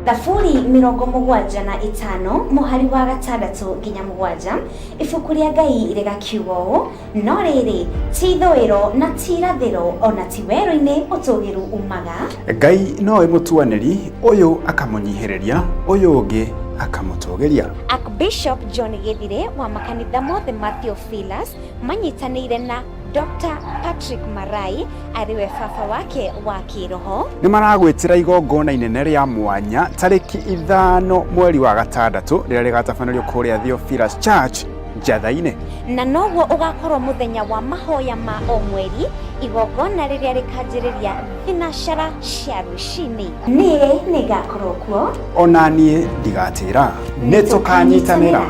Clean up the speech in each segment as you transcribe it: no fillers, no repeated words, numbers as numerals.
Thaburi 75 mũhari wa 6 nginya 7, ibuku rĩa Ngai rĩgakiuga ũũ: no rĩrĩ, ti ithũĩro na ti irathĩro, ona ti werũ-inĩ ũtũgĩru umaga. Ngai nowe mũtuanĩri, ũyũ akamũnyihĩrĩria, ũyũ ũngĩ akamũtũgĩria. Archbishop John Gĩthire wa makanitha mothe ma Theophilus manyitanĩire na Dr. Patrick Marai, arĩ we baba wake wa kĩroho, nĩ maragwĩtĩra igongona inene rĩa mwanya tarĩki 5 mweri wa gatandatũ, rĩrĩa rĩgatabanĩrio kũrĩa Theophilus Church, Njatha-inĩ. Na noguo ũgakorwo mũthenya wa mahoya ma o mweri, igongona rĩrĩa rĩkanjĩrĩria thinacara cia rũcinĩ. Niĩ nĩngakorwo kuo. Ona niĩ ndigatĩra, nĩ tũkanyitanĩra.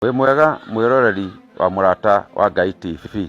Wĩ mwega mwĩroreri wa Mũrata wa Ngai TV.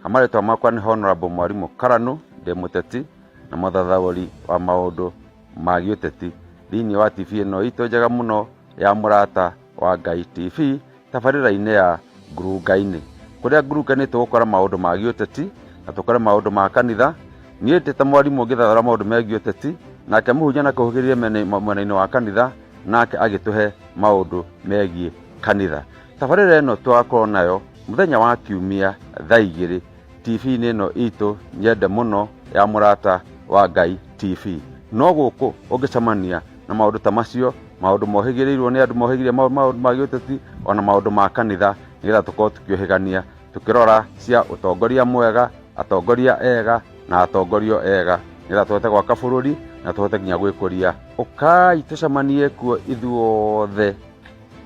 Marĩtwa makwa nĩ Honorable Mwarimũ Karanu, ndĩ mũteti na mũthathaũri wa maũndũ ma gĩũteti thĩinĩ wa TV ĩno itũ njega mũno ya Mũrata wa Ngai TV, tabarĩra-inĩ ya Ngurunga-inĩ. Kũrĩa ngurunga-inĩ tũgũkora maũndũ ma gĩũteti na tũkore maũndũ ma kanitha. Niĩ ndĩ ta mwarimũ ngĩthathaũra maũndũ megiĩ ũteti, nake mũhunjia nakũhũgĩrĩrie mwena-inĩ wa kanitha, nake agĩtũhe maũndũ megiĩ kanitha. Tabarĩra ĩno tũgakorwo nayo mũthenya wa Kiumia thaa 2 TV-inĩ ĩno itũ nyende mũno ya Mũrata wa Ngai TV. No gũkũ ũngĩcemania na maũndũ ta macio, maũndũ mohĩgĩrĩirwo nĩ andũ mohĩgĩrĩire maũndũ ma gĩũteti ona maũndũ ma kanitha, nĩgetha tũkorwo tũkĩũhĩgania, tũkĩrora cia ũtongoria mwega, atongoria ega na atongorio ega, nĩgetha tũhote gwaka bũrũri na tũhote nginya gwĩkũria. Ũkai tũcemanie kuo ithuothe,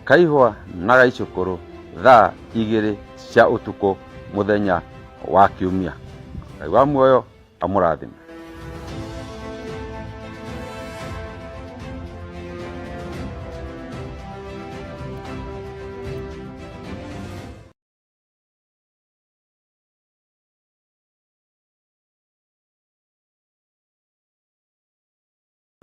kaihwa na gaicũkũrũ, thaa 2 cia ũtukũ mũthenya wa Kiumia. Ngai wa muoyo amũrathime.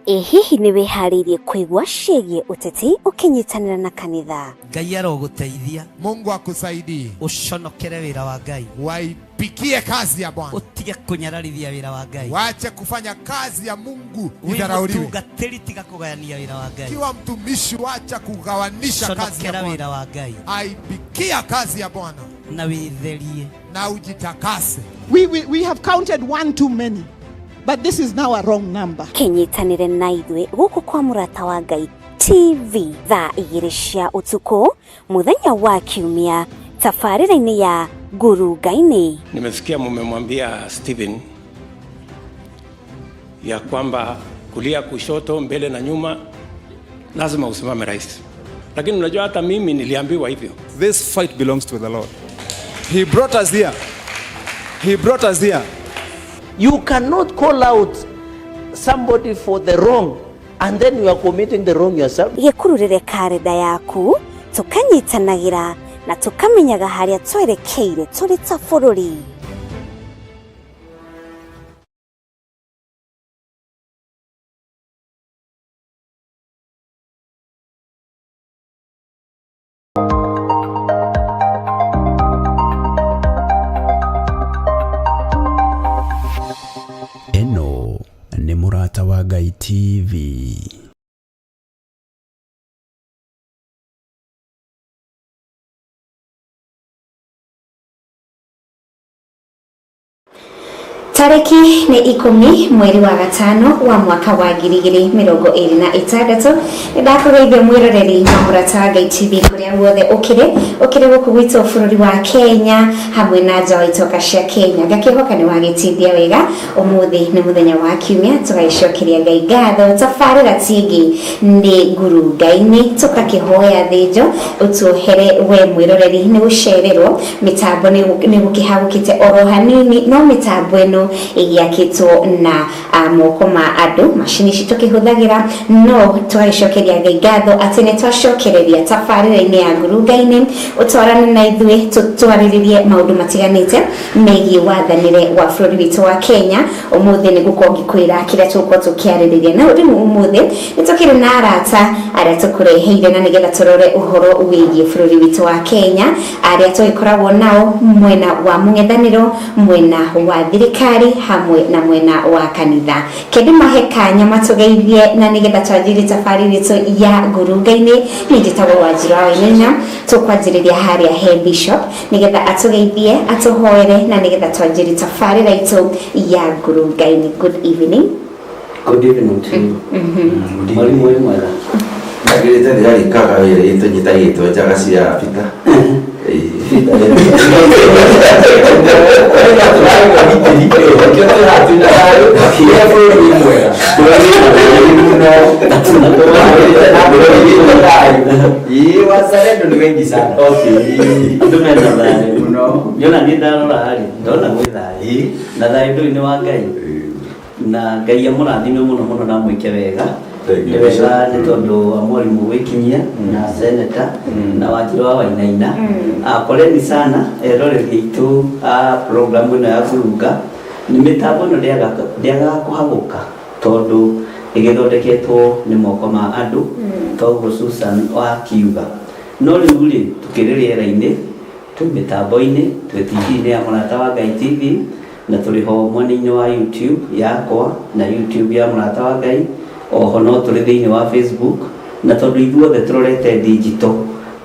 Ĩ hihi nĩ wĩharĩirie kũigua ciĩgiĩ ũteti ũkĩnyitanĩra na kanitha? Ngai arogũteithia. Mungu akusaidie. Ũconokere wĩra wa Ngai. Waipikie kazi ya Bwana. Ũtige kũnyararithia wĩra wa Ngai. Wache kufanya kazi ya Mungu Wĩ idharauliwe. mũtungatĩri, tiga kũgayania wĩra wa Ngai. Kiwa mtumishi, wacha kugawanisha kazi ya Conokera Bwana. wĩra wa Ngai. Aipikia kazi ya Bwana Na wĩtherie. Na ujitakase. We have counted one too many, but this is now a wrong number. Kĩnyitanĩre na ithuĩ gũkũ kwa Mũrata wa Ngai TV thaa 2 cia ũtukũ mũthenya wa Kiumia, tabarĩra-inĩ ya Ngurunga-inĩ. Nimesikia mumemwambia Stephen ya kwamba kulia, kushoto, mbele na nyuma lazima usimame rais, lakini unajua hata mimi niliambiwa hivyo. This fight belongs to the Lord. He brought us here. He brought us here. You cannot call out somebody for the wrong and then you are committing the wrong yourself. Gĩkururĩre karenda yaku, tũkanyitanagĩra na tũkamenyaga harĩa twerekeire tũrĩ ta bũrũri. Ĩno nĩ Mũrata wa Ngai TV. Tarĩki nĩ 10 mweri wa gatano wa mwaka wa 2026. Nĩ ndakũgeithia mwĩroreri wa Mũrata wa Ngai TV kũrĩa guothe ũkĩrĩ, ũkĩrĩ gũkũ gwitũ bũrũri wa Kenya hamwe na nja wa itoka cia Kenya. Ngakĩhoka nĩ wagĩtithia wega. Ũmũthĩ nĩ mũthenya wa Kiumia, tũgagĩcokeria Ngai ngatho. Tabarĩra tingĩ nĩ Ngurunga-inĩ, tũkakĩhoya thĩnjo ũtuohere we mwĩroreri nĩ gũcererwo. Mĩtambo nĩ gũkĩhagũkĩte oro hanini, no mĩtambo ĩno Ĩgĩakĩtwo na moko ma andũ, macini ici tũkĩhũthagĩra. No twagĩcokeria Ngai ngatho atĩ nĩ twacokereria tabarĩra-inĩ ya ngurunga-inĩ. Ũtwarane na ithuĩ tũtwarĩrĩrie maũndũ matiganĩte megiĩ wathanĩre wa bũrũri witũ wa Kenya. Ũmũthĩ nĩ gũkorwo ngĩkwĩra kĩrĩa tũgũkorwo tũkĩarĩrĩria. Na rĩu ũmũthĩ nĩ tũkĩrĩ na arata arĩa tũkũreheire na nĩgetha tũrore ũhoro wĩgiĩ bũrũri witũ wa Kenya, arĩa tũgĩkoragwo nao mwena wa mũng'ethanĩro, mwena wa thirikari hamwe na mwena wa kanitha. Kende mahe kanya matũgeithie na nĩgetha twanjĩrĩrie tabarĩra itũ ya ngurunga-inĩ. Niĩ njĩtagwo Wanjirũ wa Wainaina. Tũkwanjĩrĩria harĩa he Bishop nĩgetha atũgeithie, atũhoere na nĩgetha twanjĩrĩrie tabarĩra itũ ya ngurunga-inĩ. Good evening. Good evening to you. Mwalimu wĩ mwega. Ndagĩrĩte ndĩrarikaga wĩra itũnyitagĩtwo njaga cia Peter. Wazalendo ni wengi sana. Okay. Andũ mena thayũ mũno. Nyona niĩ ndarora rĩ, ndona gwĩ thayũ. Na thayũ ndũrĩ nĩ wa Ngai. Na Ngai amũrathime mũno mũno na amwĩke wega. Thank you, Nĩ wega Bishop. nĩ tondũ wa mwarimũ gwĩkinyia na seneta na Wanjirũ wa Wainaina. Poleni sana eroreri aitũ a programu ĩno ya ngurunga. Nĩ mĩtambo ĩno ndĩagaga kũhagũka tondũ ĩgĩthondeketwo nĩ moko ma andũ, toguo Susan wakiuga. No rĩu rĩ, tũkĩrĩ rĩera-inĩ, twĩ mĩtambo-inĩ, twĩ TV-inĩ ya Mũrata wa Ngai TV, na tũrĩ ho mwena-inĩ wa YouTube yakwa na YouTube ya Mũrata wa Ngai. Oho no tũrĩ thĩinĩ wa Facebook, na tondũ ithuothe tũrorete digital,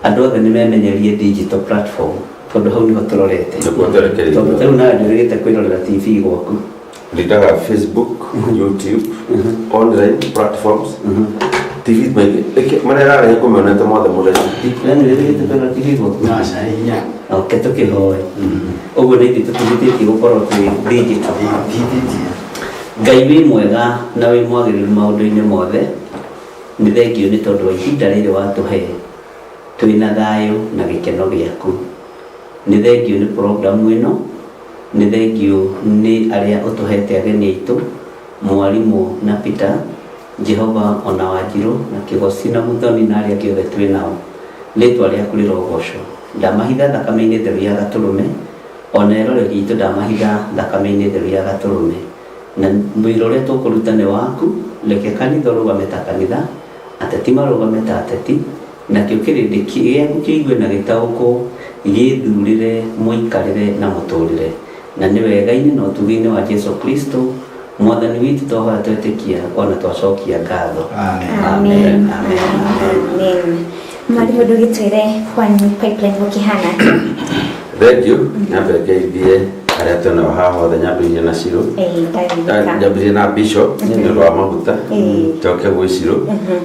andũ othe nĩ memenyerie digital platform tondũ hau nĩho tũrorete. Nĩkuo twerekeire. Tondũ ta rĩu nawe ndũrĩgĩte kwĩrorera TV gwaku. Ndindaga Facebook, YouTube, online platforms, TV maingĩ marĩa ĩrarehe kũmĩonete mothe mũthenya. We nĩ wĩrĩgĩte kwĩrorera TV gwaku? Okay, tũkĩhoe. Ũguo nĩ ithuĩ tũtigithĩtie gũkorwo twĩ digital. Ngai wĩ mwega na wĩ mwagĩrĩru maũndũ-inĩ mothe. Nĩ thengio nĩ tondũ wa ihinda rĩrĩ watũhe twĩna thayũ na gĩkeno gĩaku. Nĩ thengio nĩ programu ĩno, nĩ thengio nĩ arĩa ũtũhete ageni aitũ, mwarimũ na Peter, Jehova ona Wanjirũ na Kĩgoci na Muthoni na arĩa angĩ othe twĩ nao. Rĩtwa rĩaku rĩrogocwo. Ndamahitha thakame-inĩ theru ya gatũrũme, ona eroreri aitũ ndamahitha thakame-inĩ theru ya gatũrũme. Na wĩra ũrĩa tũkũruta nĩ waku, reke kanitha ũrũgame ta kanitha, ateti marũgame ta ateti, nakĩo kĩrĩndĩ gĩaku kĩigue na gĩtaũkwo, gĩthurĩre mũikarĩre na mũtũrĩre. Na nĩ wega-inĩ na ũtugi-inĩ wa Jesu Kristo mwathani witũ twahoya twetĩkia ona twacokia ngatho. Amen. Amen. Amen. Amen. Mwarimũ, ndũgĩtwĩre kwanyu pipeline gũkĩhana atĩa? Thank you. Nyambe ngeithie arĩa twĩnao haha othe, nyambĩrĩrie na Cirũ. Ndagĩrĩka. Nyambĩrĩrie na Bishop nĩ ũndũ wa maguta, njoke gwĩ Cirũ,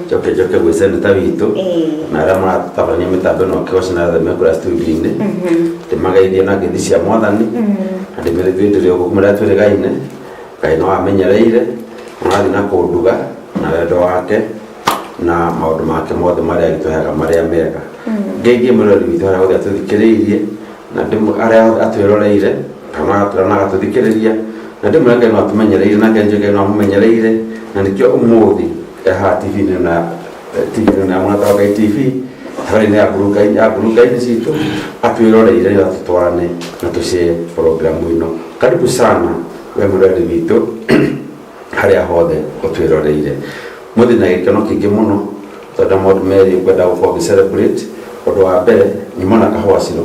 njoke gwĩ seneta witũ na arĩa maratabania mĩtambo ĩno, Kĩgoci na arĩa mekũrĩa studio-inĩ. Ndĩmageithie na ngeithi cia mwathani na ndĩmere ithuĩ ndĩrĩ o gũkũ marĩa twĩrĩgaine. Ngai no amenyereire, ũrathiĩ na kũnduga na wendo wake na maũndũ make mothe marĩa agĩtũheaga marĩa mega. Ngeithie mwĩroreri witũ harĩa hothe atũthikĩrĩirie na arĩa othe atwĩroreire kana agatwĩra na agatũthikĩrĩria, na ndĩmwĩre Ngai no atũmenyereire na Ngai Ngai no amũmenyereire, na nĩkĩo ũmũthĩ e haha TV-inĩ na TV-inĩ na Mũrata wa Ngai TV tabarĩra-inĩ ya ngurunga-inĩ citũ atwĩroreire nĩgetha tũtwarane na tũcee programu ĩno. Karibu sana we mwĩroreri witũ harĩa hothe ũtwĩroreire. Mũthĩ na gĩkeno kĩingĩ mũno tondũ maũndũ merĩ ngwenda gũkorwo ngĩ celebrate. Ũndũ wa mbere nyuma na kahũa Cirũ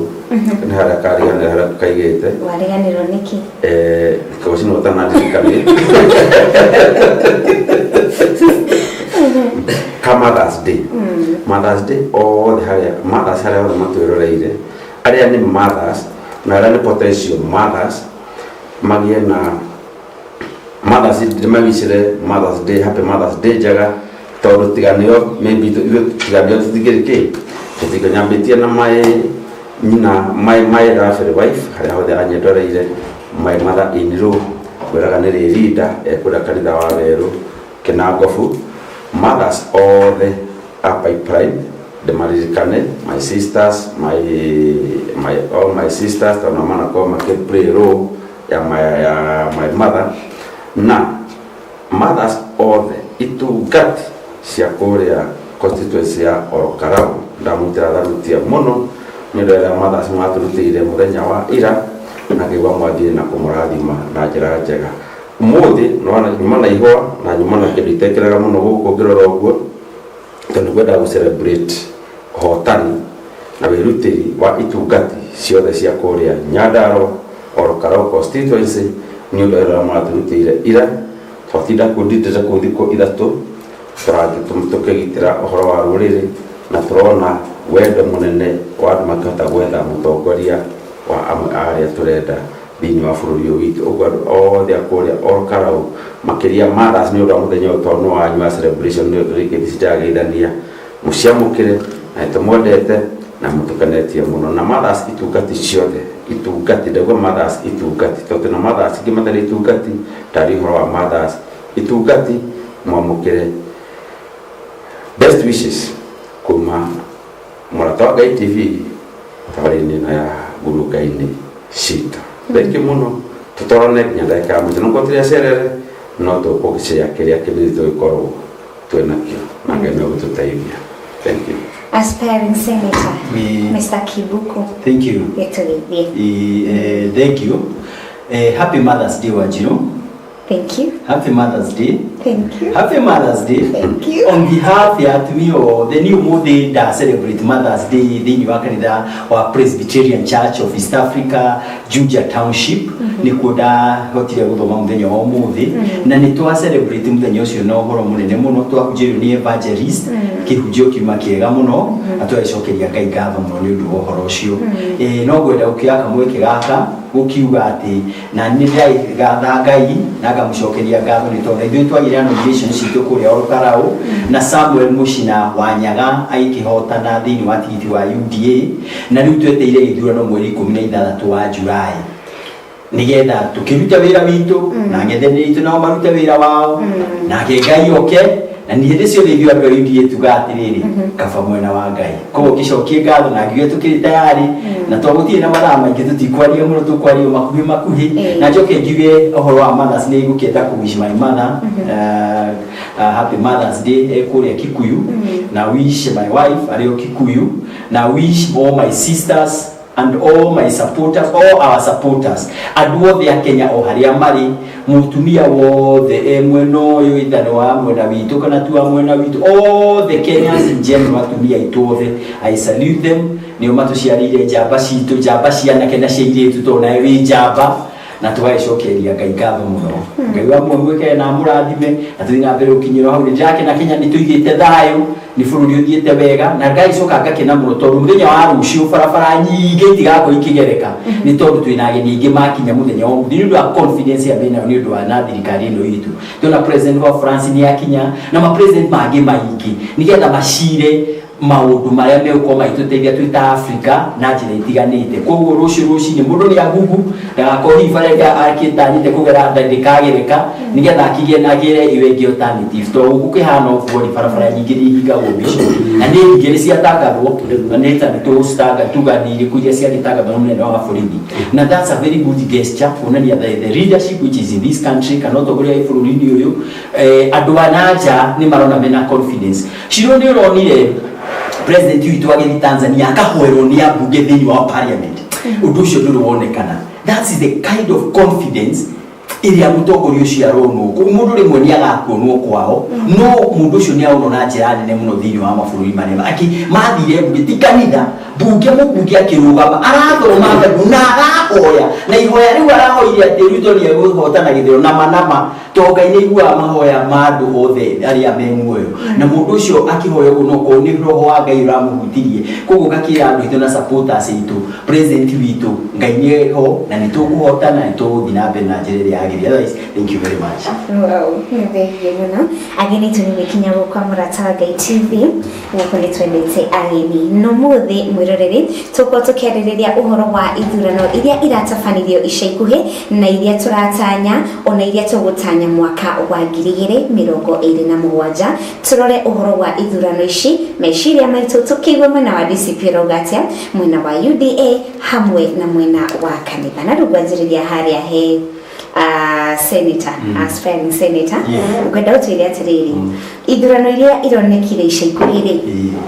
nĩ harĩa kariganĩra harĩa kaigĩte. Wariganĩrwo nĩkĩ? Kĩgoci nĩ ũtanandirikania ka Mother's Day. Mother's Day othe harĩa mothers harĩa othe matwĩroreire, arĩa nĩ mothers na arĩa nĩ potential mothers, magĩe na Mothers ndĩmawicĩre Mother's Day, happy Mother's Day njega, tondũ tiganĩo maybe ithuĩ tiganĩo tũtingĩrĩ kĩ tũtingĩ. Nyambĩtie na my nyina, my lovely wife harĩa hothe anyendoreire, my mother in law kwĩraga nĩ Rĩrinda ekũrĩa kanitha wa Werũ Kĩnangobu. Mothers othe a pipeline ndĩmaririkane, my sisters, my all my sisters, tondũ manakorwo makĩ play role. ya my, ya my mother na mothers othe itungati cia kũrĩa constituency ya Orokarau. Ndamũrutĩra tharutia mũno nĩ ũndũ wa mothers matũrutĩire mũthenya wa ira na ngĩigua mwathire na kũmũrathima na njĩra njega. Ũmũthĩ nĩwona nyuma na ihũa na nyuma na kĩndũ itekĩraga mũno gũkũ ngĩrora ũguo, tondũ ngwendaga gũ celebrate ũhotani na wĩrutĩri wa itungati ciothe cia kũrĩa Nyandarua Orokarau constituency nĩ ũndũ wa wĩra ũrĩa maratũrutĩire ira. Twatinda kũu ndindĩte kũu thikũ ithatũ tũkĩgitĩra ũhoro wa rũrĩrĩ na tũrona wendo mũnene wa andũ makĩhota gwetha mũtongoria wa amwe a arĩa tũrenda thĩinĩ wa bũrũri ũyũ witũ. Ũguo andũ othe a kũrĩa Ol Kalou makĩria mothers nĩ ũndũ wa mũthenya ũyũ tondũ nĩ wanyu wa celebration nĩ ũndũ rĩngĩ ndirageithania, mũciamũkĩre na nĩtũmwendete na mũtũkenetie mũno. Na mothers itungati ciothe, itungati ndauga mothers itungati tondũ twĩna mothers ingĩ matarĩ itungati, ndaria ũhoro wa mothers itungati, mwamũkĩre best wishes kuma Mũrata wa Ngai TV tabarĩra-inĩ ĩno ya ngurunga-inĩ citũ. Thank you mũno, tũtwarane nginya ndagĩka ya mũico. Nĩguo tũrĩ acerere no tũkũgĩcea kĩrĩa kĩmĩthĩ tũgĩkorwo twĩ nakĩo na Ngai no gũtũteithia. Thank you. Aspiring Senator Mr. Kibuku. Thank you. Gĩtũgeithie. Thank you. Happy Mother's Day, Wanjiru. Thank you. Happy Mother's Day. Thank you. Happy Mother's Day. Thank you. On behalf ya atumia othe ni umuthi nda celebrate Mother's Day thĩinĩ wa kanitha wa Presbyterian Church of East Africa, Juja Township. Nĩkuo ndahotire gũthoma mũthenya wa ũmũthĩ na nĩ twa celebrate mũthenya ũcio na ũhoro mũnene mũno. Twahunjĩirio nĩ evangelist kĩhunjio kiuma kĩega mũno na tũgagĩcokeria Ngai ngatho mũno nĩ ũndũ wa ũhoro ũcio. No ngwenda gũkĩoya kamweke gaka gũkiuga atĩ na nĩ ndĩragatha Ngai na ngamũcokeria ngatho nĩ tondũ ithuĩ twagĩire nomination citũ kũrĩa Ol Kalou na Samuel Mũcina wa Nyaga agĩkĩhotana thĩinĩ wa tigiti wa UDA, na rĩu tweteire gĩthurano mweri 16 wa July nigetha tukĩruta wĩra witũ na ng'ethanĩri itũ nao marute wĩra wao nake Ngai oke. Na nĩ hĩndĩ ciothe ithuĩ andũ a UDA tuga atĩrĩrĩ, kaba mwena wa Ngai. Koguo ngĩcokie ngatho na ngiuge tũkĩrĩ tayari na to gũtirĩ na mathaa maingĩ, tũtikwaria mũno, tũkwaria makuhĩ makuhĩ. Na njoke ngiuge ũhoro wa mothers, nĩ ngũkĩenda kũ wish my mother happy Mother's Day kũrĩa Kikuyu, na wish my wife arĩ o Kikuyu, na wish all my sisters and all my supporters, all our supporters, andũ othe a Kenya o harĩa marĩ, mũtumia wothe e mwena ũyũ ithano wa mwena witũ kana tu wa mwena witũ, othe Kenyans in general, atumia aitũ othe, I salute them. Nĩo matũciarĩire njamba citũ, njamba cia anake na cia airĩtu, tondũ nawe wĩ njamba, na tũgagĩcokeria Ngai ngatho mũno. Ngai wa muoyo mwĩkere na amũrathime na tũthiĩ na mbere gũkinyĩra hau. Nĩ ndĩrakena Kenya nĩ tũigĩte thayũ, nĩ bũrũri ũthiĩte wega, na ngagĩcoka ngakena mũno tondũ mũthenya wa rũciũ barabara nyingĩ itigakorwo ikĩgereka nĩ tondũ twĩna ageni aingĩ makinya mũthenya wa ũmũthĩ nĩ ũndũ wa confidence ĩrĩa menayo nĩ ũndũ wa na thirikari ĩno itũ. Tuona president wa France nĩ akinya na ma president mangĩ maingĩ nĩgetha macire maũndũ marĩa megũkorwo magĩtũteithia twĩ ta Africa na njĩra itiganĩte. Koguo rũciũ rũcinĩ mũndũ nĩ agugu ndagakorwo hihi bara ĩrĩa akĩtanyĩte kũgera ndĩkagereka nĩgetha akĩgĩe na agĩre ĩyo ĩngĩ alternative, tondũ gũkũ kĩhana ũguo rĩ, barabara nyingĩ nĩ ihingagwo bicio na nĩ nyingĩ nĩ ciatangathwo na nĩ ta nĩ tũgũcitanga tuga nĩ irĩkũ iria ciagĩtangathwo nĩ mũnene wa borithi. Na that's a very good gesture kuonania the leadership which is in this country kana ũtongoria wĩ bũrũri-inĩ ũyũ. Andũ a na nja nĩ marona mena confidence. Ciro nĩ ũronire president witũ agĩthiĩ Tanzania akahoerwo nĩ ambunge thĩinĩ wa parliament. Ũndũ ũcio ndũrĩ wonekana. That is the kind of confidence ĩrĩa mũtongoria ũcio aronwo. Mũndũ rĩmwe nĩ agakuonwo kwao, no mũndũ ũcio nĩ aronwo na njĩra nene mũno thĩinĩ wa mabũrũri marĩa aki mathire mbunge, ti kanitha, mbunge, mũmbunge akĩrũgama arathoma Bible na arahoya na ihoya rĩu arahoire atĩ Ruto nĩ egũhotana gĩthurano na manama, tondũ Ngai nĩ aiguaga mahoya ma andũ othe arĩa me muoyo. Na mũndũ ũcio akĩhoya ũguo no korwo nĩ roho wa Ngai ũramũhutirie. Koguo ngakĩra andũ aitũ na supporters aitũ, president witũ Ngai nĩ ho na nĩ tũkũhotana, nĩ tũgũthiĩ na mbere na njĩra ĩrĩa yagĩrĩire. Otherwise, thank you very much. Wow, nĩ thengiũ mũno. Ageni tũ nĩ gwĩkinya gũkũ kwa Mũrata wa Ngai TV, gũkũ nĩ twendete ageni. No mũthĩ mwĩroreri tũkorwo tũkĩarĩrĩria ũhoro wa ithurano iria iratabanirio ica ikuhĩ na iria tũratanya ona iria tũgũtanya. Gũkinya mwaka wa 2027, tũrore ũhoro wa ithurano ici, meciria maitũ, tũkĩigua mwena wa DCP ũrauga atĩa, mwena wa UDA hamwe na mwena wa kanitha. Na rĩu ngwanjĩrĩria harĩa he senator, aspiring senator. Ngwenda ũtwĩre atĩrĩrĩ, ithurano iria ironekire ica ikuhĩ rĩ,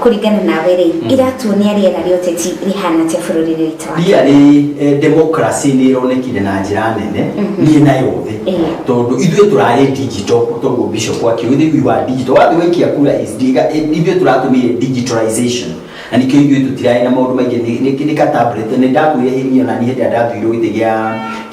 kũringana nawe rĩ, iratuonia rĩera rĩa ũteti rĩhana atĩa bũrũri-inĩ witũ wa Really, democracy nä ironekire na njä ra nene niä na yothe, tondå ithuä tå rarä digital, toguo bishop akiuga ithuĩ we were digital. Wathiĩ waikia kura is ithuĩ tũratũmĩire digitalization, na nikĩo ithuĩ tũtirarĩ na maũndũ maingĩ. Nĩ ka tablet. Nĩ ndakwĩre hĩniĩ ona niĩ hĩndĩ ĩrĩa ndathurirwo gĩtĩ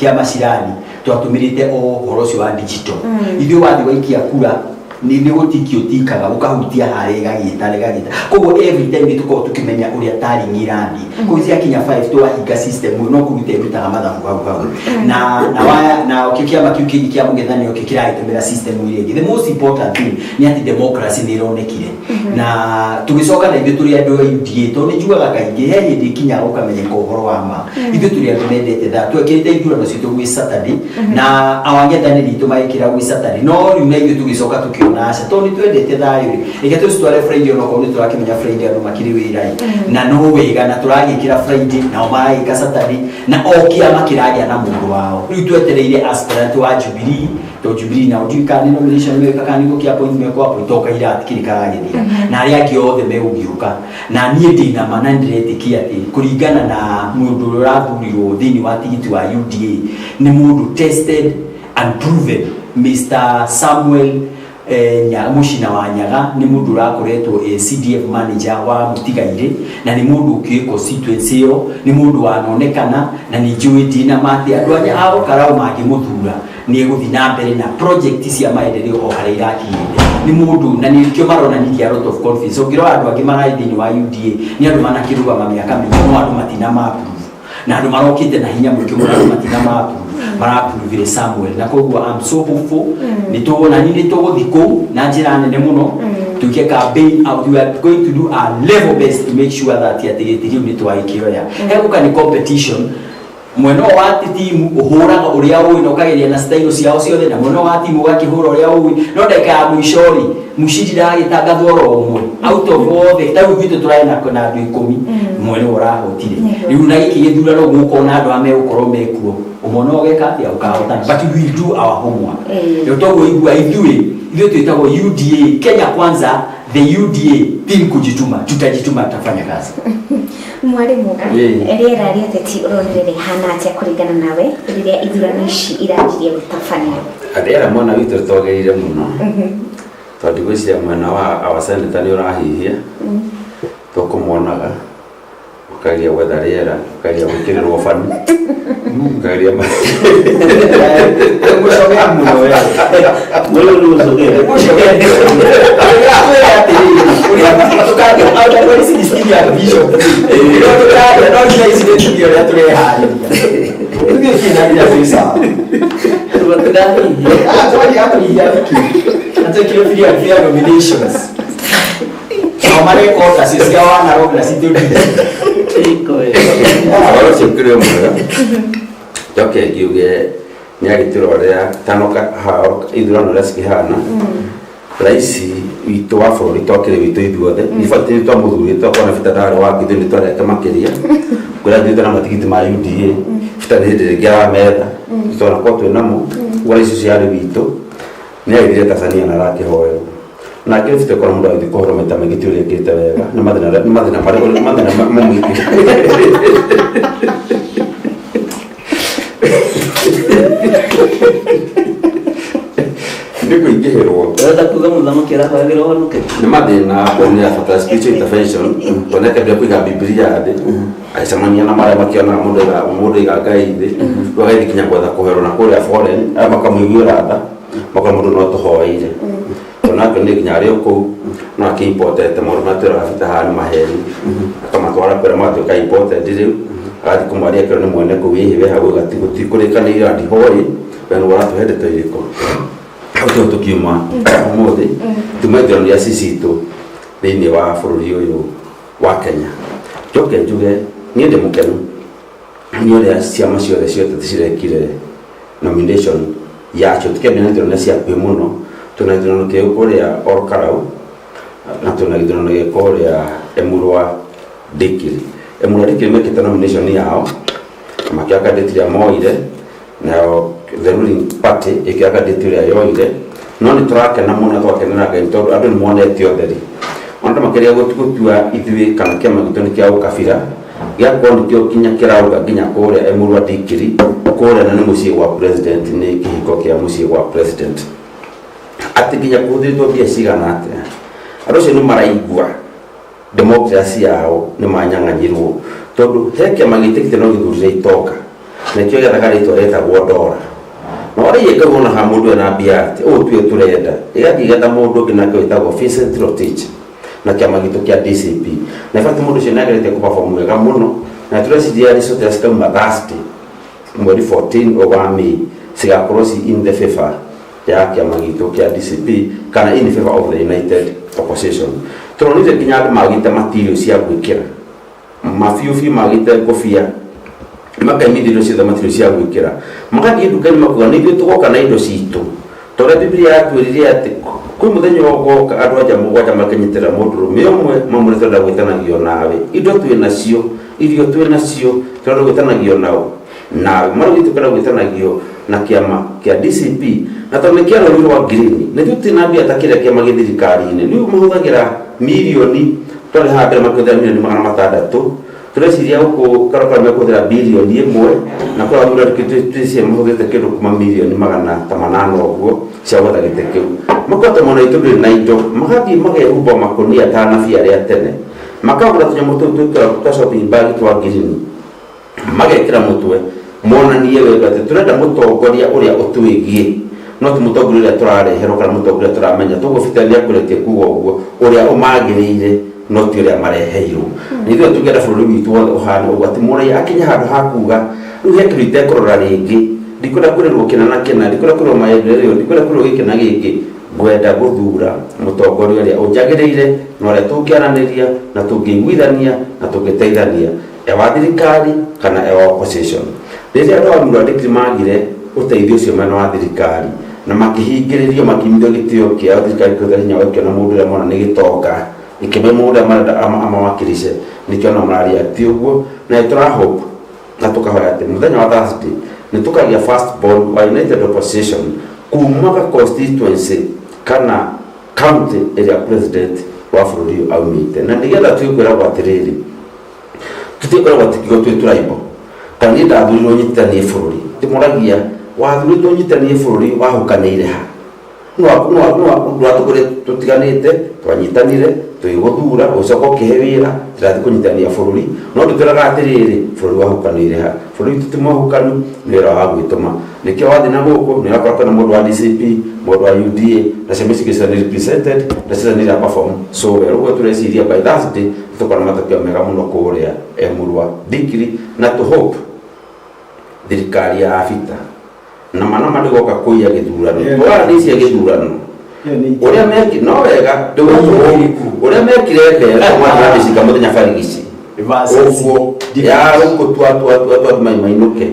kĩa macirani, twatũmĩrĩte o ũhoro ũcio wa digital. Ithuĩ wathiĩ waikia kura nĩ gũtiki ũtikaga ũkahutia harĩa ĩgagĩta ĩgagĩta, koguo every time nĩ tũkoragwo tũkĩmenya ũrĩa taring irathiĩ. Koguo ciakinya 5 twahinga system ĩyo, no kũruta ĩrutaga mathabu hau hau, na waya na kĩo kĩama kĩu kĩngĩ kĩa mũng'ethanĩro kĩo kĩragĩtũmĩra system ĩrĩa ĩngĩ. The most important thing nĩ atĩ democracy nĩ ĩronekire, na tũgĩcoka na ithuĩ tũrĩ andũ a UDA, tondũ nĩ njugaga kaingĩ he hĩndĩ ikinyaga ũkamenyeka ũhoro wa ma. Ithuĩ tũrĩ andũ mendete thaa, twekĩrĩte ithurano citũ gwĩ Saturday na awang'ethanĩri itũ magĩkĩra gwĩ Saturday, no rĩu na ithuĩ tũgĩcoka tũkĩona aca, tondũ nĩ twendete thayũ rĩ, reke tũcitware Friday, onokorwo nĩ tũrakĩmenya Friday andũ makĩrĩ wĩra ĩ, na no wega na tũragĩkĩra Friday, nao maragĩka Saturday, na o kĩama kĩragĩa na mũndũ wao. Rĩu twetereire aspirant wa Jubilee, to Jubilee nao ndiũĩ kana nĩ nomination meka kana nĩ gũkĩ appoint mekũ appoint, to kaira hatikĩrĩ karagĩthira, na arĩa angĩ othe megũgĩũka. Na niĩ ndĩna ma na nĩndĩretĩkia atĩ kũringana na mũndũ ũrĩa ũrathurirwo thĩinĩ wa tigiti wa UDA nĩ mũndũ tested and proven, Mr Samuel Mũcina wa Nyaga. Nĩ mũndũ ũrakoretwo CDF manager wa Mũtigairĩ, na nĩ mũndũ ũkĩũĩ constituency ĩyo, nĩ mũndũ wanonekana, na nĩ njũĩ ndina ma atĩ andũ a Olkalou mangĩmũthura nĩ egũthiĩ na mbere na project cia maendeleo o harĩa irakinyĩte. Nĩ mũndũ na nĩkĩo maronanirie a lot of confidence. Ũngĩrora andũ angĩ mararĩ thĩinĩ wa UDA nĩ andũ manakĩrũgama mĩaka mĩingĩ, no andũ matina ma approve, na andũ marokĩte na hinya mũingĩ mũno, andũ matina ma approve, maraapprove Samuel, na koguo I'm so hopeful. Nĩ tũgũna nĩ tũgũthiĩ kũu na njĩra nene mũno tuike campaign out. We are going to do our level best to make sure that atĩ gĩtĩ kĩu nĩ twagĩkĩoya. Hegũka nĩ competition, mwena ũyũ wa timu ũhũraga ũrĩa ũĩ na ũkageria na style ciao ciothe, na mwena ũyũ wa timu ũgakĩhũra ũrĩa ũĩ, no ndagĩka ya mũico rĩ, mũcindi ndagĩtangathwo oro ũmwe out of othe. Ta rĩu gwitũ tũrarĩ na andũ 10, mwena ũyũ ũrahotire. Rĩu na gĩkĩ gĩthurano gũgũkorwo na andũ arĩa megũkorwo mekuo, ũmwe no ũgeka atĩa ũkahotana, but we will do our homework. Rĩu toguo igua ithuĩ twĩtagwo UDA Kenya Kwanza, the UDA team kujituma, tutajituma, tutafanya kazi. Mwarimu, rĩera rĩa ũteti ũronire rĩhana atĩa kũringana nawe rĩrĩa ithurano ici iranjirie gũtabanio? Rĩera mwena witũ twagĩrĩire mũno, tondũ ngwĩciria mwena wa our senator nĩ ũrahihia, tũkũmuonaga ũkageria gwetha rĩera, ũkageria gwĩkĩrĩrwo bani, ũkageria Mũcogea mũno we. Mũrĩu nĩ mũcogea. Mũcogea. Ũrĩa atĩrĩrĩ, ũrĩa tũkaria aũta ici nĩ cikinya bishop. Ũrĩa tũkaria no nginya ici nĩ tuge ũrĩa tũreharĩria. Tuge kĩna nginya twĩ sawa. Tũtirahihia. Ah, twathiĩ atũhihia nĩkĩ? Atwĩkire free and fair nominations. Nao mareka o tacio cia Wanarok na citũ nditũ. Ũhoro ũcio ũkĩrĩ o mwega, njoke ngiuge nĩ agĩtũra ũrĩa tano ithurano ũrĩa cikĩhana. Raisi witũ wa bũrũri twakĩrĩ witũ ithuothe, ibatiĩ twamũthurĩte okorwo na bita ndarĩ wake, ithuĩ nĩ twareke makĩria kũrĩa thiĩte na matigiti ma UDA. Bita nĩ hĩndĩ rĩngĩ arametha, twanakorwo twĩ namo. Ũguo raisi ũcio arĩ witũ nĩ agĩthire Tanzania na arakĩhoerwo nake bita korwo mũndũ agĩthiĩ kũhorwo maita maingĩ ti ũrĩa ekĩte wega, nĩ mathĩna marĩkũ, nĩ mathĩna mamũingĩ. Nĩ kũingĩhĩrwo. Ũrenda kuga mũthamaki arahoyagĩra ũhonoke? Nĩ mathĩna kũu, nĩ abatara spiritual intervention, tondũ nĩ akĩambia kũiga Bibilia thĩ, agĩcemania na marĩa makĩonaga mũndũ aiga Ngai thĩ, rĩu agĩthiĩ nginya gwetha kũherwo na kũrĩa foreign, arĩa makamũiguĩra tha, makona mũndũ no tũhoeire, tondũ nake nĩ nginya arĩ o kũu no akĩ-importete maũndũ marĩa twĩraga bita haha nĩ maheni, akamatwara kũrĩa magatuĩka imported. Rĩu agathiĩ kũmaria akĩrwo nĩ mwene kũu, ĩhĩ we hau gũtikũrĩkanĩire ndihoĩ we nĩ ũratũhe ndeto irĩkũ. Hau tũu tũkiuma ũmũthĩ tuma ithurano iria ci citũ thĩinĩ wa bũrũri ũyũ wa Kenya, njoke njuge niĩ ndĩ mũkenu nĩ ũrĩa ciama ciothe ciothe cirekire nomination. Yacio tukĩambia na ithurano cia hakuhĩ mũno, twĩna gĩthurano kĩ kũrĩa Olkalau na twĩna gĩthurano gĩ kũrĩa Emurua Dikirr. Emurua Dikirr mekĩte nomination yao na makĩoya candidate ĩrĩa moire, nayo the ruling party ĩkĩoya candidate ĩrĩa yoire. No nĩ tũrakena mũno na tũgakenera Ngai tondũ andũ nĩ monete ũtheri. Ona andũ makĩria gũtua ithuĩ kana kĩama gitũ nĩ kĩa ũkabira, gĩakorwo nĩkĩo nginya kĩrauga nginya kũrĩa Emurua Dikirr, kũrĩa na nĩ mũciĩ gwa president, nĩ kĩhingo kĩa mũciĩ gwa president, atĩ nginya kũhũthĩrĩtwo mbia cigana atĩa, andũ acio nĩ maraigua democracy yao nĩ manyang'anyirwo, tondũ he kĩama gĩtĩkĩte no gĩthurire itonga na nĩkĩo gĩethaga rĩtwa rĩtagwo ndora. Na warĩia ngauga ona ha mũndũ ena mbia atĩ ũũ tuĩ tũrenda, ĩgathiĩ ĩgetha mũndũ ũngĩ nake wĩtagwo Vincent Rotich na kĩama gitũ kĩa DCP. Na in fact mũndũ ũcio nĩageretie kũ-perform wega mũno, na tũreciria result iria cikauma Thursday mweri 14 wa May cigakorwo ci in the favor ya kĩama gitũ kĩa DCP kana in favor of the United Opposition. Tũronire nginya andũ magĩte material cia gwĩkĩra mabiũ biũ, magĩte ngũbia, makaimithia indo ciothe, material cia gwĩkĩra, magathiĩ nduka-inĩ makuga nĩ ithuĩ tũgoka na indo citũ, tondũ Biblia yatwĩrire atĩ kwĩ mũthenya ũgoka andũ anja mũgwanja makĩnyitĩrĩra mũndũrũme ũmwe, mamwĩre tũrenda gwĩtanagio nawe, indo twĩ nacio, irio twĩ nacio, tũrenda gwĩtanagio nao nawe. Marauga tũkwenda gwĩtanagio na kĩama kĩa DCP, na tondũ nĩ kĩa rũri rwa green na ithuĩ tũtirĩ na mbia ta kĩrĩa kĩama gĩ thirikari-inĩ, rĩu mahũthagĩra mirioni, twarĩ haha mbere makĩhũthĩra mirioni 600, tũreciria gũkũ karokaro mekũhũthĩra 1 birioni, na kũrĩa mũndũ twĩciria mahũthĩrĩte kĩndũ kuma mirioni 800 ũguo cia gwetha gĩtĩ kĩu. Makota mona itũ ndũrĩ na indo, magathiĩ magehumba makũnia ta anabii arĩa tene, makagũra tũnyamũ tũu twĩkĩragwo twa shopping bag twa green, magekĩra mũtwe monanie wega atĩ tũrenda mũtongoria ũrĩa ũtwĩgiĩ, no ti mũtongoria ũrĩa tũrareherwo kana mũtongoria tũramenya. Toguo Peter nĩakũretie kuga ũguo, ũrĩa ũmagĩrĩire no ti ũrĩa mareheirwo. Na ithuĩ tũngĩenda bũrũri witũ wothe ũhane ũguo, atĩ mũraiya akinye handũ ha kuga rĩu he kĩndũ itekũrora rĩngĩ, ndikwenda kwĩrĩrwo kĩna na kĩna, ndikwenda kwĩrwo maendeleo, ndikwenda kwĩrwo gĩkĩ na gĩkĩ, ngwenda gũthura mũtongoria ũrĩa ũnjagĩrĩire na ũrĩa tũngĩaranĩria na tũngĩiguithania na tũngĩteithania, e wa thirikari kana e wa opposition. Rĩrĩa andũ a Emurua Dikirr magire ũteithio ũcio mwena wa thirikari na makĩhingĩrĩrio, makĩimithio gĩtĩo kĩao, thirikari kũhũthĩra hinya ĩkĩona mũndũ ũrĩa mona nĩ gĩtonga, ĩkĩmenya mũndũ ũrĩa marenda amawakilishe, nĩkĩo ona mararia ti ũguo. Na nĩ tũra hope na tũkahoya atĩ mũthenya wa Thursday nĩ tũkagĩa first born wa United Opposition kuma constituency kana county ĩrĩa president wa bũrũri ũyũ aumĩte. Na nĩgetha twĩkwĩragwo atĩrĩrĩ, tũtiĩkwĩragwo atĩ kiugo twĩ tribal kana niĩ ndathurirwo nyitithanie bũrũri. Ndĩmoragia, wathurĩtwo nyitithanie bũrũri, wahũkanĩire ha? Ndwatũkũrĩ tũtiganĩte, twanyitanire tũgĩgũthura, ũgĩcoka ũkĩhe wĩra tũrathiĩ kũnyitania bũrũri, no ndũtwĩraga atĩrĩrĩ, bũrũri wahũkanĩire ha? Bũrũri witũ ti mwahũkanu, nĩ wĩra wa gwĩtũma. Nĩkĩo wathiĩ na gũkũ nĩ ũrakora kwĩna mũndũ wa DCP, mũndũ wa UDA, na ciama ici ingĩ ciothe nĩ represented na ciothe nĩ ira perform so well. Ũguo tũreciria by Thursday nĩ tũkona matokeo mega mũno kũrĩa Emurua Dikirr, na tũ hope thirikari ya Abita na mana ndĩgoka kũiya gĩthurano, twarania cia gĩthurano ũrĩa meki no wega ũrĩa mekire mbere tũmathiĩ mĩcinga mũthenya barigici ũguo ya gũkũ tua tua tua tua mainũke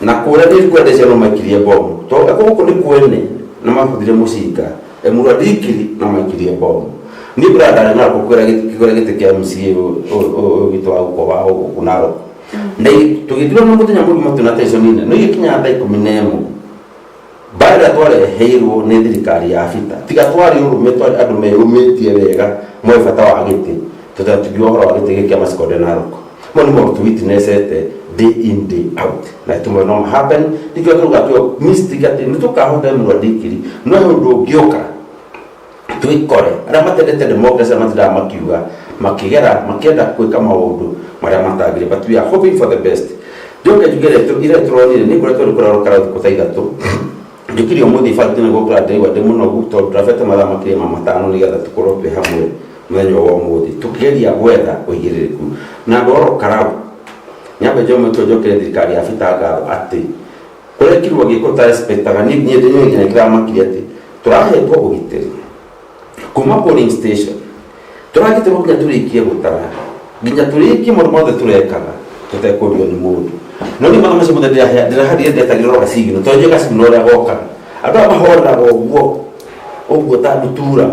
na kũrĩa nĩ kwenda ciana maikirie bomu, tondũ gũkũ nĩ kwene na mahũthire mũcinga Emurua Dikirr na maikirie bomu. Niĩ mbura ndarĩ na kũkwĩra gĩtĩ kĩa MCA ũyũ witũ wa gũkũ wa gũkũ Narok, na tũgĩthurana mũthenya mũgima twĩna tension nene, no igĩkinya thaa 11, mbara ĩrĩa twareheirwo nĩ thirikari ya Abita, tiga twarĩ ũrũme, twarĩ andũ meyũmĩtie wega moĩ bata wa gĩtĩ, tũtatigiwa ũhoro wa gĩtĩ gĩkĩ kĩa Masikonde Narok. Mau nĩ maũndũ tũ witnessete day in day out na tũmwe no happen. Nĩkĩo tũruga twĩ optimistic atĩ nĩ tũkahota Emurua Dikirr, no he ũndũ ũngĩũka twĩkore arĩa matendete democracy, arĩa matindaga makiuga makĩgera makĩenda gwĩka maũndũ marĩa matagĩrĩire, but we are hoping for the best. Njoke njuge ĩrĩa tũronire nĩ ngoretwo nĩ kũrĩa rũkara thikũ ta 3, njũkire ũmũthĩ ibati nĩ gũkĩra, ndĩraigua ndĩ mũnogu tondũ ndĩrabete mathaa makĩria ma 5 nĩgetha tũkorwo twĩ hamwe mũthenya wa ũmũthĩ tũkĩgeria gwetha ũigĩrĩrĩku na andũ oro Karau. Nyambe njome njokere thirikari ya Bita ngatho atĩ kũrekirwo gĩko ta respectaga niĩ niĩ nginya kĩramakirie atĩ tũrahetwo ũgitĩri kuma polling station, tũragitĩrwo nginya tũrĩkie gũtara, nginya tũrĩkie maũndũ mothe tũrekaga tũtekũrio nĩ mũndũ. No niĩ mathaa macio mothe ndĩraharire, ndetagĩrĩra gacigino tondũ njũĩ gacigino ũrĩa gokaga. Andũ aya mahoreraga ũguo ũguo ta ndutura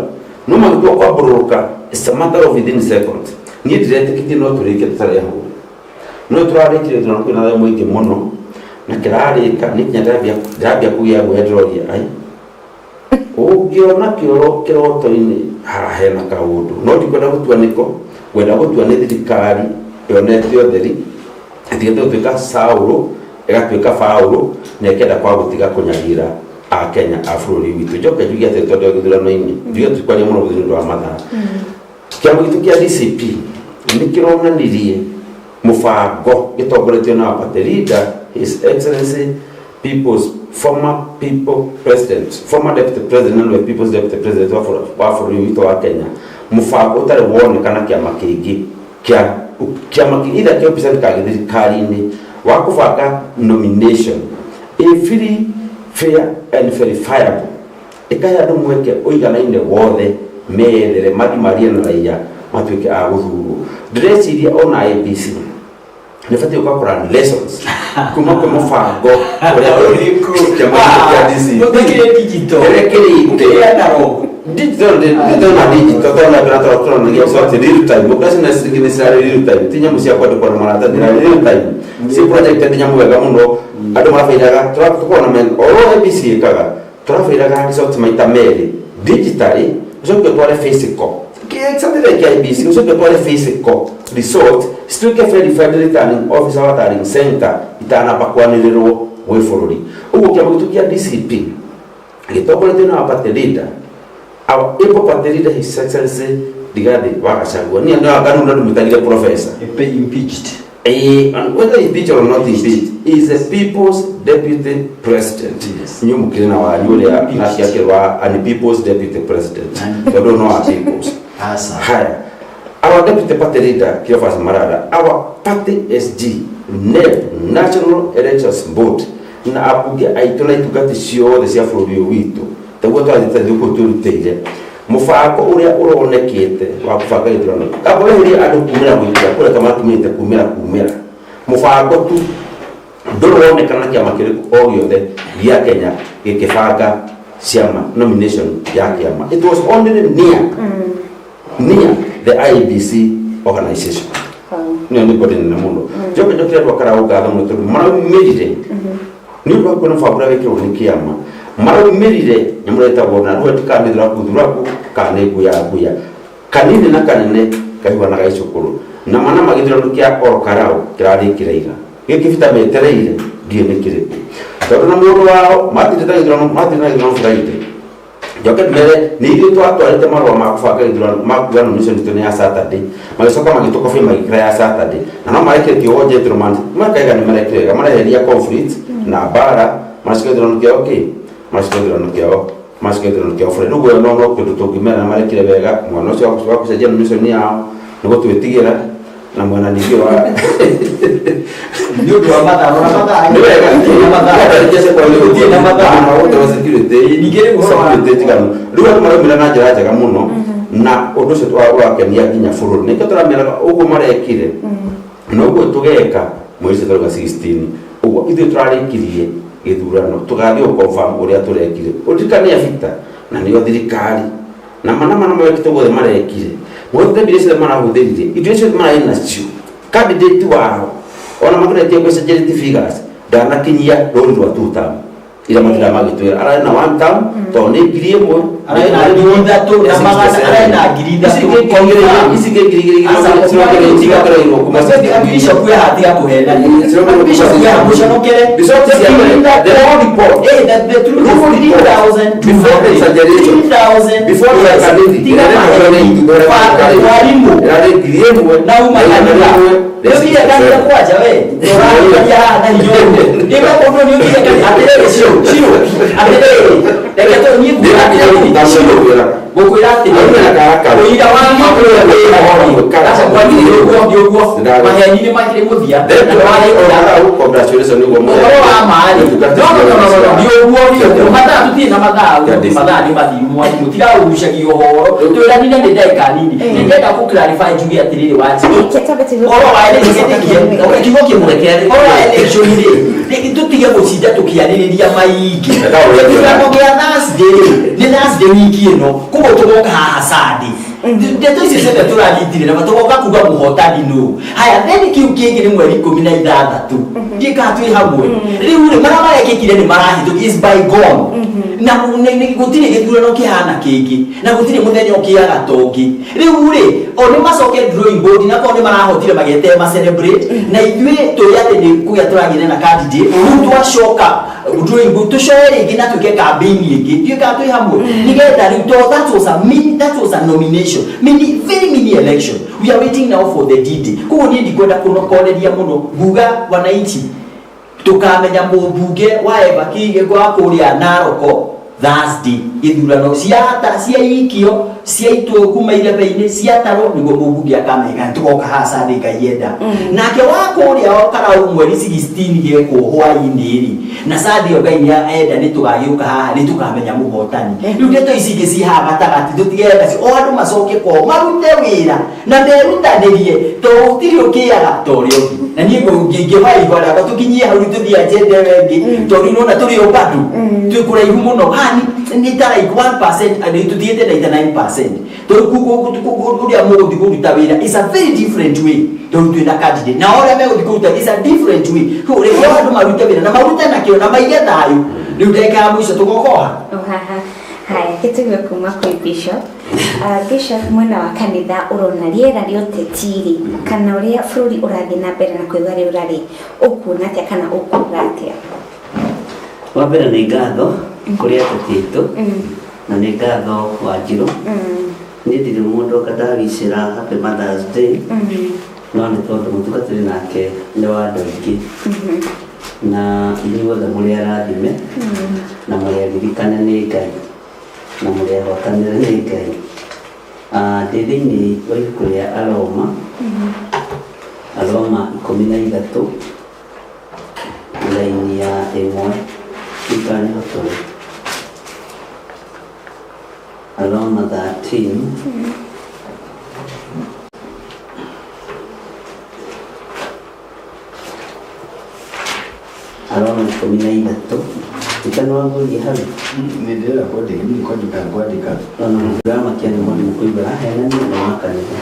no magĩtua kwambũrũrũka, it's a matter of within seconds. Niĩ ndiretĩkĩtie no tũrĩke tũtarehwo, no tũrarĩkire gĩthurano kwĩna thayũ mũingĩ mũno na kĩrarĩka nĩ nginya ndĩrambia kũgĩa guoya. Ndĩroria ai ũngĩona kĩoro kĩroto-inĩ haha hena kaũndũ, no ndikwenda gũtua nĩko ngwenda gũtua nĩ thirikari yonete ũtheri ĩtigĩte gũtuĩka Saũlũ ĩgatuĩka Paũlũ na ĩkenda kwa gũtiga kũnyarira Akenya a bũrũri witũ. Njoke njuge atĩ tondũ gĩthurano-inĩ njuge tũtikwaria mũno gũthiĩ nĩ ũndũ wa mathaa, kĩama gitũ kĩa DCP nĩ kĩronanirie mũbango gĩtongoretio na party leader, His Excellency People's former people president, former deputy president na nĩwe people's deputy president wa bũrũri witũ wa Kenya, mũbango ũtarĩ wonekana kĩama kĩngĩ kĩa kĩama either kĩa opposition kana gĩthirikari-inĩ wa kũbanga nomination a free, fair and verifiable, ĩkahe andũ mweke ũiganaine wothe meyethere mathi marie na raia matuĩke a gũthurwo. Ndĩreciria ona IEBC nĩ batiĩ gũka kũlearn lessons kuma kwĩ mũbango ũrĩa kĩama gitũ kĩa DCP Gũtikĩrĩ digital. kĩrekĩrĩte. Gũkĩrĩ analog. Digital, digital na digital tondũ na tũronania result real time. Ũgaci na ciringi nĩ cirarĩ real time, ti nyamũ cia kwandĩkwo na maratathi, na real time ci projected nyamũ wega mũno. Andũ marabairaga tũkorwo na men o ũrĩa IEBC ĩkaga, tũrabairaga result maita merĩ digitally, ũcoke ũtware physical exactly like IEBC, ũcoke ũtware physical result cituĩke verified returning officer wa tallying center itanamba kwanĩrĩrwo gwĩ bũrũri. Ũguo kĩama gitũ kĩa DCP gĩtongoretio na party leader, our able party leader, His Excellency Rigathi wa Gachagua, niĩ no anga rĩu ndĩmwĩtagire professor. Impeached. And whether impeached or not impeached, is the people's deputy president. Yes. Inyuĩ mũkĩrĩ na wanyu ũrĩa nake akĩrwa and people's deputy president tondũ no wa people's. Asa. Haya, our deputy party leader Cleophas Malala, our party SG, NEB, National Elections Board, na ambunge aitũ na itungati ciothe cia bũrũri ũyũ witũ, taguo twathiĩte thukuru twĩrutĩire mũbango ũrĩa ũronekete wa kũbanga gĩthurano amba weherie andũ kumĩra gũikia kũrĩa ta matumĩte kumĩra kumĩra mũbango tu ndũrĩ wonekana na kĩama kĩrĩkũ o gĩothe gĩa Kenya gĩkĩbanga ciama nomination ya kĩama. It was only near the IEBC organization nĩyo nĩ body nene mũno. Njoke njokere andũ a Karau ngatho mũno tondũ maraumĩrire nĩ ũndũ wa kuona mũbango ũrĩa wekĩrwo nĩ kĩama, maraumĩrire nyamũ ĩrĩa ĩtagwo na rũĩ kana nĩ thuraku thuraku kana nĩ nguya nguya kanini na kanene kaihuanaga icũkũrũ na mana magĩthurano kĩa Ol Kalou kĩrarĩkire ira gĩkĩ bita metereire ndiĩ nĩ kĩrĩkũ tondũ na mũndũ wao matindĩte gĩthurano matindĩte gĩthurano Friday. Njoke ndĩmere nĩ ithuĩ twatwarĩte marũa ma kũbanga gĩthurano ma kuga nomination itũ nĩ ya Saturday, magĩcoka magĩtũkobia magĩkĩra ya Saturday na no marekĩrĩtie ũguo gentleman makaiga nĩ marekire wega mareheria conflict na mbara macoke gĩthurano kĩao kĩ macoke gĩthurano kĩao macoke gĩthurano kĩao Friday. Rĩu no kĩndũ tũngĩmera na marekire wega mwana ũcio wa gũcenjia nomination yao nĩ gũtwĩtigĩra na mwena ningĩ wa Nĩ ũndũ wa mathaa, rora mathaa. Nĩ wega. Gũtirĩ na mathaa. Gũtirĩ na mathaa. Maũndũ wa security. Ningĩ rĩu ũhoro wa- Security njiganu rĩu andũ maraumĩra na njĩra njega mũno na ũndũ ũcio ũrakenia nginya bũrũri nĩkĩo tũrameraga ũguo marekire noguo tũgeka mweri ũcio tũrauga 16 ũguo ithuĩ tũrarĩkirie gĩthurano tũgathiĩ gũ-confirm ũrĩa tũrekire ũririkane abita na nĩo thirikari na mana mana mawekĩte guothe marekire mahũthĩrĩte mbia ciothe marahũthĩrire indo icio mararĩ nacio candidate wao ona mageretie gũcenjeretie figures ndanakinyia rũri rwa two term ira matinda magĩtwĩra ararĩ na one term tondũ nĩ 1,000. Ararĩ na 3,000 na magana, ararĩ na 3,000. Ici ingĩ 2,000 cirongereirwo kuma Bishop wĩ haha tiga kũhenania. Bishop wĩ haha mũconokere. Result cia mbere, the raw report. The truth is Raw report. 3,200. Before the exaggeration. 3,000. Before the exaggeration. Tiga maheni. Mwalimu. Ĩrarĩ 1,000 Na uma kanitha. Nĩũthire kanitha kwanja we. Ũraria haha na hinya ũguo. Nĩũka kũndũ nĩũthire kanitha. Atĩrĩrĩ, Shiro, Shiro. Atĩrĩrĩ, reke tu niĩ nguga atĩrĩrĩ. Ngũkwĩra atĩrĩrĩ, ũira wa gĩthurano aca kwagĩrĩire ũguo nĩ ũguo maheni nĩ makĩrĩ mũthia na nĩ ũhoro wa ma-rĩ, no no no no no nĩ ũguo nĩ ũguo mathaa tũtirĩ na mathaa ũguo mathaa nĩ mathiru mwarimũ tiga ũgucagia ũhoro twĩranire nĩ ndagĩka nini nĩ ndĩrenda kũ clarify njuge atĩrĩrĩ wanjirũ ũhoro wa election kiugo kĩmwe ũhoro wa election rĩ tũtige gũcinda tũkĩarĩrĩria maingĩ gĩthurano gĩa Thursday rĩ nĩ Thursday wiki ĩno koguo tũgoka haha Sunday ndeto icio ciothe tũranyitire na tũgoka kuga mũhotani nũ haya then kĩu kĩngĩ nĩ mweri 16 ndiĩ kana twĩ hamwe rĩu rĩ marĩa marekĩkire nĩ marahĩtũki is bygone na gũtirĩ gĩthurano kĩhana kĩngĩ na gũtirĩ mũthenya ũkĩaga ta ũngĩ rĩu rĩ o nĩ macoke drawing board na korwo nĩ marahotire magete ma celebrate na ithuĩ tũrĩ atĩ nĩ kũgĩa tũragĩre na candidate rĩu twacoka drawing board tũcoe rĩngĩ na twĩke campaign ĩngĩ ndiũĩ kana twĩ hamwe nĩgetha rĩu to that was a mini that was a nomination mini very mini election we are waiting now for the D-Day koguo niĩ ndikwenda kũnokoreria mũno nguga wananchi tukamenya mũmbunge wa Embakasi wa kũrĩa Naroko Thursday ithurano ciata ciaikio ciaitwo kuma irebe-inĩ ciatarwo nĩguo mũmbunge akamenya tũgoka haha Sunday Ngai enda nake wa kũrĩa Karau mweri 16 gekwo hwaĩ-inĩ rĩ na Sunday ĩyo Ngai nĩ enda nĩ tũgagĩũka haha nĩ tũkamenya mũhotani rĩu ndeto ici ingĩ ci haha gatagatĩ tũtigere nacio o andũ macoke kwao marute wĩra na merutanĩrie to gũtirĩ ũkĩaga ta ũrĩa ũngĩ na niĩ ngĩhoya igwa rĩakwa tũkinyie hau rĩu tũthiĩ agenda ĩyo ĩngĩ tondũ rĩu nĩwona tũrĩ o bado twĩ kũraihu mũno haha nĩ ta like 1% and tũthiĩte 99% tondũ ũrĩa mũgũthiĩ kũruta wĩra is a very different way tondũ twĩna candidate na ũrĩa megũthiĩ kũruta is a different way rĩu rĩu andũ marute wĩra na marute na kĩo na maige thayũ rĩu ndagĩka ya mũico tũgokoha Ohaha. Haya, kĩtũigue kuma kwĩ Bishop. Bishop mwena wa kanitha ũrona rĩera rĩa ũteti rĩ kana ũrĩa bũrũri ũrathiĩ na mbere na kwĩgarũra rĩ ũkuona atĩa kana ũkuga atĩa? Wa mbere nĩ ngatho kũrĩ ateti aitũ na nĩ ngatho Wanjirũ. Niĩ ndirĩ mũndũ anga ndawicĩra Happy Mother's Day no nĩ tondũ mũtungatĩri nake nĩ wa andũ aingĩ na inyuothe mũrĩ arathime na mũrĩ aririkane nĩ Ngai na mũrĩ ahotanĩre nĩ Ngai. Ndĩ thĩinĩ wa ibuku rĩa Aroma, Aroma 13 raini ya 1 ndikana nĩho tũrĩ. Aroma 13 Aroma 13 ndikana wagũria hau nĩ ndĩrenda kwandĩka niĩ kwandĩka ngwandĩka ona mũndũramakia nĩ mwarimũ kũigua aheanania na wa kanitha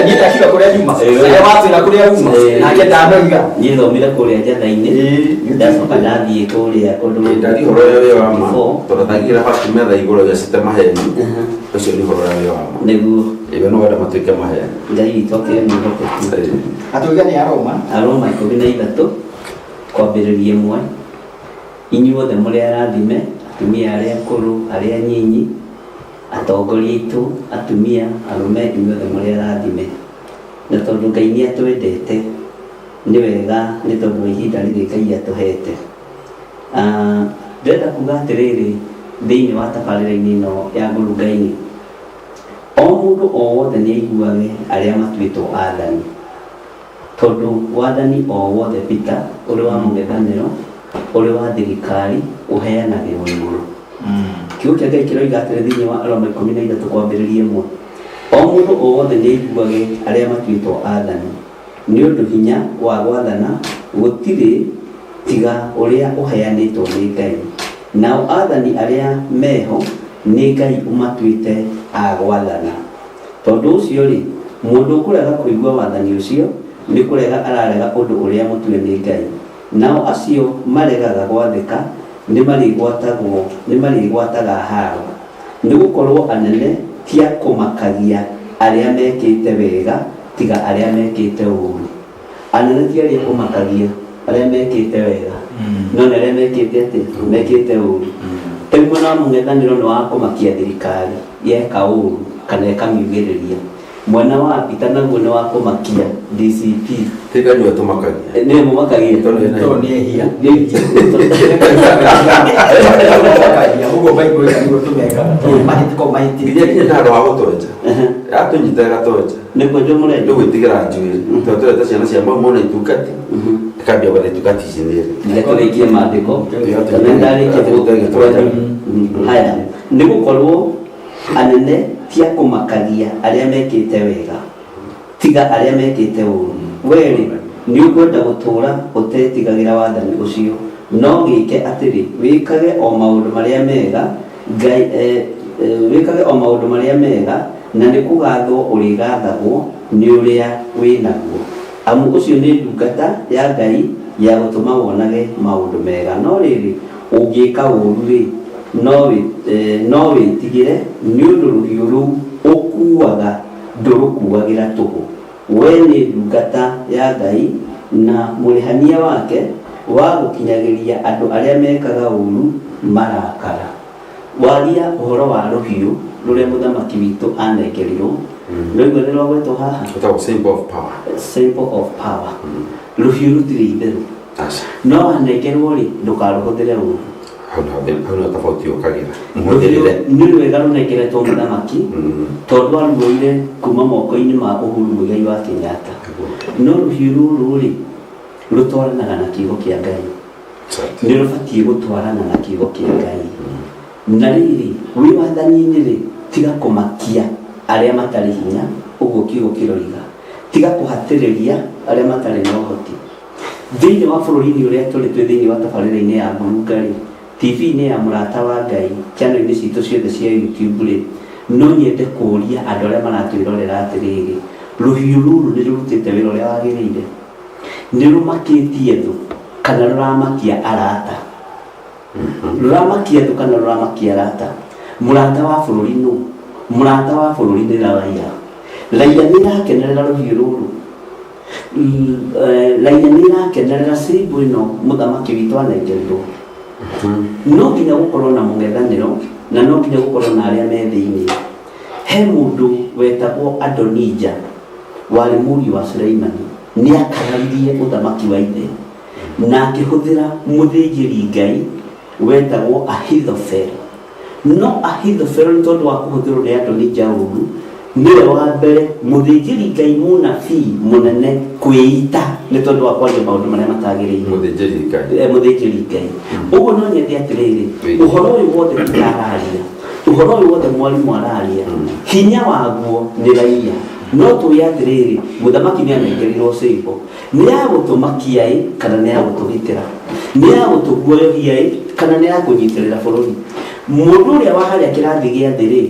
niĩ ndakiuga kũrĩa nyuma arĩa watwĩra kũrĩa uma nake ndanoiga niĩ thomire kũrĩa njatha-inĩ ndacoka ndathiĩ kũrĩa kũndũ Ndaria ũhoro ũrĩa wĩ wa ma tondũ thagira bati metha igũrũ gĩacite maheni ũcio nĩ ũhoro ũrĩa wĩ wa ma nĩguo iwe nĩ wenda matuĩke maheni Ngai witũ akĩrĩ mwĩhokeku atũiga nĩ Aroma Aroma 13 kwambĩrĩria 1 inyuothe mũrĩ arathime atumia arĩa akũrũ arĩa anyinyi atongoria aitũ atumia arũme inyuothe mũrĩ arathime na tondũ Ngai nĩ atwendete nĩ wega nĩ tondũ wa ihinda rĩrĩ Ngai atũhete. Ndĩrenda kuga atĩrĩrĩ thĩinĩ wa tabarĩra-inĩ ĩno ya ngurunga-inĩ o mũndũ o wothe nĩ aiguage arĩa matuĩtwo athani tondũ wathani o wothe Peter ũrĩ wa mũng'ethanĩro ũrĩ wa thirikari ũheanagĩrwo igũrũ. Kiugo kĩa Ngai kĩroiga atĩrĩ thĩinĩ wa Aroma 13 kwambĩrĩria 1 o mũndũ o wothe nĩ aiguage arĩa matuĩtwo athani nĩ ũndũ hinya wa gwathana gũtirĩ tiga ũrĩa ũheanĩtwo nĩ Ngai nao athani arĩa meho nĩ Ngai ũmatuĩte a gwathana tondũ ũcio rĩ mũndũ ũkũrega kũigua wathani ũcio nĩ kũrega ararega ũndũ ũrĩa mũtue nĩ Ngai nao acio maregaga gwathĩka nĩ marĩgwataga haro nĩ gũkorwo anene ti a kũmakagia arĩa mekĩte wega tiga arĩa mekĩte ũũru anene ti arĩa kũmakagia arĩa mekĩte wega no nĩ arĩa mekĩte atĩ mekĩte ũũru rĩu mwena wa mũng'ethanĩro nĩ wa kũmakia thirikari yeka ũũru kana ĩkamiugĩrĩria Mwena wa Peter naguo nĩ wa kũmakia DCP. Tiga nĩwe tũmakagia. Nĩwe mũmakagia. Tondũ nĩ ehia. Ũguo Bible ĩyo nĩguo tũmekaga. Tondũ mahĩtĩko mahĩtĩtie. Nginya kinya handũ ha gũtwenja. Atũnyita gatwenja. Nĩ kwenjwo mũrenja. Nĩ gwĩtigĩra njuĩrĩ. Tondũ tũreta ciana cia mau mona itungati. Ĩkambia gwetha itungati ici nĩ Reke tũrĩkie maandĩko. Tondũ nĩndarĩkia Haya, nĩ gũkorwo anene ti a kũmakagia arĩa mekĩte wega, tiga arĩa mekĩte ũũru. Wee-rĩ, nĩũkwenda gũtũũra ũtetigagĩra wathani ũcio? No gĩĩke atĩrĩ, wĩkage o maũndũ marĩa mega, Ngai, wĩkage o maũndũ marĩa mega, na nĩ kũgathwo ũrĩgathagwo nĩ ũrĩa wĩ naguo. Amu ũcio nĩ ndungata ya Ngai ya gũtũma wonage maũndũ mega. No rĩrĩ, ũngĩĩka ũũru-rĩ, no wĩtigĩre, nĩ ũndũ rũhiũ rũu ũkuuaga ndũrũkuuagĩra tũhũ. Wee nĩ ndungata ya Ngai na mũrĩhania wake wa gũkinyagĩria andũ arĩa mekaga ũũru marakara. Waria ũhoro wa rũhiũ rũrĩa mũthamaki witũ anengerirwo, nĩwaigua nĩ rwagwetwo haha? Rwĩtagwo symbol of power. Symbol of power. Rũhiũ rũtirĩ itherũ. No wanengerwo-rĩ, ndũkarũhũthĩre ũũru. Hau nĩho tofauti yũkagĩra. Rũhiũ Mũhũthĩrĩre. nĩ rwega rũnengeretwo mũthamaki tondũ aruoire kuma moko-inĩ ma Uhuru Muigai wa Kenyatta. No rũhiũ rũrũ-rĩ, rũtwaranaga na kiugo kĩa Ngai. Nĩ rũbatiĩ gũtwarana na kiugo kĩa Ngai. Na rĩrĩ, wĩ wathani-inĩ-rĩ, tiga kũmakia arĩa matarĩ hinya, ũguo kiugo kĩroiga. Tiga kũhatĩrĩria arĩa matarĩ na ũhoti. Thĩinĩ wa bũrũri-inĩ ũrĩa tũrĩ twĩ thĩinĩ wa tabarĩra-inĩ ya Ngurunga-rĩ, TV-inĩ ya Mũrata wa Ngai, channel-inĩ citũ ciothe cia YouTube-rĩ, no nyende kũũria andũ arĩa maratwĩrorera atĩrĩrĩ, rũhiũ rũrũ nĩ rũrutĩte wĩra ũrĩa wagĩrĩire? Nĩ rũmakĩtie thũ kana rũramakia arata? Rũramakia thũ kana rũramakia arata? Mũrata wa bũrũri nũ? Mũrata wa bũrũri nĩ raia. Raia nĩ ĩrakenerera rũhiũ rũrũ? Raia nĩ ĩrakenerera symbol ĩno mũthamaki witũ anengerirwo? No nginya gũkorwo na mũng'ethanĩro na no nginya gũkorwo na arĩa me thĩinĩ. He mũndũ wetagwo Adonija warĩ mũriũ wa Suleimani, nĩ akararirie ũthamaki wa ithe na akĩhũthĩra mũthĩnjĩri Ngai wetagwo Ahithofeli. No Ahithofeli nĩ tondũ wa kũhũthĩrwo nĩ Adonija ũũru, nĩwe wa mbere mũthĩnjĩri Ngai mũnabii mũnene kwĩita nĩ tondũ wa kwaria maũndũ marĩa matagĩrĩire. Mũthĩnjĩri Ngai. Mũthĩnjĩri Ngai. Ũguo no nyende atĩrĩrĩ, ũhoro ũyũ wothe Peter araria, ũhoro ũyũ wothe mwarimũ araria, hinya waguo nĩ raia. No tũĩ atĩrĩrĩ, mũthamaki nĩ anengerirwo symbol. Nĩ ya gũtũmakia-ĩ kana nĩ ya gũtũgitĩra? Nĩ ya gũtũguoyohia-ĩ kana nĩ ya kũnyitĩrĩra bũrũri? Mũndũ ũrĩa wa harĩa kĩrathi gĩa thĩ-rĩ,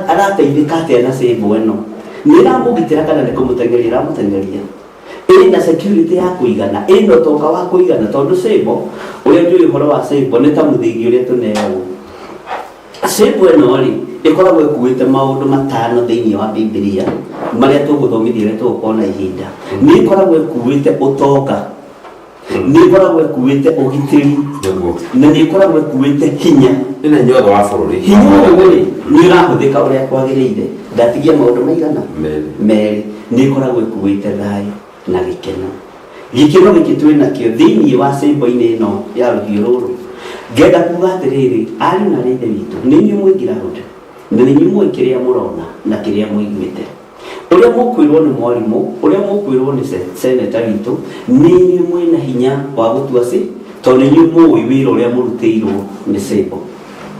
arateithĩka atĩa na symbol ĩno? Nĩ ĩramũgitĩra kana nĩ kũmũteng'eria ĩramũteng'eria? Ĩna security ya kũigana? Ĩna ũtonga wa kũigana? Tondũ symbol, ũrĩa njũĩ ũhoro wa symbol nĩ ta mũthingi ũrĩa tũneagwo. Symbol ĩno rĩ, ĩkoragwo ĩkuĩte maũndũ matano thĩinĩ wa Bibilia marĩa tũgũthomithia rĩrĩa tũgũkorwo na ihinda. Nĩ ĩkoragwo ĩkuĩte ũtonga, nĩ ĩkoragwo ĩkuĩte ũgitĩri, na nĩ ĩkoragwo ĩkuĩte hinya. Ĩna hinya wothe wa bũrũri. Hinya ũyũ rĩ, nĩ ũrahũthĩka ũrĩa kwagĩrĩire. Ndatigia maũndũ maigana? Merĩ. Nĩ ĩkoragwo ĩkuĩte thayũ na gĩkeno. Gĩkeno gĩkĩ twĩ nakĩo thĩinĩ wa symbol-inĩ ĩno ya rũhiũ rũrũ. Ngenda kuga atĩrĩrĩ, ariũ na aarĩ a Ithe witũ, nĩ inyuĩ mwĩ ground, na nĩ inyuĩ mũĩ kĩrĩa mũrona na kĩrĩa mũiguĩte. Ũrĩa mũkwĩrwo nĩ mwarimũ, ũrĩa mũkwĩrwo nĩ senator witũ, nĩ inyuĩ mwĩna hinya wa gũtua tondũ nĩ inyuĩ mũĩ wĩra ũrĩa mũrutĩirwo nĩ symbol.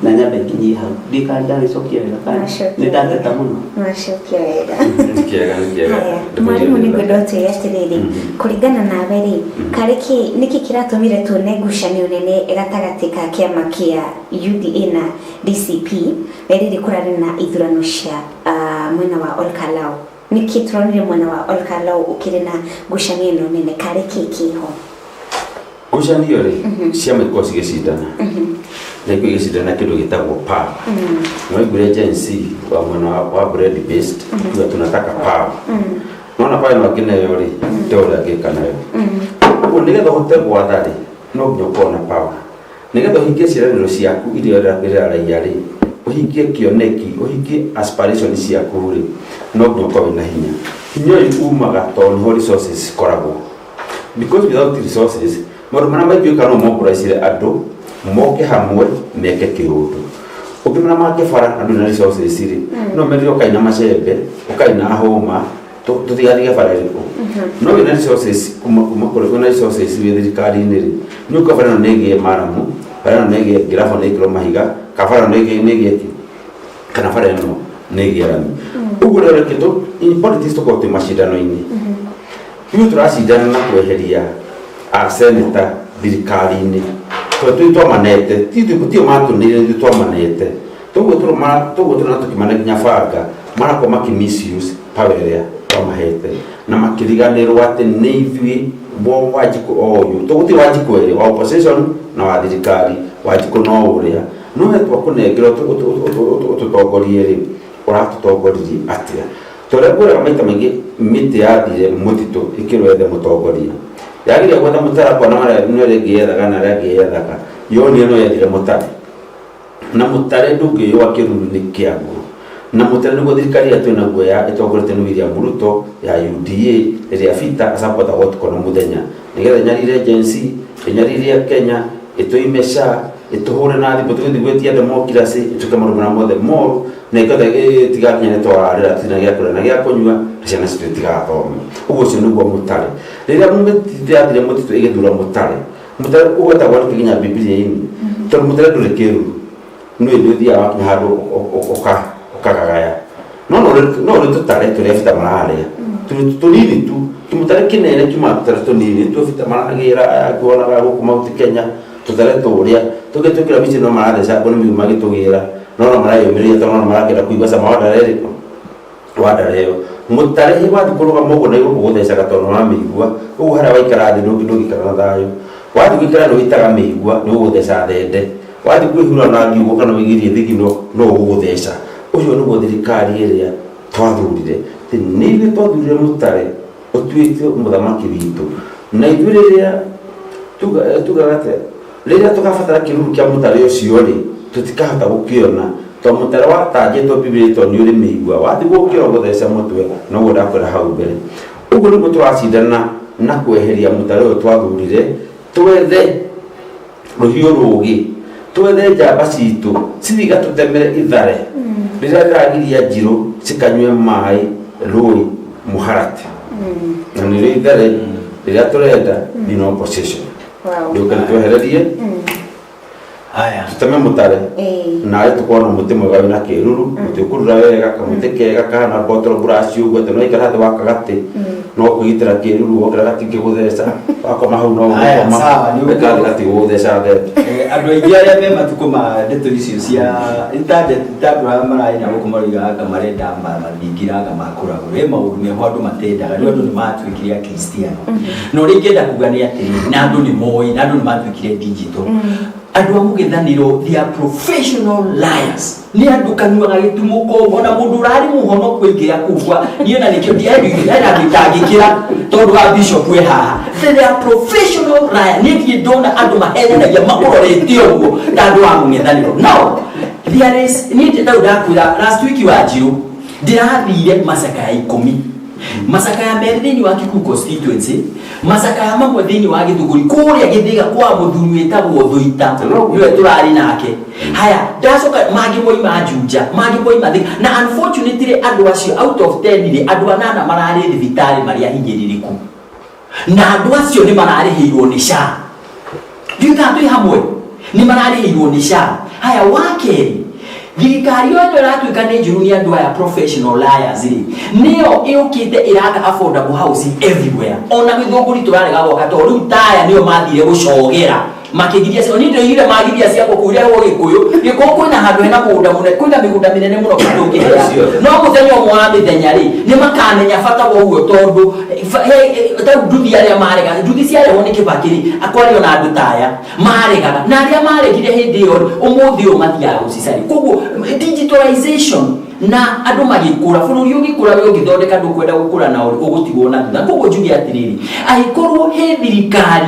Na nyambe nginyie hau. Ndiũĩ kana ndagĩcokia wega kana nĩ ndateta mũno. Wacokia wega. Nĩ kĩega, nĩ kĩega. Haya, mwarimũ nĩ ngwenda ũtwĩre atĩrĩrĩ, kũringana nawe rĩ, karĩ kĩ nĩkĩ kĩratũmire tuone ngucanio nene gatagatĩ ka kĩama kĩa UDA na DCP rĩrĩ kũrarĩ na ithurano cia mwena wa Olkalau? Nĩkĩ tũronire mwena wa Olkalau ũkĩrĩ na ngucanio ĩno nene, karĩ kĩ kĩho? Ngucanio rĩ, ciama ikoragwo cigĩcindana. Na ikoragwo igĩcindana kĩndũ gĩtagwo power. Na waiguire Gen Z wa mwena wa bread based kuga tunataka power. Nona power ĩno angĩneo rĩ, ndoĩ ũrĩa angĩka nayo. Ũguo nĩgetha ũhote gwatha rĩ, no nginya ũkorwo na power. Nĩgetha ũhingie ciĩranĩro ciaku iria ũrera raia rĩ, Ũhingie kĩoneki, ũhingie aspiration ciaku rĩ, no nginya ũkorwo wĩna hinya. Hinya ũyũ umaga tondũ nĩho resources cikoragwo. Because without resources, maũndũ marĩa maingĩ wĩkaga no mobilize andũ moke hamwe meke kĩũndũ. Ũngĩmera make bara na ndũrĩ na resources rĩ, no merire ũkai na macembe, ũkai na hũma, tũtigatige bara ĩrĩkũ. No wĩna resources kuma kuma kũrĩ wĩna resources wĩ thirikari-inĩ rĩ, nĩ ũkuga bara ĩno nĩ ĩgĩe maramu, bara ĩno nĩ ĩgĩe ngirabu nĩ ĩkĩrwo mahiga, kana bara ĩno nĩ ĩgĩe kĩ, kana bara ĩno nĩ ĩgĩe rami. Ũguo rĩo reke tũ in politics tũkorwo twĩ macindano-inĩ. Ithuĩ tũracindana na kweheria a senator thirikari-inĩ tondũ tũi twamanete, ti ithuĩ tio matũnĩire ithuĩ twamanete. Toguo tũroma toguo tũrona tũkĩmane nginya banga marakorwo makĩ misuse power ĩrĩa twamahete na makĩriganĩrwo atĩ nĩ ithuĩ bo Wanjikũ o ũyũ to gũtirĩ Wanjikũ erĩ wa opposition na wa thirikari. Wanjikũ no ũrĩa no we twakũnengera ũtũtongorie rĩ, ũratũtongoririe atĩa? Torĩa ngwĩraga maita maingĩ, mĩtĩ yathire mũtitũ ĩkĩrwo yethe mũtongoria, yageria gwetha mũtarakwa na marĩa nĩ ĩrĩa ĩngĩ yethaga na ĩrĩa ĩngĩ yethaga, yonire no yethire mũtare, na mũtare ndũngĩyũa kĩruru-inĩ kĩaguo. Na mũtare nĩguo thirikari ĩrĩa twĩ naguo ya ĩtongoretio nĩ William Ruto ya UDA, ĩrĩa Peter asapotagwo ũtukũ na mũthenya nĩgetha ĩnyarire Gen Z, ĩnyarire Kenya, ĩtũime SHA, ĩtũhũre na thimũ tũgĩthiĩ gwĩtia democracy, ĩtũke maũndũ marĩa mothe moru, na ĩkĩhota ĩtigakinya nĩ twararĩra tũtirĩ na gĩa kũrĩa na gĩa kũnyua, na ciana citũ itigathome. Ũguo ũcio nĩguo mũtare. Rĩrĩa mĩtĩ yathire mũtitũ ĩgĩthura mũtare, mũtare ũgwetagwo nĩkĩ nginya Bibilia-inĩ? Tondũ mũtare ndũrĩ kĩruru. Nĩ ũndũ ũthiaga wakinya handũ ũkagagaya. No no ũrĩ tũtare tũrĩa bita mararĩa. Tũnini tu, tũmũtare kĩnene kiumaga tũtare tũnini, nĩtuo bita maragĩra aya ngĩonaga gũkũ Mount Kenya, tũtare tũrĩa. Tũngĩtwĩkĩra mbica no marathecangwo nĩ mĩrimũ magĩtũgĩra, no no mareyũmĩrĩria tondũ no marakĩenda kũigua cama wa ndare ĩrĩkũ? Wa ndare ĩyo. Mũtare wathiĩ kũrũgama ũguo na igũrũ ũgũthecaga tondũ nĩũramĩigua, ũguo harĩa waikara thĩ ndũngĩikara na thayũ. Wathiĩ gũikara nĩ ũitaga mĩigua nĩ ũgũgũtheca thende. Wathiĩ kwĩhura na ngiugo kana wĩgirie thigino no ũgũgũtheca. Ũcio nĩguo thirikari ĩrĩa twathurire. Atĩ nĩ ithuĩ twathurire mũtare ũtuĩke mũthamaki witũ. Na ithuĩ rĩrĩa tugaga atĩa, rĩrĩa tũgabatara kĩruru kĩa mũtare ũcio-rĩ, tũtikahota gũkĩona. Tondũ mũtare watanjĩtwo Bibilia tondũ nĩ ũrĩ mĩigua, wathiĩ gũkĩra ũgũtheca mũtwe, noguo ndakwĩra hau mbere. Ũguo nĩguo tũracindana na kweheria mũtare ũyũ twathurire, twethe rũhiũ rũgĩ, twethe njamba citũ cithiĩ igatũtemere ithare rĩrĩa rĩragiria njirũ cikanyue maĩ rũĩ mũharatĩ, na nĩrĩo ithare rĩrĩa tũrenda thĩinĩ wa opposition. Rĩũke rĩtwehererie Haya. Tuteme mũtare nawe tũkorwo na mũtĩ mwega wĩna kĩruru, mũtĩ ũkũrura wega, kamũtĩ kega kahana bottle brush ũguo, atĩ no ikara thĩ wa kagatĩ no kwĩgitĩra kĩruru, wokĩra gatingĩgũtheca, wakoma hau no Haya, ũgũkoma sawa, nĩ ũguo. wekara thĩ gatigũgũtheca thembe. Andũ aingĩ arĩa me matukũ ma ndeto icio cia nĩ ta andũ arĩa mararĩ na gũkũ maroiga anga marenda mathingira anga makũragũra. He maũndũ meho andũ matendaga, rĩu andũ nĩ matuĩkire akristiano. Na ũrĩa ingĩenda kuga nĩ atĩrĩrĩ, na andũ nĩ moĩ, na andũ nĩ matuĩkire digital. Andũ a mũng'ethanĩro, they are professional liars. Nĩ andũ kanua gagĩtumũka ũguo, ona mũndũ ũrarĩ mũhonoku aingĩra kũu kwa, niĩ ona nĩkĩo hena andũ itangĩkĩra tondũ wa bishop wĩ haha. They are professional liars. Niĩ ndirĩ ndona andũ mahenanagia makũrorete ũguo ta andũ a mũng'ethanĩro. Now, there is, niĩ ndau ndakwĩra last week wa Njirũ, ndĩrathire macakaya 10. Macakaya merĩ thĩinĩ wa Kikuyu constituency, macakaya mamwe thĩinĩ wa Gĩthũngũri, kũrĩa Gĩthĩga kwa mũthuri wĩtagwo Thũita, nĩwe tũrarĩ nake. Haya, ndacoka mangĩ moima Juja, mangĩ moima Thika. Na unfortunately andũ acio out of 10 rĩ, andũ anana mararĩ thibitarĩ marĩ ahinyĩrĩrĩku. Na andũ acio nĩ mararĩhĩirwo nĩ SHA. Ndiũĩ kana twĩ hamwe, nĩ mararĩhĩirwo nĩ SHA. Haya, wa kerĩ, thirikari ĩyo ĩno ĩratuĩka nĩ njũru nĩ andũ aya professional liars rĩ, nĩyo ĩũkĩte ĩraka affordable housing everywhere. Ona Gĩthũngũri tũrarega gwaka tondũ rĩu taya nĩo mathire gũcogera makĩgiria ciao. Niĩ ndĩroigire magiria ciakwo kũu irehwo Gĩkũyũ. Gĩkũyũ kwĩna handũ hena mũgũnda mũnene, kwĩna mĩgũnda mĩnene mũno tũngĩhea. No mũthenya ũmwe wa mĩthenya rĩ, nĩ makamenya bata wa ũguo tondũ ta rĩu nduthi arĩa maregaga, nduthi ciarehwo nĩ Kĩbakĩ rĩ, kwarĩ ona andũ ta aya maregaga, na arĩa maregire hĩndĩ ĩyo rĩ, ũmũthĩ ũyũ mathiaga gũcicaria. Koguo digitalization na andũ magĩkũra, bũrũri ũgĩkũra, we ũngĩthondeka ndũkwenda gũkũra na ũgũtigwo na thutha. Koguo njuge atĩrĩrĩ, angĩkorwo he thirikari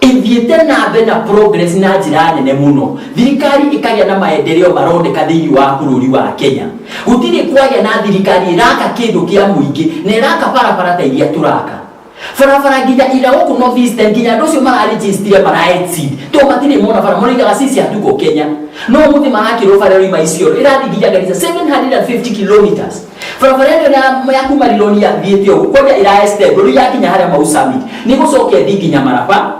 Ithiĩte na mbere na progress na njĩra nene mũno. Thirikari ĩkagĩa na maendeleo maroneka thĩinĩ wa bũrũri wa Kenya. Gũtirĩ kwagĩa na thirikari ĩraka kĩndũ kĩa mũingĩ na ĩraka barabara ta iria tũraka. Barabara nginya ira gũkũ North Eastern nginya andũ acio mararegistire mara exceed to matirĩ mona bara moigaga sisi hatuko Kenya. No mũthĩ marakĩrwo bara ĩroima Isiolo ĩrathiĩ nginya Garissa 750 kilometers. Barabara ĩno ya kuma Rironi yathiĩte ũguo kwanja ĩra extend rĩu yakinya harĩa Mau Summit nĩ gũcoka ĩthiĩ nginya Maraba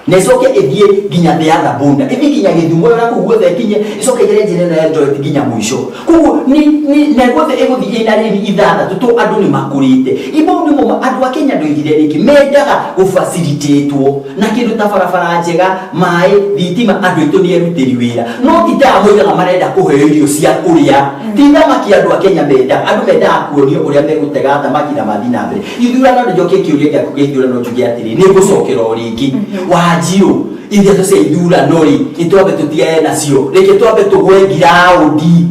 na ĩcoke ĩthiĩ nginya the other border, ĩthiĩ nginya Gĩthumo na kũu guothe ĩkinye, ĩcoke ĩgere njĩra ĩno ya Eldoret nginya mũico. Koguo nĩ nĩ na guothe ĩgũthiĩ ĩna rĩni ithathatũ to andũ nĩ makũrĩte. Imau nĩmo andũ a Kenya ndoigire rĩngĩ mendaga gũbacilitatwo na kĩndũ ta barabara njega, maĩ, thitima, andũ aitũ nĩ erutĩri wĩra. No ti ta moigaga marenda kũheo irio cia kũrĩa. Ti thamaki andũ a Kenya mendaga, andũ mendaga kuonio ũrĩa megũtega thamaki na mathiĩ na mbere. Ithurano nĩ njokie kĩũria gĩaku gĩa ithurano njuge atĩrĩ, nĩ ngũcokera o rĩngĩ. Wanjiũ, ithatũ cia ithurano rĩ, nĩ twambe tũtigane nacio, reke twambe tũgwe ngiraũndi.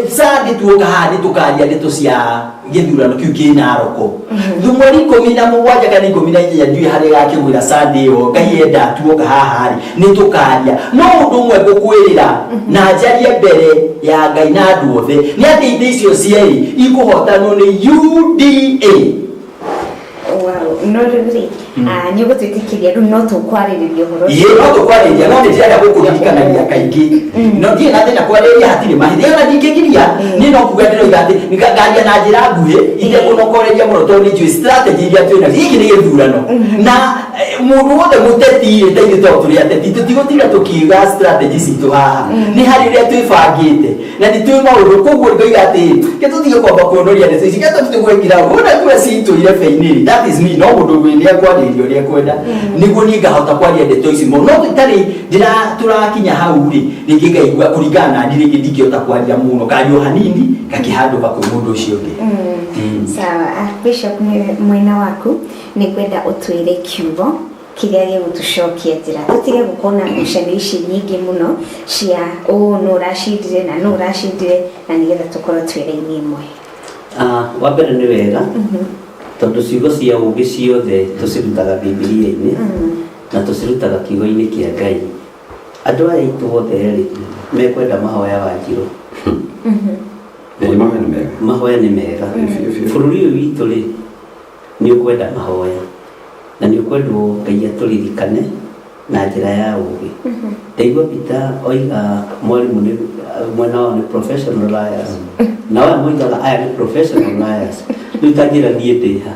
Sunday tuoka haha nĩ tũkaria ndeto cia gĩthurano kĩu kĩ Naroko. Mweri 17 kana 18 ndiũĩ harĩa ĩgakĩgwĩra Sunday ĩyo, Ngai enda tuoka haha rĩ, nĩ tũkaria. No ũndũ ũmwe ngũkwĩrĩra na njarie mbere ya Ngai na andũ othe, nĩ atĩ itĩ icio cierĩ ikũhotanwo nĩ UDA. Wow, no rĩu rĩ, nĩ ũgũtwĩtĩkĩria rĩu no tũkwarĩrĩria ũhoro ũcio. Ĩĩ no tũkwarĩrĩria, no nĩ ndĩrenda gũkũririkanagia kaingĩ. No ndirĩ na thĩna kwarĩrĩria hatirĩ mahĩtia, ona ndingĩgiria. Niĩ no kuga ndĩroiga atĩ ngaria na njĩra nguhĩ itekũnokoreria mũno tondũ nĩ njũĩ strategy iria twĩ nacio. Gĩkĩ nĩ gĩthurano na mũndũ wothe mũteti rĩ, ta ithuĩ tondũ tũrĩ ateti tũtigũtinda tũkiuga strategy citũ haha. Nĩ harĩ ũrĩa twĩbangĩte na nĩ twĩ maũndũ, koguo ngoiga atĩ ke tũtige kwamba kuonoria ndeto ici, ke tũtige gwĩkira wona kura citũire beinĩ rĩ, that is me. No mũndũ wĩ nĩ ekwarĩrĩria ũrĩa ekwenda nĩguo niĩ ngahota kwaria ndeto ici mũno. No itarĩ ndĩra tũrakinya hau rĩ, rĩngĩ ngaigua kũringana na niĩ rĩngĩ ndingĩhota kwaria mũno, ngaria o hanini ngakĩhandũka kwĩ mũndũ ũcio ũngĩ. Sawa, Bishop, nĩ mwena waku nĩ ngwenda ũtwĩre kiugo kĩrĩa gĩgũtũcokia njĩra, tũtige gũkorwo na ngucanio ici nyingĩ mũno cia ũũ nũ ũracindire na nũ ũracindire, na nĩgetha tũkorwo twĩ raini ĩmwe. Wa mbere nĩ wega tondũ ciugo cia ũũgĩ ciothe tũcirutaga Bibilia-inĩ na tũcirutaga kiugo-inĩ kĩa Ngai. Andũ aya aitũ othe rĩ, mekwenda mahoya Wanjirũ. Mahoya nĩ mega. Mahoya nĩ mega. Bũrũri ũyũ witũ rĩ, nĩ ũkwenda mahoya na nĩ ũkwendwo Ngai atũririkane na njĩra ya ũũgĩ. Ndaigua Peter oiga mwarimũ nĩ mwena wao nĩ professional liars, na aya moigaga aya nĩ professional liars. Rĩu ta njĩra niĩ ndĩ ha?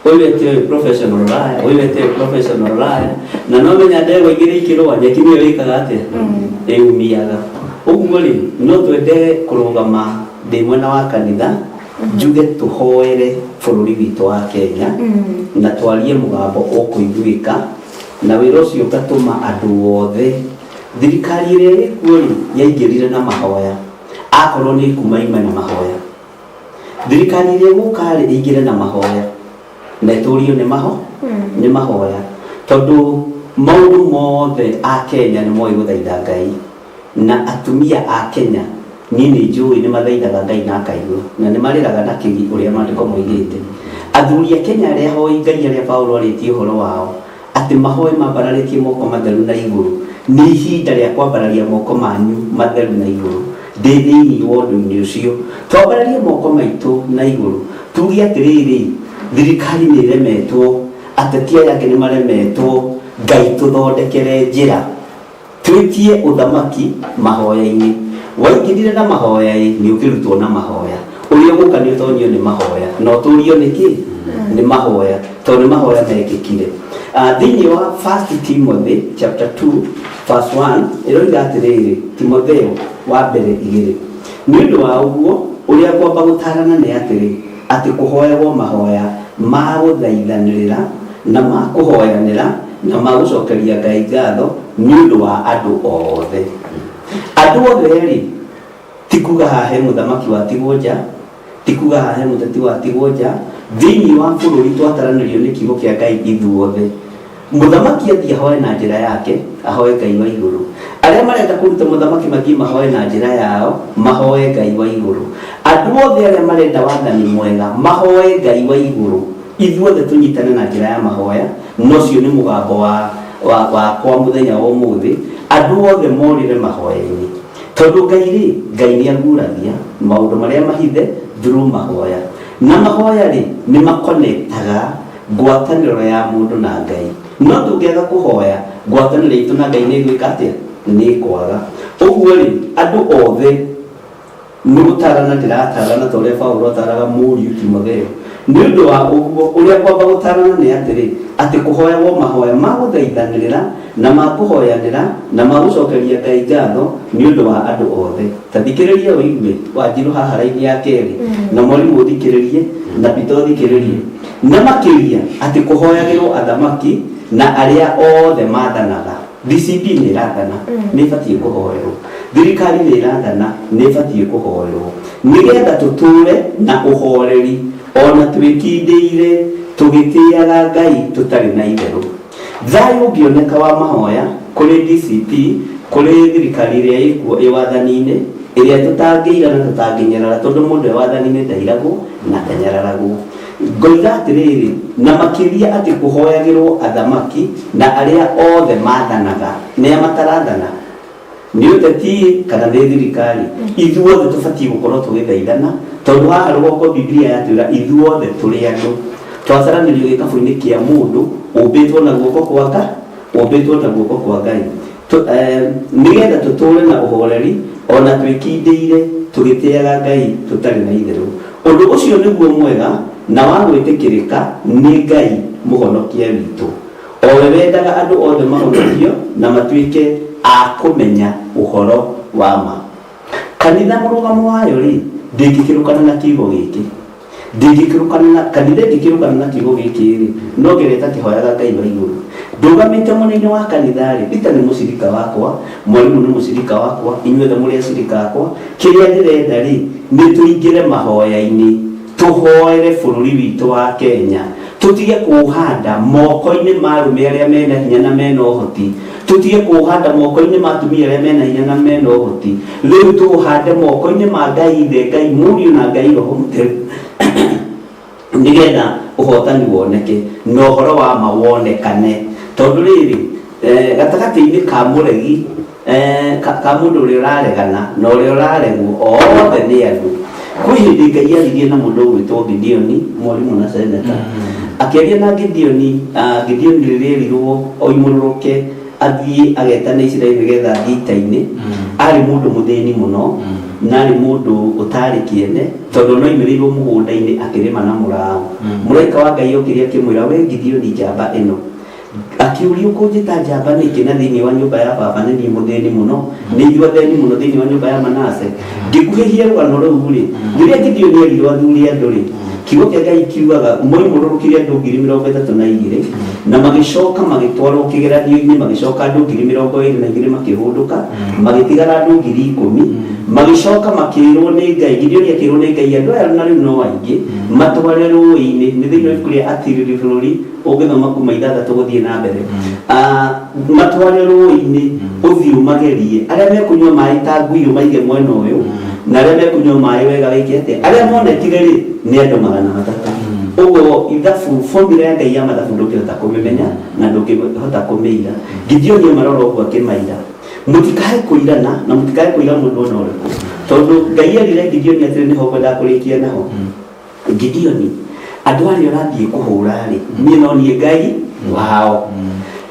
Ũyũ ete ũyũ professional liar, ũyũ ete ũyũ professional liar, na no menya ndegwa igĩrĩ ikĩrũa nyeki nĩyo ĩkaga atĩa? Ĩumiaga. Ũguo rĩ, no twende kũrũgama ndĩ mwena wa kanitha njuge tũhoere bũrũri witũ wa Kenya na twarie mũgambo ũkũiguĩka, na wĩra ũcio ngatũma andũ othe. Thirikari ĩrĩa ĩkuo rĩ, yaingĩrire na mahoya, akorwo nĩ ĩkuma ime na mahoya. Thirikari ĩrĩa ĩgũka rĩ, ĩingĩre na mahoya na ĩtũrio nĩ maho nĩ mahoya, tondũ maũndũ mothe a Kenya nĩ moĩ gũthaitha Ngai, na atumia a Kenya niĩ nĩ njũĩ nĩ mathaithaga Ngai na akaigua, na nĩ marĩraga na kĩgi ũrĩa maandĩko moigĩte. Athuri a Kenya arĩa ahoi Ngai arĩa Paulo arĩtie ũhoro wao atĩ mahoe mambararĩtie moko matheru na igũrũ, nĩ ihinda rĩa kwambararia moko manyu matheru na igũrũ. Ndĩ thĩinĩ wa ũndũ-inĩ ũcio, twambararie moko maitũ na igũrũ tuge atĩrĩrĩ, thirikari nĩ ĩremetwo, ateti aya angĩ nĩ maremetwo, Ngai tũthondekere njĩra. Twĩtie ũthamaki mahoya-inĩ. Waingĩrire na mahoya ĩ, nĩ ũkĩrutwo na mahoya. Ũrĩa ũgũka nĩ ũtonyio nĩ mahoya, na ũtũrio nĩ kĩ? Nĩ mahoya, tondũ nĩ mahoya mekĩkire. Thĩinĩ wa First Timothy chapter 2 verse 1 ĩroiga atĩrĩrĩ, Timotheo wa mbere igĩrĩ, nĩ ũndũ wa ũguo ũrĩa ngwamba gũtaarana nĩ atĩrĩ, atĩ kũhoyagwo mahoya ma gũthaithanĩrĩra na ma kũhoyanĩra na ma gũcokeria Ngai ngatho nĩ ũndũ wa andũ othe. Andũ othe-rĩ, ti kuga haha he mũthamaki watigwo nja, ti kuga haha he mũteti watigwo nja. Thĩinĩ wa bũrũri twataranĩrio nĩ kiugo kĩa Ngai ithuothe. Mũthamaki athiĩ ahoe na njĩra yake, ahoe Ngai wa igũrũ. Arĩa marenda kũruta mũthamaki mathiĩ mahoe na njĩra yao, mahoe Ngai wa igũrũ. Andũ othe arĩa marenda wathani mwega, mahoe Ngai wa igũrũ. Ithuothe tũnyitane na njĩra ya mahoya, na ũcio nĩ mũgambo wa wakwa mũthenya wa ũmũthĩ, andũ othe morĩre mahoya-inĩ, tondũ Ngai rĩ, Ngai nĩ aguragia maũndũ marĩa mahithe through mahoya, na mahoya rĩ nĩ makonektaga ngwatanĩro ya mũndũ na Ngai. No tũngĩaga kũhoya, ngwatanĩro itũ na Ngai nĩ ĩgwĩka atĩa? Nĩ ĩkwaga. Ũguo rĩ, andũ othe nĩ gũtarana ndĩratarana ta ũrĩa Paulo ataraga mũriũ Timotheo. Nĩ ũndũ wa ũguo, ũrĩa ngwamba gũtarana nĩ atĩrĩ, atĩ kũhoyagwo mahoya ma gũthaithanĩrĩra na ma kũhoyanĩra na ma gũcokeria Ngai ngatho nĩ ũndũ wa andũ othe. Ta thikĩrĩria ũigue, Wanjirũ haha raini ya kerĩ, na mwarimũ ũthikĩrĩrie, na Peter ũthikĩrĩrie. Na makĩria atĩ kũhoyagĩrwo athamaki na arĩa othe mathanaga. DCP nĩ ĩrathana, nĩ ĩbatiĩ kũhoerwo. Thirikari nĩ ĩrathana, nĩ ĩbatiĩ kũhoerwo. Nĩgetha tũtũũre na ũhoreri o na twĩkindĩire, tũgĩtĩaga Ngai tũtarĩ na itherũ. Thayũ ũngĩoneka wa mahoya kũrĩ DCP, kũrĩ thirikari ĩrĩa ĩkuo ĩ wathani-inĩ, ĩrĩa tũtangĩira na tũtangĩnyarara tondũ mũndũ e wathani-inĩ ndairagwo na ndanyararagwo. Ngoiga atĩrĩrĩ, na makĩria atĩ kũhoyagĩrwo athamaki na arĩa othe mathanaga. Nĩa matarathana? Nĩ ũteti kana nĩ thirikari? Ithuothe tũbatiĩ gũkorwo tũgĩthaithana, tondũ haha rũgongo Bibilia yatwĩra ithuothe tũrĩ andũ. Twacaranĩrio gĩkabũ-inĩ kĩa mũndũ ũmbĩtwo na guoko kwa Ngai, ũmbĩtwo na guoko kwa Ngai. Nĩgetha tũtũũre na ũhoreri o na twĩkindĩire, tũgĩtĩaga Ngai tũtarĩ na itherũ. Ũndũ ũcio nĩguo mwega na wa gwĩtĩkĩrĩka nĩ Ngai Mũhonokia witũ, o we wendaga andũ othe mahonokio na matuĩke a kũmenya ũhoro wa ma. Kanitha mũrũgamo wayo-rĩ, ndĩngĩkĩrũkana na kiugo gĩkĩ. Ndingĩkĩrũkana na kanitha ĩngĩkĩrũkana na kiugo gĩkĩ-rĩ, no ngere ĩtakĩhoyaga Ngai wa igũrũ. Ndũgamĩte mwena-inĩ wa kanitha-rĩ, Peter nĩ mũcirika wakwa, mwarimũ nĩ mũcirika wakwa, inyuothe mũrĩ acirika akwa, kĩrĩa ndĩrenda-rĩ, nĩ tũingĩre mahoya-inĩ, tũhoere bũrũri witũ wa Kenya, tũtige kũũhanda moko-inĩ ma arũme arĩa mena hinya na mena ũhoti, tũtige kũũhanda moko-inĩ ma atumia arĩa mena hinya na mena ũhoti, rĩu tũũhande moko-inĩ ma Ngai Ithe, Ngai Mũriũ na Ngai Roho Mũtheru, nĩgetha ũhotani woneke na ũhoro wa ma wonekane. Tondũ rĩrĩ, gatagatĩ-inĩ ka mũregi, ka mũndũ ũrĩa ũraregana na ũrĩa ũraregwo, othe nĩ andũ. Kwĩ hĩndĩ Ngai aririe na mũndũ ũgwĩtwo Gideoni, mwarimũ na seneta, akĩaria na Gideoni, Gideoni rĩrĩa erirwo oimũrũrũke athiĩ agetane Isiraeli nĩgetha athiĩ ita-inĩ, arĩ mũndũ mũthĩni mũno, na arĩ mũndũ ũtarĩ kĩene, tondũ ona oimĩrĩirwo mũgũnda-inĩ akĩrĩma na mũraũ. Mũraika wa Ngai okire akĩmwĩra, we Gideoni njamba ĩno, Akĩũria, Ũkũnjĩta njamba nĩkĩ, na thĩinĩ wa nyũmba ya baba nĩ niĩ mũthĩni mũno, nĩ ithuĩ athĩni mũno thĩinĩ wa nyũmba ya Manase? Ngĩkuhĩhia rũgano rũu-rĩ, rĩrĩa Gideoni eerirwo athuure andũ-rĩ, kiugo kĩa Ngai kiugaga, moimũrũrũkire andũ 32,000, na magĩcoka magĩtwarwo kĩgeranio-inĩ, magĩcoka andũ 22,000 makĩhũndũka, magĩtigara andũ 10,000, magĩcoka makĩĩrwo nĩ Ngai, Gideoni akĩĩrwo nĩ Ngai, andũ aya na rĩu no aingĩ, matware rũũĩ-inĩ, nĩ thĩinĩ wa ibuku rĩa Atirĩrĩri Bũrũri, ũngĩthoma kuma ithathatũ gũthiĩ na mbere. Ah, matware rũĩ-inĩ ũthiĩ ũmagerie arĩa mekũnyua maĩ ta ngui ũmaige mwena ũyũ na arĩa mekũnyua maĩ wega wĩke atĩa arĩa monekire rĩ nĩ andũ 300. Ũguo ithabu formula ya Ngai ya mathabu ndũngĩhota kũmĩmenya na ndũngĩhota kũmĩira. Gideoni amarora ũguo akĩmaira mũtikae kũirana na mũtikae kũira mũndũ ona ũrĩkũ, tondũ Ngai erire Gideoni atĩrĩ, nĩho ngwendaga kũrĩkia naho. Gideoni, andũ arĩa ũrathiĩ kũhũra-rĩ, niĩ no niĩ Ngai wao.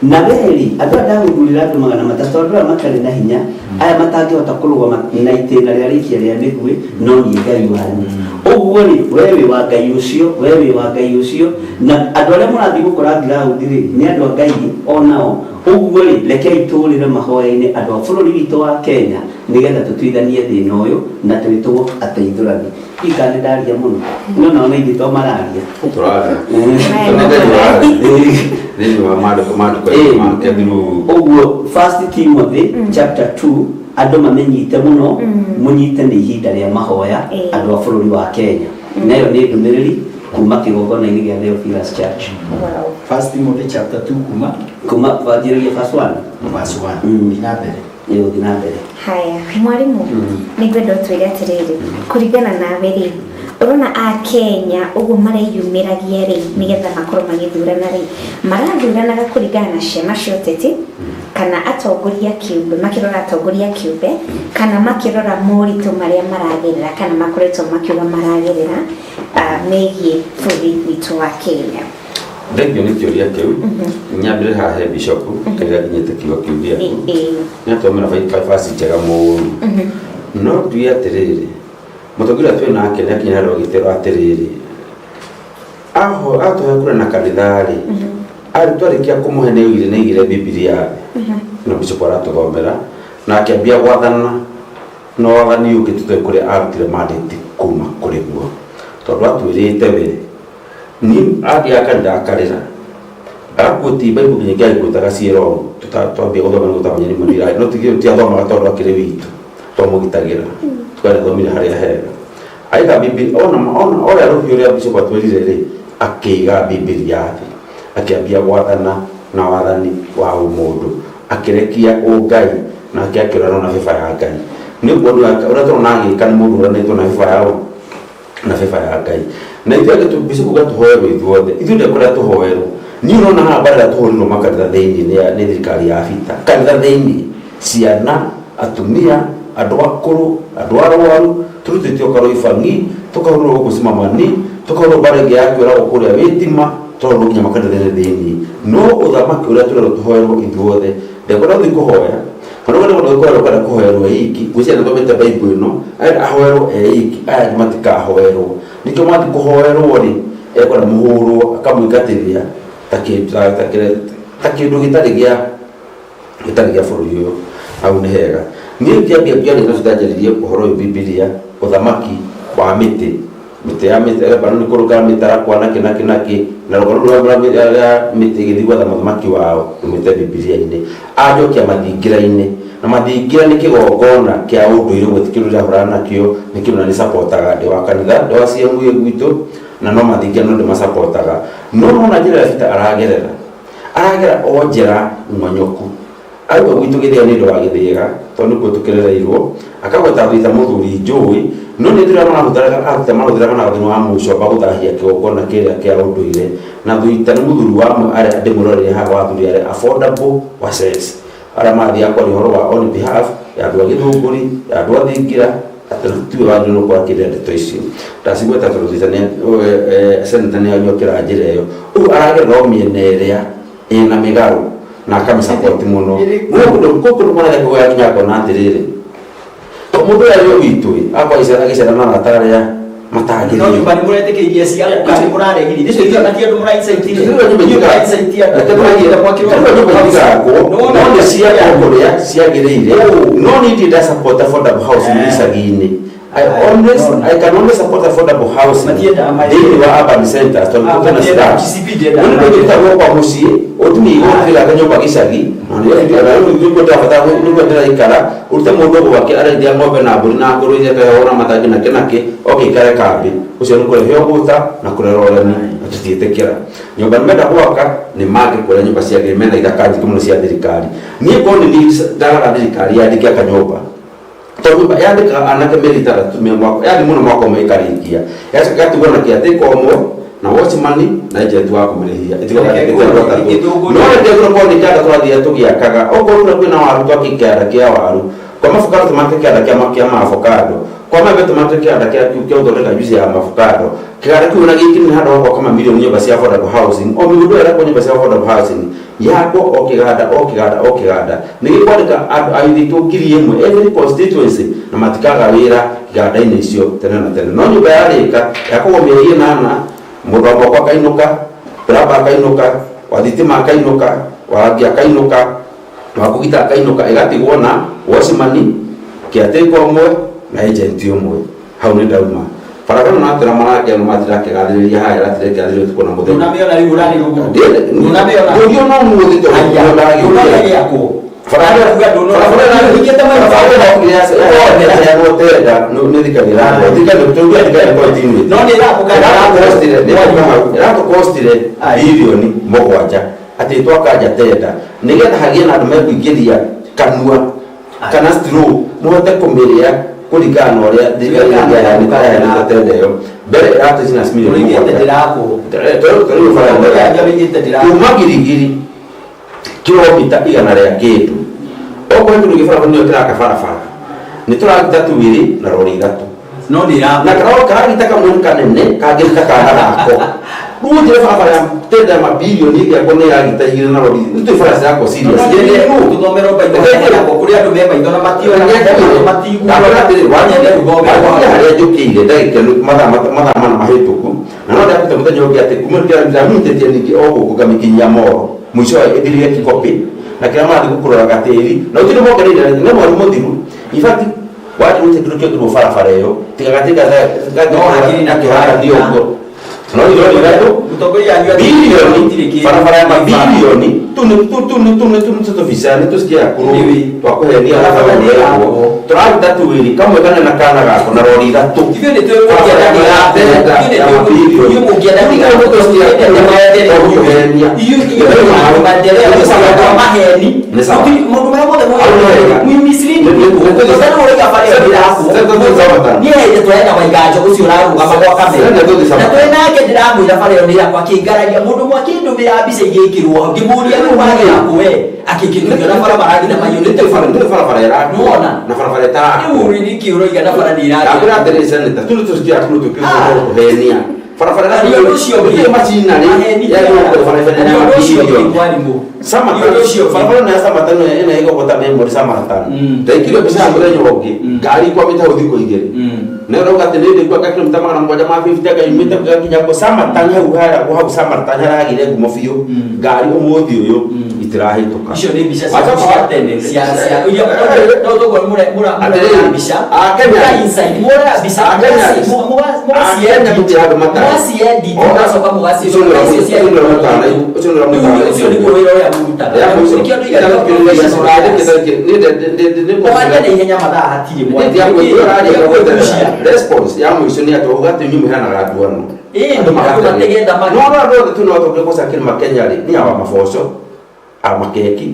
Na we-rĩ, andũ aya ndagũthurĩra andũ 300, andũ aya matarĩ na hinya, aya matangĩhota kũrũgama na itĩna rĩa rĩkia rĩa mĩguĩ, no niĩ Ngai wanyu. Ũguo-rĩ, we wĩ wa Ngai ũcio, we wĩ wa Ngai ũcio, na andũ arĩa mũrathiĩ gũkora ground-rĩ, nĩ andũ a Ngai o nao. Ũguo-rĩ, rekei tũũrĩre mahoya-inĩ andũ a bũrũri witũ wa Kenya, nĩgetha tũtuithanie thĩna ũyũ na twĩtwo ateithũrani. Ika nĩ ndaria mũno no nao nĩ ithuĩ to mararia. Tũraria. Thĩinĩ wa maandĩko maandĩko make through Ũguo First Timothy chapter 2 andũ mamenyite mũno, mũnyite nĩ ihinda rĩa mahoya andũ a bũrũri wa Kenya. Nayo nĩ ndũmĩrĩri kuma kĩgongona-inĩ gĩa Theophilus Church. First Timothy chapter 2 kuma kuma wanjĩrĩria verse 1. Verse 1 nginya mbere. Nĩ gũthiĩ na mbere. Haya, mwarimũ, nĩ ngwenda ũtwĩre atĩrĩrĩ, kũringana nawe rĩ, Ũrona Akenya ũguo mareyumĩragia rĩ nĩgetha makorwo magĩthurana rĩ, marathuranaga kũringana na ciama cia ũteti kana atongoria kĩũmbe, makĩrora atongoria kĩũmbe kana makĩrora moritũ marĩa maragerera kana makoretwo makiuga maragerera megiĩ bũrũri witũ wa Kenya. Thengio nĩ kĩũria kĩu. Nyambĩre haha he bishop kĩrĩa nginyĩte kiugo kĩu gĩaku. Nĩ atũmĩra bypass njega mũno. No tuge atĩrĩrĩ, mũtongoria twĩ nake nĩ akinya handũ agĩtĩrwo atĩrĩrĩ, aho atũhe kura na kanitha rĩ, arĩ twarĩkia kũmũhe nĩ aigire nĩ aigire Bibilia thĩ. Na bishop aratũthomera na akĩambia gwathana na wathani ũngĩ tũtoĩ kũrĩa arutire mandate kuma kũrĩ guo. Tondũ atwĩrĩte we ni athiaga kanitha akarĩra agakuoti Bible nginya ingĩagĩkuotaga ciĩ wrong twambia gũthoma nĩ gũtamenya nĩ mũndũ no tiathomaga tondũ akĩrĩ witũ twamũgitagĩra tũkanathomire harĩa hega aiga Bibilia ona ona oya rũhiũ rĩa bishop atwĩrire rĩ akĩiga Bibilia thĩ akĩambia gwathana na wathani wa ũmũndũ akĩrekia ũngai na akĩakĩrana na bĩba ya Ngai nĩ ũguo ũrĩa tũrona agĩka nĩ mũndũ ũranĩtwo na bĩba ya na bĩba ya Ngai na ithuĩ angĩ bishop uga tũhoerwo ithuothe ithuĩ ndekũrĩa tũhoerwo niĩ ũrona haha mbara ĩrĩa tũhũrirwo makanitha thĩinĩ nĩ thirikari ya bita kanitha thĩinĩ ciana atumia andũ akũrũ andũ arwaru tũrutĩtio karoibang'i tũkahũrwo gũkũ cimamani tũkahũrwo mbara ĩngĩ ya kwĩragwo kũrĩa wĩtima tũrahũrwo nginya makanitha-inĩ thĩinĩ no ũthamaki ũrĩa tũrerwo tũhoerwo ithuothe ndekwenda gũthiĩ kũhoya kana ũrĩa ndĩkwenda kũhoerwo kwenda kũhoerwo e iki ngwĩciria nĩthomete Bible ĩno arenda ahoerwo e iki aya angĩ matikahoerwo nĩkĩo mwathiĩ kũhoerwo rĩ ekwenda mũhũrwo akamũingatĩria ta kĩndũ gĩtarĩ gĩa gĩtarĩ gĩa bũrũri ũyũ hau nĩ hega niĩ ngĩambia ngĩaria na tũtanjĩrĩrie ũhoro ũyũ Bibilia ũthamaki wa mĩtĩ mĩtĩ ya mĩtĩ Lebanon kũrũnga mĩtarakwa nakĩ nakĩ nakĩ na rũgano rũu rwa mĩtĩ ĩgĩthiĩ gwetha mũthamaki wao rumĩte Bibilia-inĩ anjokia mathingira-inĩ na mathingira nĩ kĩgongona kĩa ũndũire gũtirĩ kĩndũ ndĩrahũrana nakĩo nĩ kĩndũ na nĩ supportaga ndĩ wa kanitha ndĩ wa CMA gwitũ na no mathingira no ndĩmasapotaga no nona njĩra ĩrĩa Peter aragerera aragera o njĩra ng'onyoku auga gwitũ gĩthĩga nĩ ũndũ wa gĩthĩga tondũ nĩkuo tũkĩrereirwo akagweta thutha mũthuri njũĩ no nĩ ndĩrona marahũthĩraga marahũthĩraga na thutha wa mũcomba gũthahia kĩgongona kĩrĩa kĩa ũndũire na thuita nĩ mũthuri wa amwe arĩa ndĩmũroreire haha wa athuri arĩa affordable access arĩa marathiaga kwaria ũhoro wa on behalf ya andũ a Gĩthũngũri ya andũ a Thingira atĩ tiwe wagĩrĩirwo gũkorwo akĩrĩa ndeto icio ndacigweta tondũ thuita nĩ senator nĩ anyokera njĩra ĩyo ũguo aragerera o mĩena ĩrĩa ĩna mĩgarũ na akamĩsapoti mũno gũkũ kũndũ kũrĩa kũgaya nginya ngona atĩrĩrĩ to mũndũ ũyũ arĩ o witũ ĩ akorwo agĩcera na arata arĩa matagĩrĩire No nyũmba nĩ mũretĩkĩririe cia gũka nĩ mũraregire icio ithuĩ ti andũ mũraincaitire Inyuĩ mũraincaitia andũ. Mũraigĩra mwakĩrwo no nĩ ciakwo kũrĩa ciagĩrĩire no niĩ ndirĩ ndasupport affordable housing icagi-inĩ I can only support affordable housing thĩinĩ wa urban centers tondũ Ah, kwĩna matiendaga. slums. GCP ndĩendaga No nĩ ndĩtagwo kwa mũciĩ ũtumie igoti rĩgaka nyũmba gĩcagi na nĩguo ndĩrabatara nĩguo ndĩraikara ũrute mũndũ gwake ararĩithia ng'ombe na mbũri na ngũrwe iria akaheo na matangi nakĩ nakĩ oke aikare kambĩ ũcio nĩ kũrehe ũgũta na kũrera ũremi na tũtiĩtĩkĩra nyũmba nĩ menda gwaka nĩ mangĩ kũrĩa nyũmba ciagĩrĩire mena ithaka nyingĩ mũno cia thirikari niĩ korwo nĩ niĩ ndaraga thirikari yandĩke akanyũmba tondũ nyũmba yandĩkaga anake mĩeri ĩtandatũ mwaka yathi mũno mwaka ũmwe ĩkarĩkia ĩgacoka ĩgatigwo na kĩatĩka ũmwe na watchman na agent wa kũmĩrĩhia ĩtigaga yandĩkĩte andũ atatũ no reke gũkorwo nĩ kĩanda tũrathiĩ tũgĩakaga okorwo kũrĩa kwĩna waru twake kĩanda kĩa waru kwa mabokado tũmake kĩanda kĩa mabokado kwa maembe tũmake kĩanda kĩa gũthondeka juice ya mabokado kĩganda kĩu na gĩkĩ nĩ handũ ha gwaka mamirioni nyũmba cia affordable housing o mĩgũnda ĩrĩa ĩrakwo nyũmba cia affordable housing yakwo o kĩganda o kĩganda o kĩganda nĩ gĩkwandĩka andũ aithitũ 1000 every constituency na matikaga wĩra iganda-inĩ icio tene na tene no nyũmba yarĩka yakagwo mĩeri ĩnana mũndũ wa moko akainũka plumber akainũka wa thitima akainũka wa rangi akainũka wa kũgita akainũka ĩgatigwo na watchman caretaker ũmwe na agent ũmwe hau nĩ ndauma barabara na atĩra marakĩa matira kĩgathĩrĩria haha ĩratira kĩgathĩrĩria ũtukũ na mũthenya Ndũnamĩona rĩu ũrarĩ rũgũrũ Ndũnamĩona ndũngĩona ũmũthĩ tondũ Aya, ndũnamĩona ĩratũkostire bilioni mũgwanja atĩ twakanja tenda nĩgetha hagĩe na andũ mekũingĩria kanua kana straw mũhote kũmĩrĩa Kũringana na ũrĩa thirikari ĩrĩa tenda ĩyo mbere ĩratĩ cina milioni Tũrĩgĩte ndĩrakwo. Kuma Girigiri kilomita 100 rĩa kĩndũ, okorwo kĩndũ gĩ barabara nĩyo kĩraka barabara, nĩ tũragita 2 na rori 3 no nĩ na karagita kamwe nĩ kanene kangĩ nĩ ta kana gako. Rĩu ũnjĩre barabara ya tenda ya mabilioni ĩgĩakwo nĩ iragita 2 na rori, nĩ tũĩ bara cirakwo serious. Tũthomere Bible kũrĩ andũ me maitho na mationa matiguaga. Wanyende harĩa njũkĩire ndagĩka mathaa 4 mahĩtũku, na no ndakuta mũthenya ũngĩ atĩ kuma ndĩramĩtĩtie ningĩ o gũkũ ngamĩkinyia moro mũico wa ĩthirire kikopi na kĩrĩa marathiĩ gũkũroraga tĩri na gũtirĩ mongereire nĩ mweri mũthiru. In fact, wathiĩ gũtirĩ kĩndũ kĩongerwo barabara ĩyo tiga gatĩ No hakiri na gatĩ no irori 3 Mũtongoria anyu bilioni barabara ya mabilioni tu tũbica nĩ tũcikia kũrũ twa kũhenia Barabara nĩ ĩrakwo. Tũraruta 2 kamwe kanene na kana gako na rori 3. Ithuĩ nĩ twĩkũngĩenda ndĩrakwo. Ithuĩ mũngĩenda ndĩrakwo ithuĩ maendeleo kwa maheni maũndũ marĩa mothe mwĩ mislead people. Tondũ ũraiga bara ĩyo ndĩrakwo, niĩ hĩndĩ tũrenda Waiganjo ũcio ũrarũgama gwa kamera na twĩ nake ndĩramwĩra bara ĩyo nĩ yakwa, akĩngararia mũndũ ũmwe akĩndũmĩra mbica igĩkĩrwo hau ngĩmũria rĩu wagĩra kũ we akĩkĩtũria na bara marathiĩ na maiyũrĩte bara nĩ barabara ĩrakwo Nĩwona? Na barabara ĩtarakwo. Rĩu nĩkĩ ũroiga na bara nĩ Ndakwĩra ĩrakwo? atĩrĩrĩ senator, tu nĩ tũcikia kũrũ tũkĩrwo kũhenia barabara Na nĩ ũndũ ũcio ũngĩ. ĩrakwĩra macinarĩ Maheni barabara na ũndũ ũcio ũngĩ mwarimũ. Samatan barabara ĩno ya Samatan ĩno ĩgogota memory Samatan ndaikire mbica ya mũthenya ũngĩ ngari ikwamĩte hau thikũ 2 na ũrauga atĩ nĩ ndĩkuanga kilomita 750 ngaimĩte ngakinya kũ Samatan hau haragwo hau Samatan haragire ngumo biũ ngari ũmũthĩ ũyũ itirahĩtũka. Icio nĩ mbica cia tene cia cia iria no tũguo mũra mũra Atĩrĩrĩ, mbica Akenya- mũra insight mũra mbica Akenya- Akenya gũtirĩ handũ matarĩ. mũgaciedit Ona- mũgacoka mũgaciĩcoka Ũcio nĩ icio cia ũcio nĩ ũramũtara, ũcio nĩ ũramũtara. Rĩu ũcio nĩguo wĩra ũrĩa mũrutaga. Ya mũico. Nĩkĩo ndoiga nĩ professional Mũharie na ihenya mathaa hatirĩ Response ya mũico nĩ atĩ ũgati inyuĩ mũheanaga nduano. Ĩĩ, Andũ andũ mategenda no no andũ othe tu no tũkĩre kũca kĩrĩma Kenya rĩ nĩ awa maboco awa makeki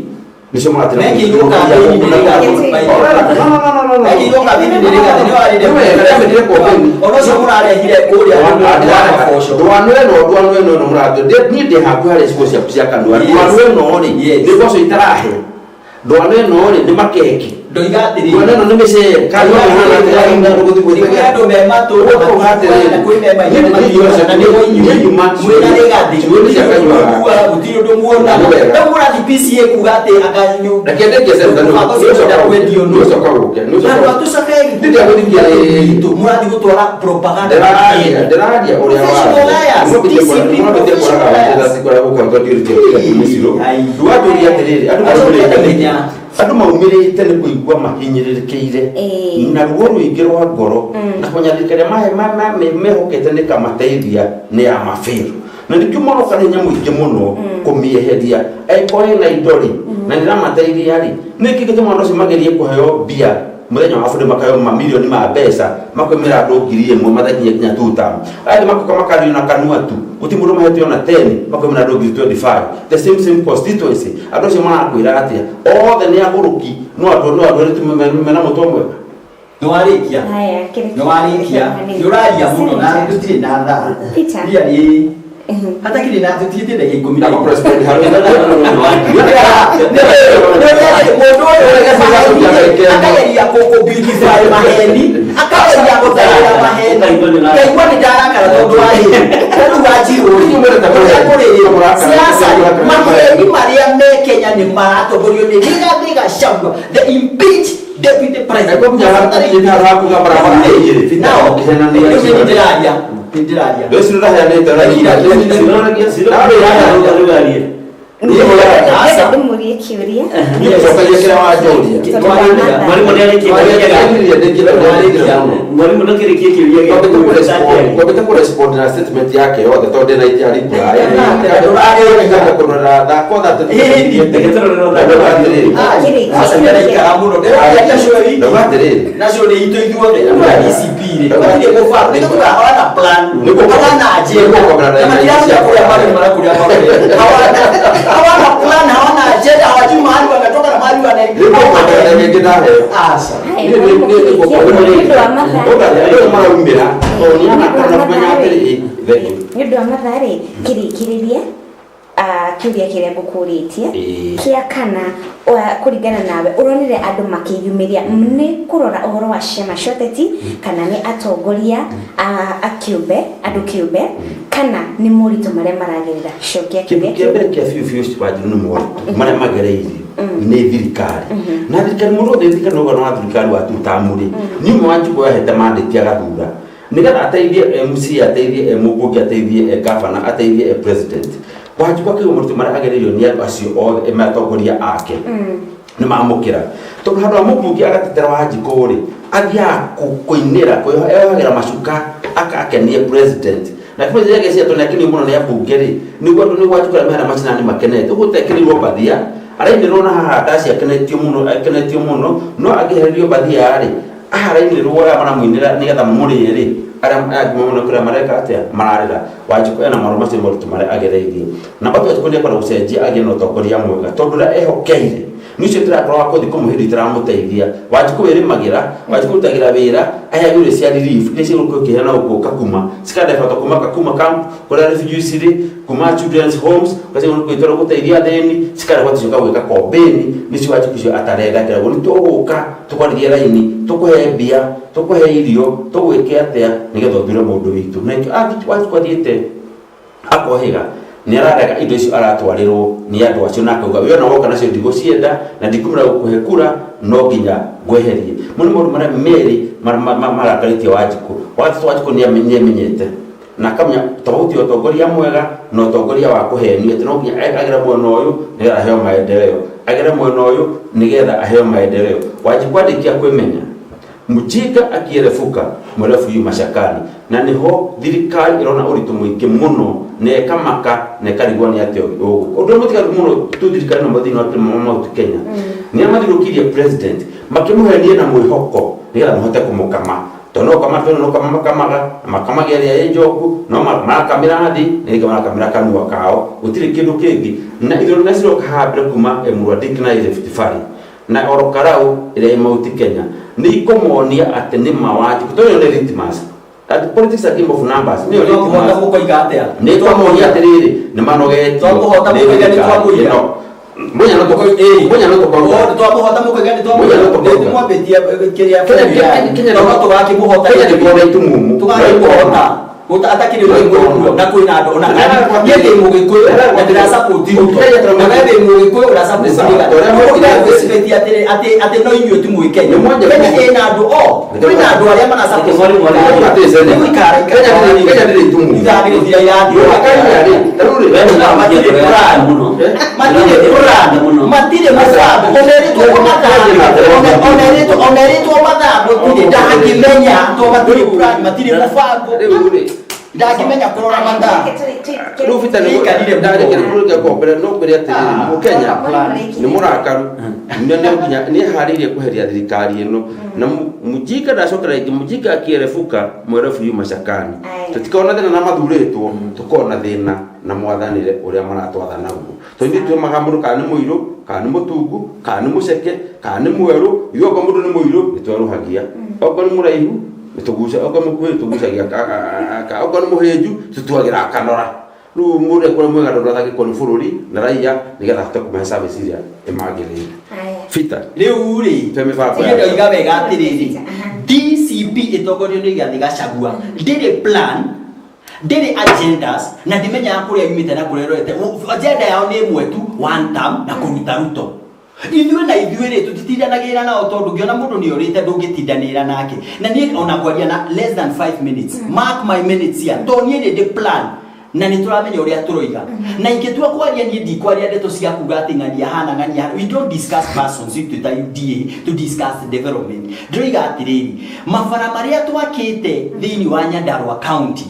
nĩcio maratĩra. Mekĩirwo kambĩini nĩ Rigathĩ. Mekĩirwo kambĩini nĩ Rigathĩ, nĩwe warĩire Ona ũcio mũrarehire kũrĩa wa maboco. Ndwano ĩno ndwano ĩno ĩno mũratũ niĩ ndĩ hakuhĩ harĩa cigo ciaku cia kanua. Yes. Ndwano ĩno rĩ nĩ mboco itarahe, ndwano ĩno rĩ nĩ makeki, Ndoiga atĩrĩrĩ. ndwano ĩno nĩ mĩcere kanua ĩhana atĩa Nĩ kwĩ andũ me matũ na matiguaga, na kwĩ me maitho na matiguaga, na nĩo inyuĩ. Mwĩna Rigathĩ, gũtirĩ ũndũ mũiguaga, gũtirĩ ũndũ muonaga. Nĩ wega. Rĩu mũrathiĩ PCA kuga atĩ anga Reke ndĩkie sentence, mũbango ũcio ũrenda kwendio nũ? nĩũcoka gũke Handũ ha tũcakae gĩtũ mũrathiĩ gũtwara propaganda. Ndĩraria ndĩraria ũrĩa Professional liars, DCP professional liars. Ndũgatũria atĩrĩrĩ andũ Acoke maumĩrĩte na ihenya. Andũ maumĩrĩte nĩ kũigua mahinyĩrĩrĩkĩire na ruo rũingĩ rwa ngoro na kũnyarĩrĩka arĩa mehokete nĩ kamateithia nĩ ya mabĩru na nĩkĩo maroka na hinya mũingĩ mũno kũmĩeheria angĩkorwo ĩna indo rĩ na nĩramateithia rĩ nĩkĩ gĩtũma andũ acio magerie kũheo mbia mũthenya wa bũrũri makaheo mamirioni ma mbeca makwĩmĩra andũ 1,000 matakinya nginya tuta aya makoka makario na kanua tu guti mũndũ mahete ona 10 makwĩmĩra andũ 25,000 the same same constituency. Andũ acio marakwĩra atĩa othe nĩ agũrũki no andũ no andũ erĩ tu mena mũtwe mwega. Nĩwarĩkia. Haya, kĩrĩ- Nĩwarĩkia. Nĩũraria mũno na tũtirĩ na thaa. Peter. Ria rĩ hatakĩrĩ na tũtigĩte ndagĩka 10. Mũndũ ũyũ akageria kũ beautify maheni, akageria gũtharia maheni, ngaigua nĩ ndarakara tondũ wa rĩrĩ ta rĩu wanjirũ ũrĩa kũrĩ siasa maheni marĩa me Kenya nĩ maratongorio nĩ Rigathĩ Gachagua, the impeached deputy president. Nao, rĩu nĩ ndĩraria nĩ ndĩraria. Ndĩrenda ndĩmũrie kĩũria. Mwarimu Mwarimu ndakĩrĩkie kĩũria gĩaku. Kwambĩte kũrespond na statement yake yothe tondũ ndĩna itia reply kũrora thakotha Nacio nĩ itũ ithuothe andũ a DCP rĩ matirĩ mũbango nĩ tũkahawana plan hawana agenda na matiramenya kũrĩa marĩ marakũrĩa marĩ hawana. Hawana plan, hawana agenda, hawajui mahali wanatoka na mahali wanaenda. Nĩ ngũkwenda rĩngĩ ndaheo. Aca. Haya, Nĩ- nĩ- nĩ- nĩ ngũkwenda nĩ rĩngĩ. ũndũ wa mathaa. Ũgathiĩ maraumĩra tondũ nĩ arakana kũmenya atĩrĩ thank you. Nĩ ũndũ wa mathaa rĩ, kĩrĩkĩrĩrie kĩũria kĩrĩa ngũkũrĩtie Ĩĩ. kĩa kana kũringana nawe ũronire andũ makĩyumĩria nĩ kũrora ũhoro wa ciama cia ũteti kana nĩ atongoria a kĩũmbe andũ kĩũmbe kana nĩ moritũ marĩa maragerera cokia kĩndũ kĩũria kĩa kĩu mbere kĩa biũ biũ Wanjiru nĩ moritũ marĩa magereirio nĩ thirikari na thirikari mũndũ wothe thirikari no wa thirikari wa tutamu rĩ nĩ ũmwe wa Wanjikũ yahete mandate agathura nĩgetha ateithie MCA ateithie mũmbunge ateithie gavana ateithie president Wanjikũ akĩigua moritũ marĩa agereirio nĩ andũ acio othe atongoria ake nĩ mamũkĩra tondũ handũ ha mũmbunge agatetera Wanjikũ rĩ athiaga kũinĩra kwĩyohagĩra macuka akakenie president na president ageciria tondũ nĩakenio mũno nĩ ambunge rĩ nĩguo andũ nĩguo Wanjikũ arĩa mehera macinani makenete ũguo ũtekĩrĩirwo mbathia arainĩrwo na haha ndaci akenetio mũno akenetio mũno no angĩhererio mbathia rĩ haha arainĩrwo arĩa maramũinĩra nĩgetha mamũrĩe rĩ arĩa angĩ mamona kũrĩa mareka atĩa mararĩra Wanjikũ ena maũndũ macio moritũ marĩa agereirie na bado Wanjikũ nĩekwenda gũcenjia agĩe na ũtongoria mwega tondũ ũrĩa ehokeire nĩ ũcio tũrakorwo wa kũthiĩ kũmũhĩndĩ itaramũteithia Wanjikũ wĩrĩmagĩra Wanjikũ rutagĩra wĩra aheagwo irio cia relief iria cigũkorwo ikĩheana gũkũ Kakuma cikadebata kuma Kakuma camp kũrĩa refugees irĩ kuma children's homes kũrĩa cigũkorwo gũteithia athĩni cikarehwo cigoka gwĩka kombĩni nĩcio Wanjikũ icio atarenda kĩragwo nĩ tũgũka tũkwarĩrie raini tũkũhe mbia tũkũhe irio tũgwĩke atĩa nĩgetha ũthure mũndũ witũ na nĩkĩo Wanjikũ athiĩte akohĩga nĩ ararega indo icio aratwarĩrwo nĩ andũ acio na akauga we ona woka nacio ndigũcienda na ndikumĩra gũkũhe kura no nginya ngweherie mo nĩ maũndũ marĩa merĩ marakarĩtie Wanjikũ wagathatũ Wanjikũ nĩ amenyete na akamenya tofauti ya ũtongoria mwega na ũtongoria wa kũhenio atĩ no nginya agere mwena ũyũ nĩgetha aheo maendeleo agere mwena ũyũ nĩgetha aheo maendeleo Wanjikũ andĩkia kwĩmenya mjinga akierefuka mwerefu yu mashakani na niho thirikari ĩrona ũritũ mũingĩ mũno na ĩkamaka na ĩkarigwo nĩ atĩa ũgũka ũndũ ũrĩa mũtigaru mũno tu thirikari na thĩinĩ wa Mount Kenya nĩ arĩa mathiũrũrũkĩirie president makĩmũhenie na mwĩhoko nĩgetha mahote kũmũkama tondũ no kama tondũ no kama makamaga na makamagia ĩrĩa ĩ njoku no marakamĩra thĩ na rĩngĩ marakamĩra kanua kao gũtirĩ kĩndũ kĩngĩ na ithurano ciroka haha mbere kuma Emurua Dikirr na Rift Valley na Ol Kalou ĩrĩa ĩ Mount Kenya nĩ ikũmonia atĩ nĩ ma Wanjikũ tondũ ĩyo nĩ litmus. That politics are game of numbers. Nĩyo Twakũhota litmus. mũkoiga atĩa? Nĩ ĩkũmonia atĩrĩrĩ nĩ manogetio Twakũhota nĩ mũkoiga nĩ thirikari twamũiga. ĩno. Munya no tũkoiga. Munya no tũkoiga. O, twamũhota mũkoiga nĩ Munya no twamũiga. tũkoiga. Nĩ mwambĩtie kĩrĩa Kenya tondũ tũgakĩmũhota Kenya nĩ kuona itumumu. tũgakĩmũhota atakĩrĩ ũrĩa na kwĩna andũ ona niĩ ndĩ mũgĩkũyũ na ndĩrasupport Ruto na we wĩ mũgĩkũyũ ũrasupport Rigathi Ũguo atĩ atĩ atĩ no inyuĩ tu mwĩ Kenya Kenya ĩna andũ o kwĩna andũ arĩa marasupport nĩ gũikara Kenya ndĩrĩ itumumu. ithaa nĩ gũthira irathira Kenya rĩ, matirĩ plan matirĩ plan matirĩ mũbango onerĩtwo mathaa onerĩtwo mathaa gũtirĩ ndangĩmenya to matirĩ plan matirĩ mũbango ndangĩmenya kũrora mathaa Rĩu Peter nĩ ndarĩkĩrĩria mbere no ngwĩre atĩrĩrĩ mũkenya nĩ mũrakaru nĩ nĩ nginya nĩ eharĩirie kweheria thirikari ĩno na mũjinga ndacokera rĩngĩ mũjinga akĩerebuka mwerebu yu macakani tũtikona thĩna na mathurĩtwo tũkona thĩna na mwathanĩre ũrĩa maratwatha naguo tondũ ithuĩ twĩmaga mũndũ kana nĩ mũirũ kana nĩ mũtungu kana nĩ mũceke kana nĩ mwerũ ithuĩ okorwo mũndũ nĩ mũirũ nĩ twerũhagia okorwo nĩ mũraihu nĩtũguca okorwo mũkuhĩ tũgucagia okorwo nĩ mũhĩnju tũtuagĩra akanora rĩu mũndũ ekũrĩa mwega ndũndũ athangĩkwo nĩ bũrũri na raia nĩgetha ahote kũmahe service iria ĩmagĩrĩire Peter rĩu rĩ twe mĩbango niĩ ndoiga wega atĩrĩrĩ DCP ĩtongorio nĩ Rigathĩ Gachagua ndĩrĩ plan ndĩrĩ agendas na ndimenyaga kũrĩa yumĩte na kũrĩa ĩrorete agenda yao nĩ ĩmwe tu one term na kũruta Ruto ithuĩ na ithuĩ rĩ tũtitindanagĩra nao tondũ ngĩona mũndũ nĩ orĩte ndũngĩtindanĩra nake na niĩ ona kwaria na less than 5 minutes mark my minutes here tondũ niĩ nĩ ndĩ plan na nĩ tũramenya ũrĩa tũroiga na ingĩtua kwaria niĩ ndikwaria ndeto cia kuga atĩ ng'ania hana ng'ania hana we don't discuss persons ithuĩ ta UDA to discuss development ndĩroiga atĩrĩrĩ mabara marĩa twakĩte thĩinĩ wa Nyandarua county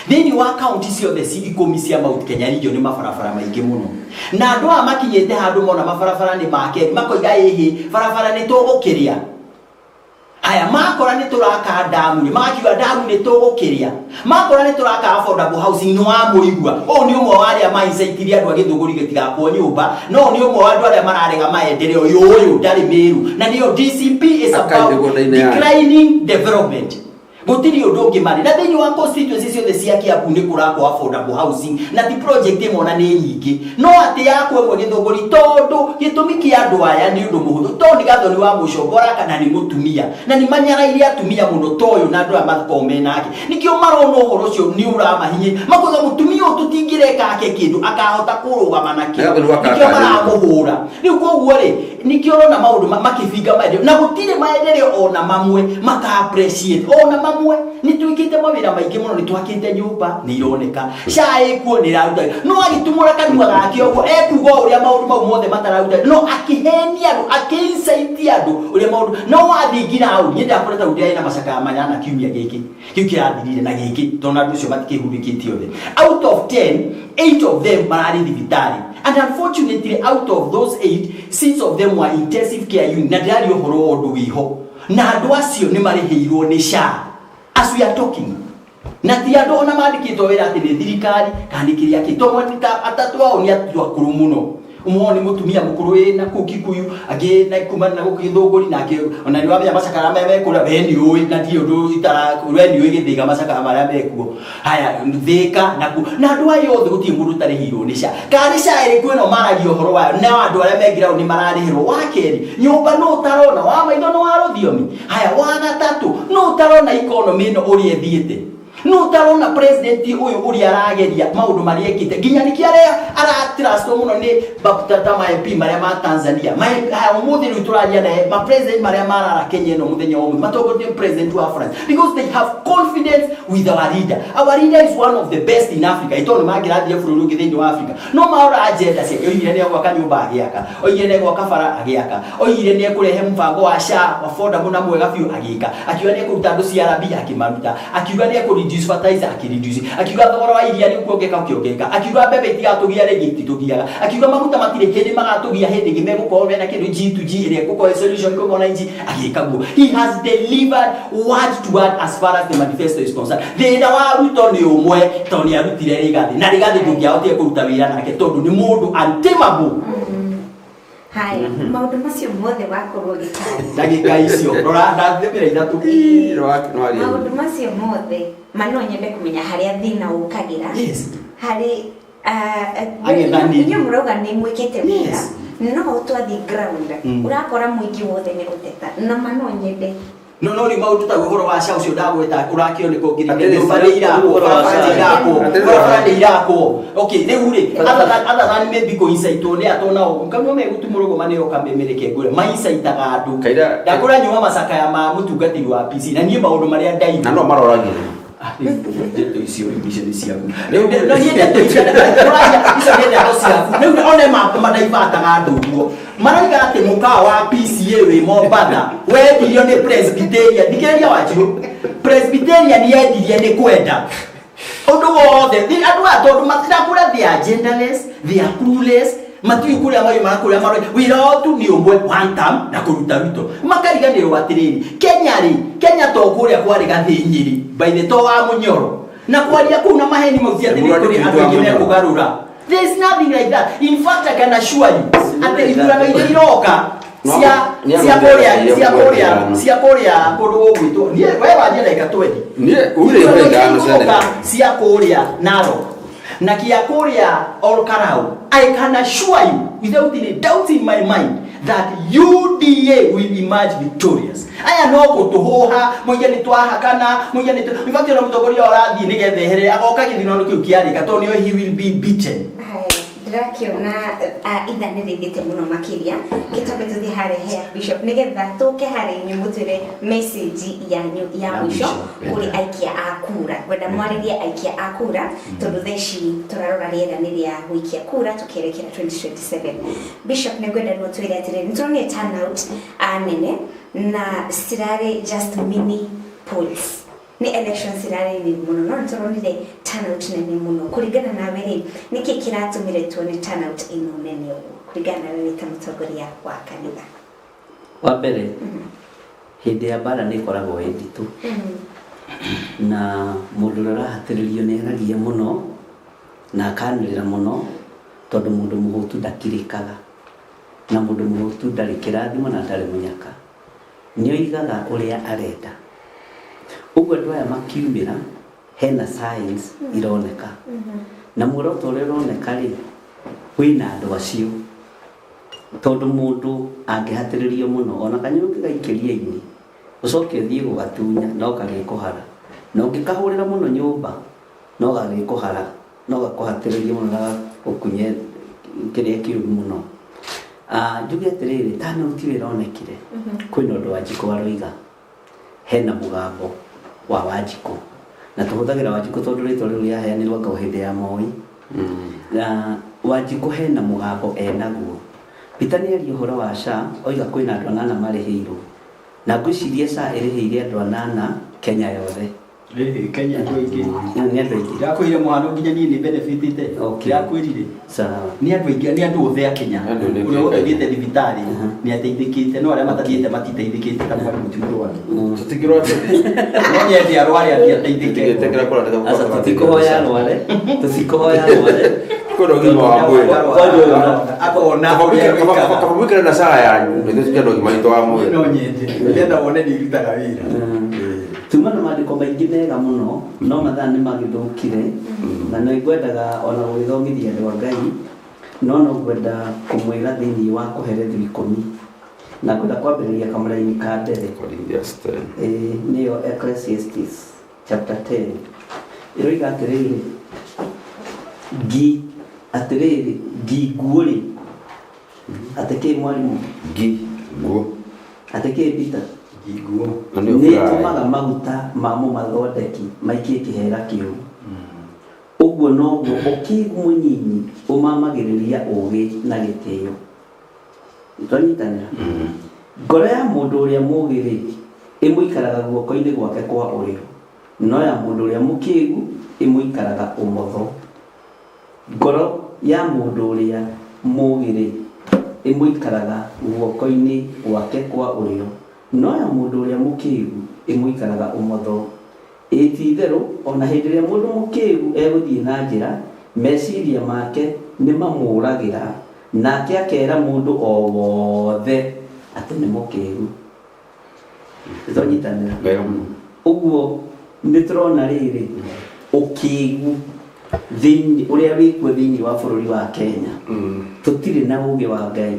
thĩinĩ wa kaunti ciothe ci ikũmi cia Mount Kenya region nĩ mabarabara maingĩ mũno na andũ aya makinyĩte handũ mona mabarabara nĩ make makoiga ĩhĩ barabara nĩ tũgũkĩrĩa Haya, makora nĩ tũraka ndamu rĩ, magakiuga ndamu nĩ tũgũkĩrĩa. Makora nĩ tũraka affordable housing, nĩ wamũigua. Ũyũ nĩ ũmwe wa arĩa maincitirie andũ a Gĩthũngũri gĩtigakwo nyũmba, no nĩ ũmwe wa andũ arĩa mararega maendeleo. Ũyũ ndarĩ Mĩrũ, na nĩyo DCP is Akai about mĩgũnda-inĩ yayo. declining development. Gũtirĩ ũndũ ũngĩ marĩ na thĩinĩ wa constituency ciothe cia Kiambu nĩ kũrakwo affordable housing, na ti project ĩmwe ona nĩ nyingĩ, no atĩ yakwo ĩmwe Gĩthũngũri, tondũ gĩtũmi kĩa andũ aya nĩ ũndũ mũhũthũ, tondũ nĩ Gathoni wa Mũcombora kana nĩ mũtumia, na nĩ manyaraire atumia mũno ta ũyũ na andũ aya makoragwo me nake, nĩkĩo marona ũhoro ũcio nĩ ũramahinyĩrĩria, makoiga mũtumia ũyũ tũtingĩreka ake kĩndũ akahota kũrũgama nakĩo, Gathoni wa nĩkĩo kaka. maramũhũra. Rĩu koguo rĩ, nĩkĩo ũrona maũndũ makĩbinga maendeleo, na gũtirĩ maendeleo ona mamwe maka appreciate ona mamwe. Nĩ twĩkĩte mawĩra maingĩ mũno, nĩ twakĩte nyũmba, nĩ ironeka SHA ĩkuo, nĩ ĩraruta wĩra. No agĩtumũra kanua gake ũguo ekuga o ũrĩa maũndũ mau mothe matararuta wĩra, no akĩhenia andũ, akĩincite andũ ũrĩa maũndũ no wathiĩ ground. Niĩ ndakora ta ndĩrarĩ na macakaya 8 kiumia gĩkĩ kĩu kĩrathirire na gĩkĩ, tondũ andũ acio matikĩhurĩkĩte othe. Out of 10, 8 of them mararĩ thibitarĩ, and unfortunately out of those 8, 6 of them were intensive care unit, na ndĩraria ũhoro wa ũndũ wĩho, na andũ acio nĩ marĩhĩirwo nĩ SHA as we are talking, na ti andũ ona mandĩkĩtwo wĩra atĩ nĩ thirikari kana nĩ kĩrĩa kĩ tondũ nĩ ta atatũ ao nĩ andũ akũrũ mũno. Ũmwe wao nĩ mũtumia mũkũrũ wĩ na kũu Kikuyu, angĩ na kuma na gũkũ Gĩthũngũri, na angĩ ona nĩ wamenya macakara marĩa mekũrĩa, we nĩ ũĩ, na ndirĩ ũndũ itara, we nĩ ũĩ Gĩthĩga macakara marĩa mekuo. Haya, Thĩka na kũ, na andũ aya othe gũtirĩ mũndũ ũtarĩhĩirwo nĩ SHA. Kana nĩ SHA ĩrĩkũ ĩno maragia ũhoro wayo? Na andũ arĩa me ground nĩ mararĩhĩrwo. Wa kerĩ, nyũmba nũ ũtarona, wa maitho nĩ wa rũthiomi. Haya, wa gatatũ, nũ ũtarona economy ĩno ũrĩa ĩthiĩte? Nũ ũtarona president ũyũ ũrĩa arageria maũndũ marĩa ekĩte? Nginya nĩkĩo arĩa aratrustwo mũno nĩ ta ma MP marĩa ma Tanzania. Haya, ũmũthĩ rĩu tũraria naye, ma president marĩa marara Kenya ĩno mũthenya wa ũmũthĩ matongoretio nĩ president wa France, because they have confidence with our leader. Our leader is one of the best in Africa. Ito nĩ mangĩrathiĩ bũrũri ũngĩ thĩinĩ wa Africa, no marora agenda ciake. Oigire nĩ egwaka nyũmba, agĩaka. Oigire nĩ egwaka bara, agĩaka. Oigire nĩ ekũrehe mũbango wa SHA affordable na mwega biũ, agĩka. Akiuga nĩ ekũruta andũ CRB, akĩmaruta. Akiuga nĩ ekũ reduce fertilizer, akĩreduce. Akiuga thogora wa iria nĩ ũkuongereka, ũkĩongereka. Akiuga mbembe itigatũgia rĩngĩ, ititũgiaga. Akiuga maguta matirĩ hĩndĩ magatũgia, hĩndĩ ĩngĩ megũkorwo mena kĩndũ G2G ĩrĩa ĩgũkorwo ĩ solution kwĩ mwananchi, agĩka guo. He has delivered word to word as far as the manifesto is concerned. Thĩna wa Ruto nĩ ũmwe, tondũ nĩ arutire Rigathi, na Rigathi ndũngĩahotire kũruta wĩra nake tondũ nĩ mũndũ untamable. Haya, maũndũ macio mothe wakorwo ũgĩtaria, Ndagĩka icio rora ndathimĩra 3. Maũndũ macio mothe ma, no nyende kũmenya harĩa thĩna ũkagĩra harĩ Ang'ethanĩri. Inyuĩ mũrauga nĩ mwĩkĩte wĩra, no twathiĩ ground ũrakora mũingĩ wothe nĩ gũteta, na ma no nyende No rĩu maũndũ ta ũhoro wa SHA ũcio ndagweta ũrakĩoneka ũngĩrĩria. Atĩrĩ, Nyũmba nĩ irakwo, ũhoro wa barabara nĩ SHA. irakwo, Atĩrĩ, barabara nĩ irakwo. Okay, rĩu rĩ, other than maybe kũincaitwo nĩ atũ nao kanua megũtumũrũgwo maneo kamĩmĩrĩke ngũre maincaitaga andũ. Ndakũra nyuma macakaya ma mũtungatĩri wa PC, na niĩ maũndũ marĩa ndaigua Na no maroragire. Ndeto icio rĩu icio nĩ ciaku. Rĩu no niĩ ndeto icio tũraria, icio nĩ ndeto ciaku. Rĩu one madaivataga andũ ũguo marauga atĩ mũkawa wa PCA wĩ Mombatha wendirio nĩ Presbyterian. Thikĩrĩria Wanjirũ, Presbyterian yendirie nĩ kwenda ũndũ wothe. Andũ aya tondũ matirakũra, they are genderless, they are clueless, matiũĩ kũrĩa mariumaga, kũrĩa maroi. Wĩra wao tu nĩ ũmwe, one term na kũruta Ruto. Makariganĩrwo atĩrĩrĩ, Kenya rĩ, Kenya to kũrĩa kwarĩ Gathĩnyĩrĩ by the to wa Mũnyoro na kwaria kũu na maheni mau, ti atĩ nĩ kũrĩ andũ aingĩ mekũgarũra. There is nothing like that. In fact, I can assure you atĩ ithurano iria iroka cia kũrĩa cia kũrĩa kũndũ gũgwĩtwo, niĩ we wanjia ndagĩka 20. Niĩ urĩ Ithurano iria ithano igoka senator. Cia kũrĩa Narok na kia kũrĩa Olkarau, I can assure you without any doubt in my mind that UDA will emerge victorious. Aya no gũtũhũha moige nĩ twahakana, moige nĩ in fact ona mũtongoria ũrathiĩ nĩgetha ehere agoka gĩthurano kĩu kĩarĩka, tondũ nĩo he will be beaten. Haya, ndĩrakĩona ithaa nĩ rĩthiĩte mũno makĩria. Gĩtambe tũthiĩ harĩa he bishop nĩgetha tũke harĩa inyuĩ mũtwĩre message yanyu ya mũico kũrĩ aikia a kura. Ngwenda mwarĩrie aikia a kura, tondũ thaa ici tũrarora rĩera nĩ rĩa gũikia kura tũkĩerekera 2027. Bishop, nĩ ngwenda rĩu ũtwĩre atĩrĩrĩ, nĩ tũronire turnout nene na cirarĩ just mini polls, nĩ elections irarĩ nini mũno, no nĩ tũronire turnout nene mũno. Kũringana nawe rĩ, nĩkĩ kĩratũmire tuone turnout ĩno nene ũguo, kũringana nawe wĩ ta mũtongoria wa kanitha? Wa mbere, Hĩndĩ ya mbara nĩ ĩkoragwo ĩ nditũ na mũndũ ũrĩa ũrahatĩrĩrio nĩ aragia mũno na akanĩrĩra mũno tondũ mũndũ mũhũtu ndakirĩkaga na mũndũ mũhũtu ndarĩ kĩrathimo na ndarĩ mũnyaka. Nĩ oigaga ũrĩa arenda. Ũguo andũ aya makiumĩra hena signs ironeka na muoroto ũrĩa ũroneka rĩ wĩna andũ acio tondũ mũndũ angĩhatĩrĩrio mũno ona kanyũĩ ũngĩgaikĩria ini ũcoke ũthiĩ gũgatunya no karĩkũhara na ũngĩkahũrĩra mũno nyũmba no gagĩkũhara no gakũhatĩrĩrie mũno na gagũkunye kĩrĩa kĩũru mũno. Ah, njuge atĩrĩrĩ turnout ĩyo ĩronekire kwĩna ũndũ Wanjikũ aroiga hena mũgambo wa Wanjikũ na tũhũthagĩra Wanjikũ tondũ rĩtwa rĩu rĩaheanirwo anga o hĩndĩ ya Moi na Wanjikũ hena mũgambo enaguo. Peter nĩaria ũhoro wa SHA oiga kwĩna andũ anana marĩhĩirwo na ngwĩciria SHA ĩrĩhĩire andũ anana Kenya yothe. Ĩĩ, Kenya andũ aingĩ. Nĩ andũ aingĩ. Ndakwĩrire mũhano nginya niĩ nĩ benefitĩte. Ndakwĩrire. Sawa. Nĩ andũ aingĩ, nĩ andũ othe a Kenya. Ũrĩa wothe ũthiĩte thibitarĩ nĩ ateithĩkĩte, no arĩa matathiĩte matiteithĩkĩte ta mwarimũ ti mũrwaru. No nyende arware athiĩ ateithĩke. Aca tũtikũhoya arware, tũtikũhoya arware. Kwĩna ũgima wa mwĩrĩ. Akona ũrĩa gwĩkaga. Kaba mwĩkĩre na caa yanyu nĩguo tũgĩe na ũgima witũ wa mwĩrĩ. No nyende. Ndĩrenda wone nĩ irutaga wĩra. Tuma na maandĩko maingĩ mega mũno no mathaa nĩ magĩthũkire na nĩ ngwendaga ona gũgĩthomithia andũ a Ngai no no ngwenda kũmwĩra thĩinĩ wa kũherethu ikũmi na ngwenda kwambĩrĩria kamũraini ka mbere Ĩĩ, nĩyo Ecclesiastes chapter 10 ĩroiga atĩrĩrĩ ngi atĩrĩrĩ ngi nguũ-rĩ atĩ kĩ mwarimũ ngi nguũ atĩ kĩ Peter Ngi nguũ. Na nĩyo nĩ fly. ĩtũmaga maguta ma mũmathondeki maikie kĩhera kĩũru ũguo noguo ũkĩgu mũnyinyi ũmamagĩrĩria ũũgĩ na gĩtĩo nĩtwanyitanĩra ngoro ya mũndũ ũrĩa mũũgĩ-rĩ ĩmũikaraga guoko-inĩ gwake kwa ũrĩo no ya mũndũ ũrĩa mũkĩgu ĩmũikaraga ũmotho Ngoro ya mũndũ ũrĩa mũũgĩ-rĩ, ĩmũikaraga guoko-inĩ gwake kwa ũrĩo, no ya mũndũ ũrĩa mũkĩgu ĩmũikaraga ũmotho. Ĩĩ, ti-itherũ, o na hĩndĩ ĩrĩa mũndũ mũkĩgu egũthiĩ na njĩra, meciria make nĩmamũũragĩra, nake akeera mũndũ o wothe atĩ nĩ mũkĩgu. Nĩtwanyitanĩra? Wega mũno. Ũguo nĩ tũrona rĩrĩ ũkĩgu thĩinĩ ũrĩa wĩkuo thĩinĩ wa bũrũri wa Kenya tũtirĩ na ũgĩ wa Ngai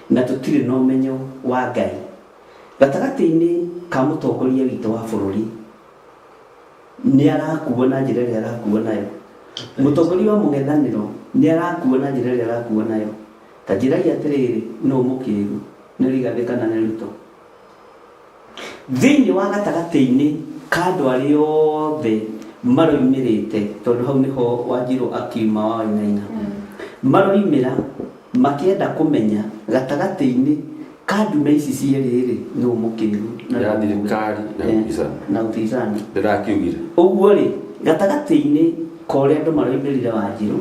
na tũtirĩ na ũmenyo wa Ngai gatagatĩ-inĩ ka mũtongoria witũ wa bũrũri nĩ arakuo na njĩra ĩrĩa arakuo nayo mũtongoria wa mũng'ethanĩro nĩ arakuo na njĩra ĩrĩa arakuo nayo ta njĩrai atĩrĩrĩ nũ mũkĩgu nĩ Rigathĩ kana nĩ Ruto Thĩinĩ wa gatagatĩ-inĩ ka andũ arĩa othe maroimĩrĩte, tondũ hau nĩho Wanjirũ akiuma wa Wainaina, maroimĩra makĩenda kũmenya gatagatĩ-inĩ ka ndume ici cierĩ-rĩ, nũ mũkĩgu na Ya nũ mũũgĩ. thirikari na upinzani. Na upinzani. Ndĩrakiugire. Ũguo-rĩ, gatagatĩ-inĩ ka ũrĩa andũ maroimĩrire Wanjirũ,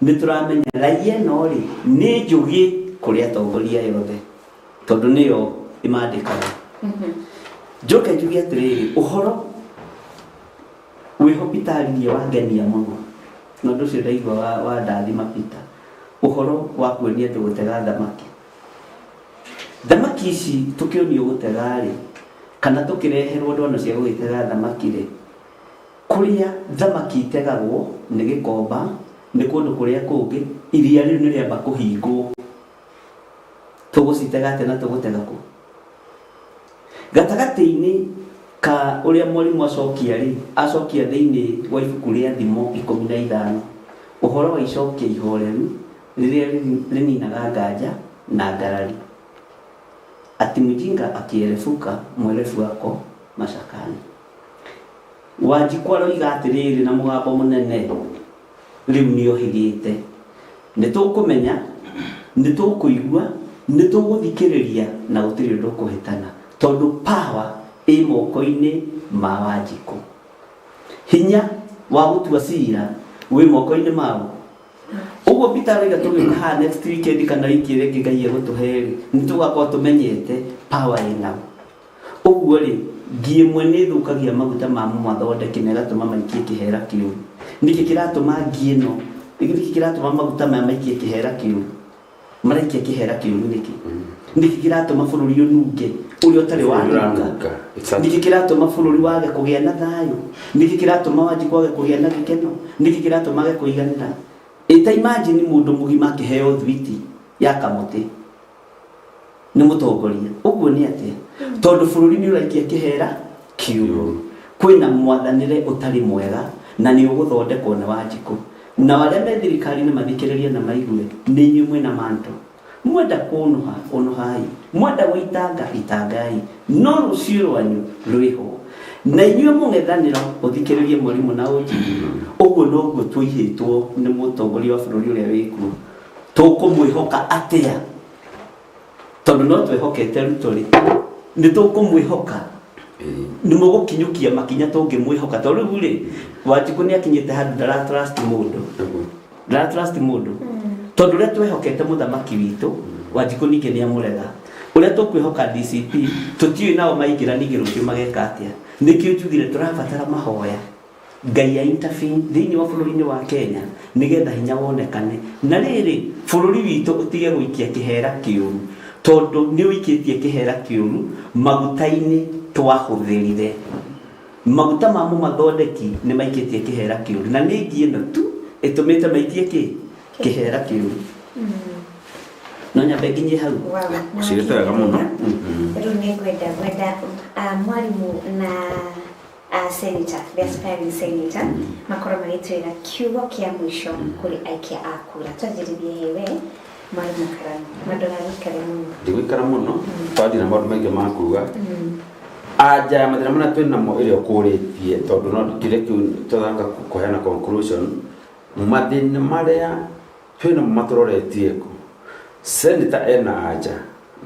nĩ tũramenya raia ĩno-rĩ, nĩ njũgĩ kũrĩ atongoria aya othe. Tondũ nĩyo ĩmandĩkaga. Njoke njuge atĩrĩrĩ, ũhoro wĩho Peter aririe wangenia mũno, na ũndũ ũcio ndaigua wandathima Peter, ũhoro wa kuonia andũ gũtega thamaki. Thamaki ici tũkĩonio gũtega-rĩ, kana tũkĩreherwo ndwano cia gũgĩtega thamaki-rĩ, kũrĩa thamaki itegagwo nĩ Gĩkomba, nĩ kũndũ kũrĩa kũngĩ, iria rĩu nĩ rĩamba kũhingwo. Tũgũcitega atĩa na tũgũtega kũ? Gatagatĩ-inĩ ka ũrĩa mwarimũ acokia rĩ, acokia thĩinĩ wa ibuku rĩa Thimo 15, ũhoro wa icokia ihoreru rĩrĩa rĩninaga nganja na ngarari. Ati mjinga akierefuka mwerefu ako mashakani. Wanjikũ aroiga atĩrĩrĩ na mũgambo mũnene, Rĩu nĩohĩgĩte. Nĩtũkũmenya, nĩtũkũigua, nĩtũgũthikĩrĩria na gũtirĩ ũndũ ũkũhĩtana tondũ power ĩ moko-inĩ ma Wanjikũ. Hinya wa gũtua cira wĩ moko-inĩ ma ũ? Ũguo Peter aroiga tũgĩũka haha next weekend kana wiki ĩrĩa ĩngĩ Ngai egũtũhe-rĩ, nĩtũgakorwo tũmenyete power ĩ na ũ. Ũguo rĩ, ngi ĩmwe nĩ ĩthũkagia maguta ma mũmathondeki na ĩgatũma maikie kĩhera kĩũru. Nĩkĩ kĩratũma ngi ĩno, nĩkĩ kĩratũma maguta maya maikie kĩhera kĩũru? Maraikia kĩhera kĩũru nĩkĩ? Nĩkĩ kĩratũma bũrũri ũnunge ũrĩa ũtarĩ wanunga? Nĩkĩ kĩratũma bũrũri wage kũgĩa na thayũ? Nĩkĩ kĩratũma Wanjikũ age kũgĩa na gĩkeno? Nĩkĩ kĩratũma age kũiganĩra? Ĩ ta imagine mũndũ mũgima akĩheo thwiti ya kamũtĩ nĩ mũtongoria, ũguo nĩ atĩa? Tondũ bũrũri nĩ ũraikia kĩhera kĩũru, kwĩna mwathanĩre ũtarĩ mwega na nĩ ũgũthondekwo nĩ Wanjikũ. Nao arĩa me thirikari-inĩ mathikĩrĩrie na maigue, nĩ inyuĩ mwĩna manto. Mwenda kũũnũha, ũnũhai, mwenda gũitanga, itangai, no rũciũ rwanyu rwĩho. Na inyuĩ mũng'ethanĩro, ũthikĩrĩrie mwarimũ na ũnjĩre, ũguo noguo tũihĩtwo nĩ mũtongoria wa bũrũri ũrĩa wĩkuo. Tũkũmwĩhoka atĩa? Tondũ no twĩhokete Ruto rĩ, nĩ tũkũmwĩhoka? Nĩ mũgũkinyũkia makinya tũngĩmwĩhoka? Tondũ rĩu rĩ, Wanjikũ nĩ akinyĩte handũ ndara trust mũndũ. Ndara trust mũndũ. Tondũ ũrĩa twehokete mũthamaki witũ, Wanjikũ ningĩ nĩ amũrega. Ũrĩa tũkwĩhoka DCP, tũtiũĩ nao maingĩra ningĩ rũciũ mageka atĩa. Nĩkĩo njugire tũrabatara mahoya. Ngai a intervene thĩinĩ wa bũrũri-inĩ wa Kenya nĩgetha hinya wonekane. Na rĩrĩ, bũrũri witũ ũtige gũikia kĩhera kĩũru, tondũ nĩ ũikĩtie kĩhera kĩũru maguta-inĩ twahũthĩrire. Maguta ma mũmathondeki nĩ maikĩtie kĩhera kĩũru, na nĩ ngi ĩno tu ĩtũmĩte maikie kĩ? Kĩhera kĩũru. No nyambe nginyie hau. Ũcirĩte wega mũno. Rĩu nĩ ngwenda ngwenda mwarimũ na senator, the aspiring senator, makorwo magĩtwĩra kiugo kĩa mũico kũrĩ aikia a kura. Twanjĩrĩrie hewe mwarimũ Karanu, na ndũgagĩikare mũno. Ndigũikara mũno, twanjĩra maũndũ maingĩ ma kuga. Anja ya mathĩna marĩa twĩ namo ĩrĩa ũkũrĩtie, tondũ no kĩrĩa kĩu tũthaka kũheana conclusion, mathĩna marĩa twĩ namo matũroretie kũ? Senator ena anja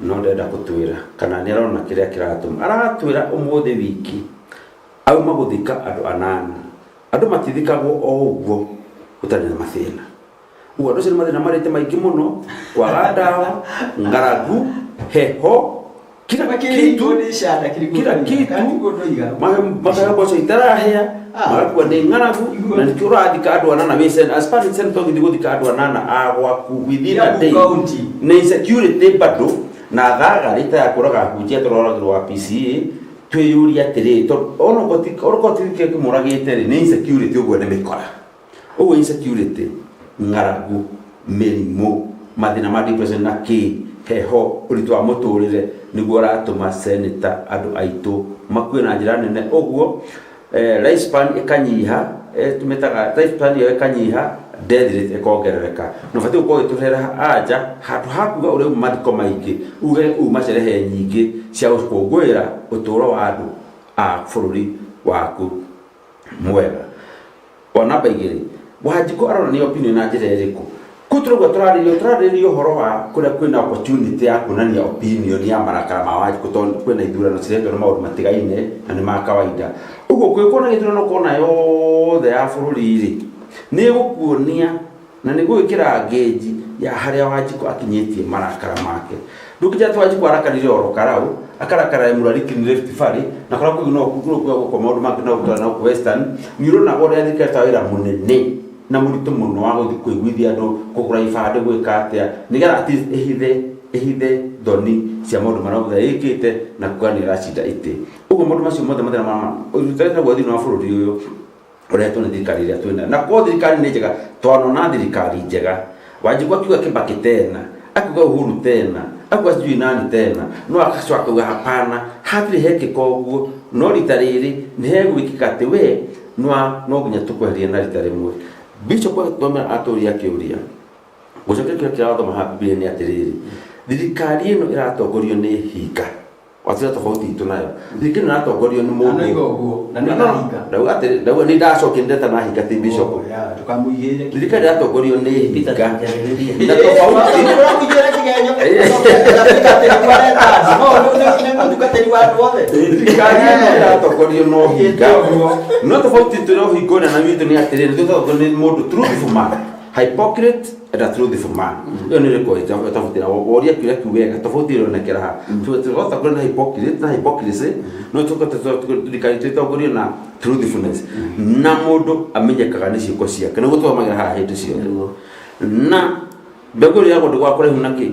no ndenda gũtwĩra kana nĩ arona kĩrĩa kĩratũma. Aratwĩra ũmũthĩ wiki auma gũthika andũ anana. Andũ matithikagwo o ũguo gũtarĩ na mathĩna. Ũguo andũ acio nĩ mathĩna marĩte maingĩ mũno, kwaga ndawa, ng'aragu, heho, kila kitu, kila kitu, makaheo mboco itarahĩa, magakua nĩ ng'aragu, na nĩkĩo ũrathika andũ anana wĩ as per senator ũgĩthiĩ gũthika andũ anana a gwaku within a day. Nĩ insecurity bado na thagarĩ ta ya kũraga hunjia tũroragĩrwo wa PCA, twĩyũrie atĩrĩ, tondũ onokorwo ti kĩrĩa kĩmũragĩte rĩ, nĩ insecurity ũguo nĩ mĩkora. Ũguo insecurity, ng'aragu, mĩrimũ, mathĩna ma depression na kĩ, heho, ũritũ wa mũtũrĩre nĩguo ũratũma senator andũ aitũ makue na njĩra nene. Ũguo lifespan ĩkanyiha, tũmĩtaga lifespan ĩyo ĩkanyiha, death rate ĩkongerereka. Na ũbatiĩ gũkorwo ũgĩtũrehera anja handũ ha kuga ũrĩa uma mathiko maingĩ, uge uma cerehe nyingĩ cia gũkũngũĩra ũtũro wa andũ a bũrũri waku mwega. Wa namba igĩrĩ, Wanjikũ aronania opinion na njĩra ĩrĩkũ? Kũu tũrauga tũrarĩrĩria ũhoro wa kũrĩa kwĩna opportunity ya kuonania opinion ya marakara ma Wanjikũ tondũ kwĩna ithurano ciretwo na maũndũ matigaine na nĩ ma kawaida. Ũguo kũngĩkorwo na gĩthurano kona yothe ya bũrũri rĩ, nĩ ĩgũkuonia na nĩ gũgĩkĩra ngeji ya harĩa Wanjikũ akinyĩtie marakara make. Ndũngĩnjĩra atĩ Wanjikũ arakarire oro Karau, akarakara Emurariki nĩ Rift Valley, na kũrĩa kũngĩ no gũkwo maũndũ mangĩ no gũtwara na gũkũ Western, nĩ ũrona ũrĩa thirikari ĩrutaga wĩra mũnene na mũritũ mũno wa gũthiĩ kũiguithia andũ, kũgũra ibandĩ, gwĩka atĩa, nĩgetha at least ĩhithe thoni cia maũndũ marĩa mothe ĩkĩte na kuga nĩ ĩracinda itĩ. Ũguo maũndũ macio mothe mathĩna ma ũrutani naguo thĩinĩ wa bũrũri ũyũ ũrehetwo nĩ thirikari ĩrĩa twĩnayo. Na korwo thirikari nĩ njega, twanona thirikari njega. Wanjikũ akiuga Kibaki tena, akiuga Uhuru tena, akiuga sijui nani tena, no agacoka akauga hapana, hatirĩ hekĩka ũguo, no rita rĩrĩ nĩ hegwĩkĩka atĩ we no nginya tũkweherie na rita rĩmwe. Bishop agĩtũmĩra atũria kĩũria, gũcokia kĩũria kĩrĩa wathoma haha Bibilia nĩ atĩrĩrĩ, thirikari ĩno ĩratongorio nĩ hinga. Wacira tofauti itũ nayo. Thirikari ĩno ĩratongorio nĩ mũndũ. Na noiga ũguo, na nĩ hinga. Ndauga atĩrĩ, ndauga nĩ ndacokia ndeta na hinga ti bishop. Oh, yeah, ndũkamũigĩrĩre. Thirikari ĩratongorio nĩ hinga. Na Na tofauti. Ũramũigĩrĩra kĩgenyo. Ũgatwĩka atĩ nĩguo areta andũ. No, nĩ mũtungatĩri wa andũ othe. Thirikari ĩno ĩratongorio no hinga. No tofauti tũrĩ o hingo ĩrĩa na witũ nĩ atĩrĩrĩ, nĩ tũtongorio nĩ mũndũ truthful man. Hypocrite and a truthful man. Ĩyo nĩ ĩrĩkũ tofauti na woria kĩũria kĩu wega, tofauti ĩronekera ha. Tũgota kũrĩ na hypocrite na hypocrisy, no tũgote thirikari itũ ĩtongorio na truthfulness. Na mũndũ amenyekaga nĩ ciĩko ciake, nĩguo tũthomagĩra haha hĩndĩ ciothe. Na mbegũ ĩrĩa yagwo ndĩgwa kũraihu na kĩ?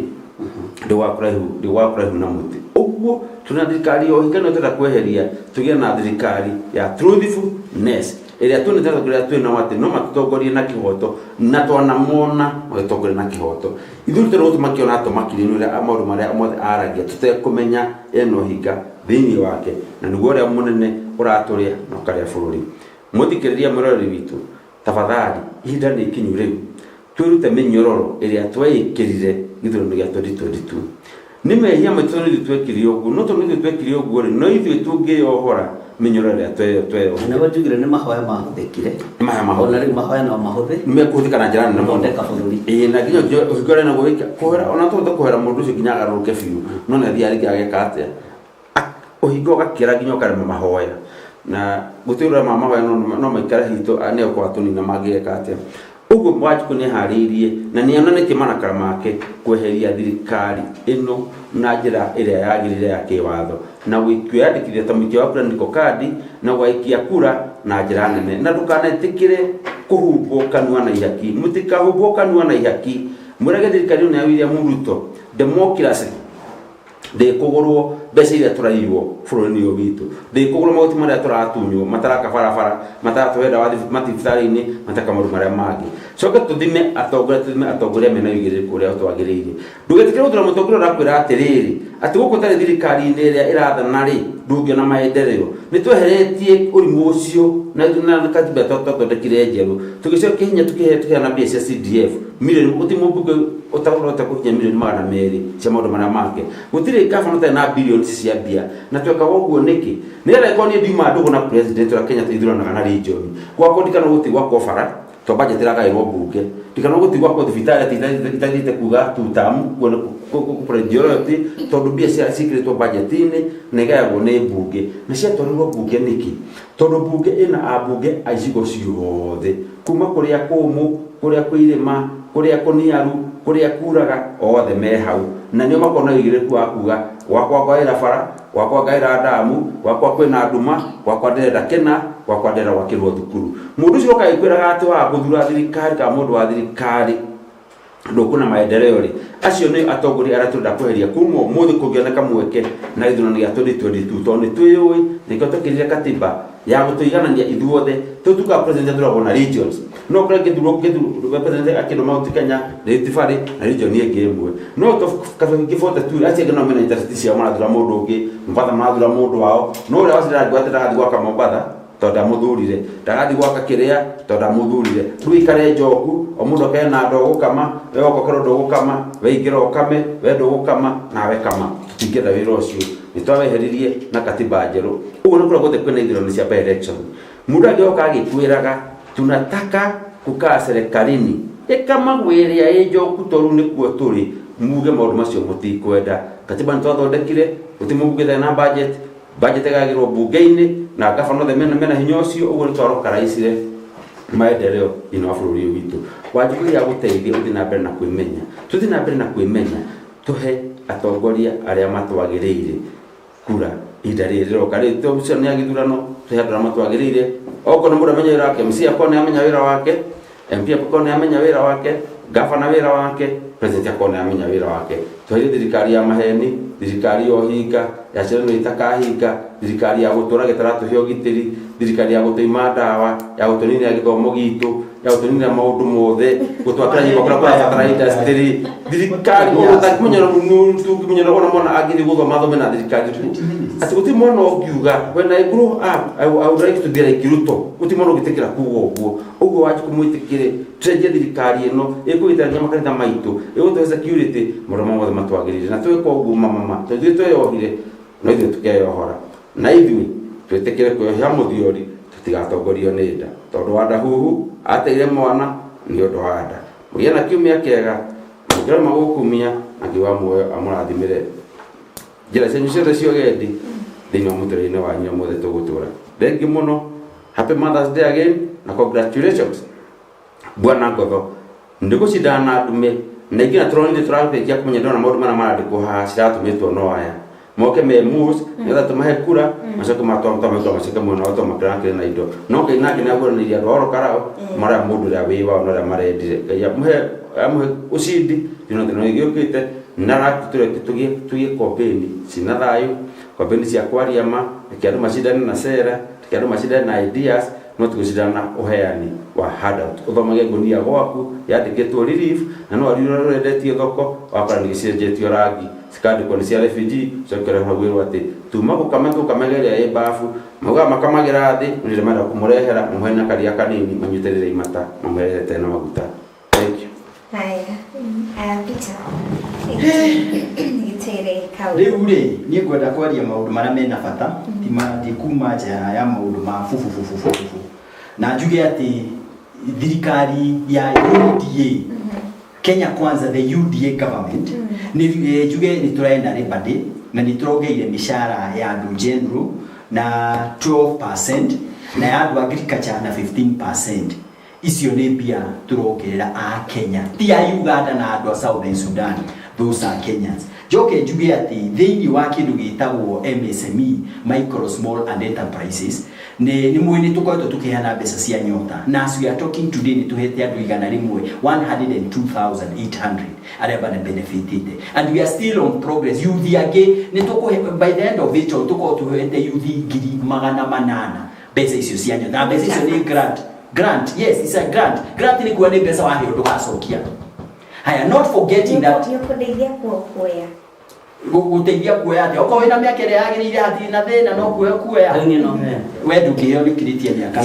Ndĩgwa kũraihu, ndĩgwa kũraihu na mũtĩ. Ũguo tũrĩ na thirikari ya ũhinga nĩyo tũrenda kweheria, tũgĩe na thirikari ya truthfulness ĩrĩa tuonete atongoria arĩa twĩ nao atĩ no matũtongorie na kĩhoto na twanamona magĩtongoria na kĩhoto. Ithuĩ tũrĩ gũtũ makĩona atũmakirie nĩ ũrĩa maũndũ marĩa mothe aragia tũtekũmenya ena ũhinga thĩinĩ wake na nĩguo ũrĩa mũnene ũratũrĩa na ũkarĩa bũrũri. Mũthikĩrĩria mwĩroreri witũ, tafadhali ihinda nĩ ikinyu rĩu twĩrute mĩnyororo ĩrĩa tweĩkĩrire gĩthurano gĩa 2022. Nĩ mehia maitũ tondũ nĩ ithuĩ twekire ũguo, no tondũ nĩ ithuĩ twekire ũguo rĩ, no ithuĩ tũngĩyohora mĩnyororo ĩrĩa tweyohire. Nĩguo njugire nĩ mahoya mahũthĩkire. Nĩ mahoya mahũthĩkire. Ona rĩu mahoya no mahũthĩ. Nĩ mekũhũthĩka na njĩra nene mũno. Gũthondeka bũrũri. Ĩĩ na nginya ũhingo ũrĩa naguo wĩka kũhoera ona tũhote kũhoera mũndũ ũcio nginya agarũrũke biũ, no nĩ athiaga rĩngĩ ageka atĩa? Ũhinga ũgakĩra nginya ũkarema mahoya. Na gũtirĩ ũrema mahoya no maikare hitũ nĩ ũkwaga tũnina mangĩgeka atĩa. Ũguo Wanjikũ nĩ eharĩirie na nĩ onanĩtie marakara make kweheria thirikari ĩno na njĩra ĩrĩa yagĩrĩire ya kĩwatho na kwĩyandĩkithia ta mũikia wa kura niko kandi na gũgaikia kura na njĩra nene. Na ndũkanetĩkĩre kũhumbwo kanua na ihaki. Mũtikahumbwo kanua na ihaki. Mwĩrage thirikari ĩno ya William Ruto democracy ndĩkũgũrwo mbeca iria tũraiywo bũrũri-inĩ ũyũ witũ, ndĩkũgũrwo magoti marĩa tũratunywo, mataraka barabara, mataratũhe ndawa mathibitarĩ-inĩ, matareka maũndũ marĩa mangĩ. Coke tũthime atongoria, tũthime atongoria mena ũigĩrĩrĩku ũrĩa twagĩrĩire. Ndũgetĩkĩre gũthura mũtongoria ũrakwĩra atĩrĩrĩ, atĩ gũkũ ũtarĩ thirikari-inĩ ĩrĩa ĩrathana rĩ, ndũngĩona maendeleo. Nĩ tweheretie ũrimũ ũcio na na katiba ĩrĩa twathondekire njerũ, tũgĩcokia hinya tũkĩheana mbia cia CDF milioni, gũtirĩ mũmbunge ũtahota gũkinya milioni 200 cia maũndũ marĩa make. Gũtirĩ gavana ũtarĩ na bilioni ici cia mbia. Na twekaga ũguo nĩkĩ? Nĩgetha ĩkorwo niĩ ndiuma ndũgũ na president ũrĩa Kenya ithuranaga na region. Gwakwa ndikana gũthiĩ gwakwo bara, to budget ĩragaĩrwo mbunge. Ndikana gũthiĩ gwakwo thibitarĩ atĩ itathiĩte kuga two term, priority, tondũ mbia ciĩkĩrĩtwo budget-inĩ na igayagwo nĩ mbunge. Na ciatwarirwo mbunge nĩkĩ? Tondũ mbunge ĩna ambunge a icigo ciothe, kuma kũrĩa kũmũ, kũrĩa kwĩ irĩma, kũrĩa kũniaru, kũrĩa kuraga, othe me hau. Na nĩo makoragwo na ũigĩrĩrĩku wa kuga, gwakwa ngaĩra bara, gwakwa ngaĩra ndamu, gwakwa kwĩna nduma, gwakwa ndĩrenda kĩna, gwakwa ndĩrenda gwakĩrwo thukuru. Mũndũ ũcio oka agĩkwĩraga atĩ waga gũthura thirikari kana mũndũ wa thirikari ndũkuona maendeleo rĩ, acio nĩ atongoria arĩa tũrenda kweheria kuma ũmũthĩ kũngĩoneka mweke na gĩthurano gĩa 2022, tondũ nĩ twĩyũĩ, nĩkĩo twekĩrire katiba ya gũtũiganania ithuothe. Tũtuĩkaga president athuragwo na regions, no ũkore ngĩthurwo ngĩthurwo president akĩndwo Mount Kenya, Rift Valley na region ĩngĩ ĩmwe, no kĩbota 42 acio angĩ no mena interest ciao marathura mũndũ ũngĩ, Mombatha marathura mũndũ wao, no ũrĩa wacindana angiuga atĩ ndagathiĩ gwaka Mombatha tondũ ndamũthurire, ndagathiĩ gwaka kĩrĩa tondũ ndamũthurire. Rĩu ikare njoku, o mũndũ akare na ndũgũkama, we woka ũkerwo ndũgũkama, we ingĩra ũkame, we ndũgũkama, nawe kama. Tũtingĩenda wĩra ũcio, nĩ twaweheririe na katiba njerũ. Ũguo nĩ kũrĩa guothe kwĩna ithurano cia by election, mũndũ angĩoka agĩkwĩraga tunataka kukaa serikalini, ĩkamagwo ĩrĩa ĩ njoku tondũ rĩu nĩkuo tũrĩ, muge maũndũ macio mũtikwenda. Katiba nĩ twathondekire, gũtirĩ mũmbunge ũtarĩ na budget, budget ĩgayagĩrwo mbunge-inĩ na ngabana othe mena hinya ũcio, ũguo nĩ twarokaraicire maendeleo thĩinĩ wa bũrũri ũyũ witũ. Wanjikũ ĩrĩa agũteithia ũthiĩ na mbere na kwĩmenya, tũthiĩ na mbere na kwĩmenya, tũhe atongoria arĩa matwagĩrĩire kura ihinda rĩrĩ rĩroka. Rĩu to ũcio nĩ gĩthurano, tũhe andũ arĩa matwagĩrĩire. Okorwo nĩ mũndũ amenya wĩra wake, MCA akorwo nĩ amenya wĩra wake, MP akorwo nĩ amenya wĩra wake, gavana wĩra wake, president akorwo nĩ amenya wĩra wake. Tweherie thirikari ya maheni, thirikari ya ũhinga, ya ciĩranĩro itakahinga, thirikari ya gũtũra gĩtaratũhe ũgitĩri, thirikari ya gũtũima ndawa, ya gũtũninĩra gĩthomo gitũ, ya gũtũninĩra maũndũ mothe, gũtwakĩra nyũmba kũrĩa kũrabatara industry, thirikari ũgũtakĩmenyera ona mwana angĩthiĩ gũthoma athome na thirikari tu. Atĩ gũtirĩ mwana ũngiuga when I grow up I would like to be like Ruto, gũtirĩ mwana ũngĩtĩkĩra kuga ũguo. Ũguo Wanjikũ mwĩtĩkĩre tũcenjie thirikari ĩno ĩkũgitĩra nginya makanitha maitũ, ĩgũtũhe security, maũndũ mothe matwagĩrĩire. Na tweka ũguo mamama, tondũ ithuĩ tweyohire no ithuĩ tũkeyohora. Na ithuĩ twĩtĩkĩre kwĩyohia mũthiori tũtigatongorio nĩ nda, tondũ wa ndahuhu ateire mwana nĩ ũndũ wa nda. Mũgĩe na kiumia kĩega, mũngĩrema gũkumia na Ngai wa muoyo amũrathimĩre njĩra cianyu ciothe cia ũgendi thĩinĩ wa mũtũrĩre-inĩ wanyu ũrĩa mothe tũgũtũra. Thengiũ mũno. Happy Mother's Day again na congratulations Bwana Ngotho. Nĩ gũcindana na ndume na ingĩ na tũronire tũrarĩkia kũmenya ndona maũndũ marĩa marandĩkwo haha ciratũmĩtwo no aya moke me moves nĩgetha tũmahe kura macoke matwamtwame macoke mwena wa twamakĩra na indo no Ngai nake nĩaguũranĩirie andũ a Oro Karao marĩa mũndũ ũrĩa wĩ wao na ũrĩa marendire. Ngai amũhe ushindi thĩinĩ wa gĩũkĩte na tũreke tũgĩe campaign cina thayũ, campaign cia kwaria ma, reke andũ macindane na cera, reke andũ macindane na ideas, no ti gũcindana na ũheani wa handout. Ũthomage ngũnia gwaku yandĩkĩtwo relief na no ariũ ũrĩa ũrendetie thoko wakora nĩ gĩcenjetio rangi cikandĩkwo nĩ cia refugee, ũcoke ũrehwo wĩrwo atĩ tuma gũkama tũkamage ĩrĩa ĩ mbabu, maugaga makamagĩra thĩ nĩ marenda kũmũrehera mamũhe na karia kanini manyitĩrĩre imata mamũherete na maguta. Thank you. Haya, Peter, gĩtere kau. Rĩu rĩ, niĩ ngwenda kwaria maũndũ marĩa mena bata, ti kuma nja ya maũndũ ma bubububububu. Na njuge atĩ thirikari ya UDA, Kenya Kwanza, the UDA government, nĩ njuge nĩ tũrenda Labor Day na nĩ tũrongeire mĩcara ya andũ general na 12% na ya andũ agriculture na 15%. Icio nĩ mbia tũrongerera a Kenya, ti a Uganda na andũ a Southern Sudan, those are Kenyans. Njoke njuge atĩ thĩinĩ wa kĩndũ gĩtagwo MSME, micro small and enterprises, nĩ mũĩ nĩ tũkoretwo tũkĩheana mbeca cia nyota, na as we are talking today nĩ tũhete andũ 100, 102,800 arĩa bana benefitĩte, and we are still on progress. Youth angĩ nĩ tũkũhe, by the end of it all tũkorwo tũhete youth 800,000 mbeca icio cia nyota, na mbeca icio nĩ grant. Grant, yes, it's a grant. Grant nĩ kuga nĩ mbeca waheo ndũgacokia. Haya, not forgetting that Nĩ ũkũndeithia kuoya. Gũteithia kuoya atĩa? Okorwo wĩna mĩaka ĩrĩa yagĩrĩire hatirĩ na thĩna, no kuoya kuoya. Rĩu niĩ no heo. We ndũngĩheo, nĩ ũkĩrĩtie mĩaka.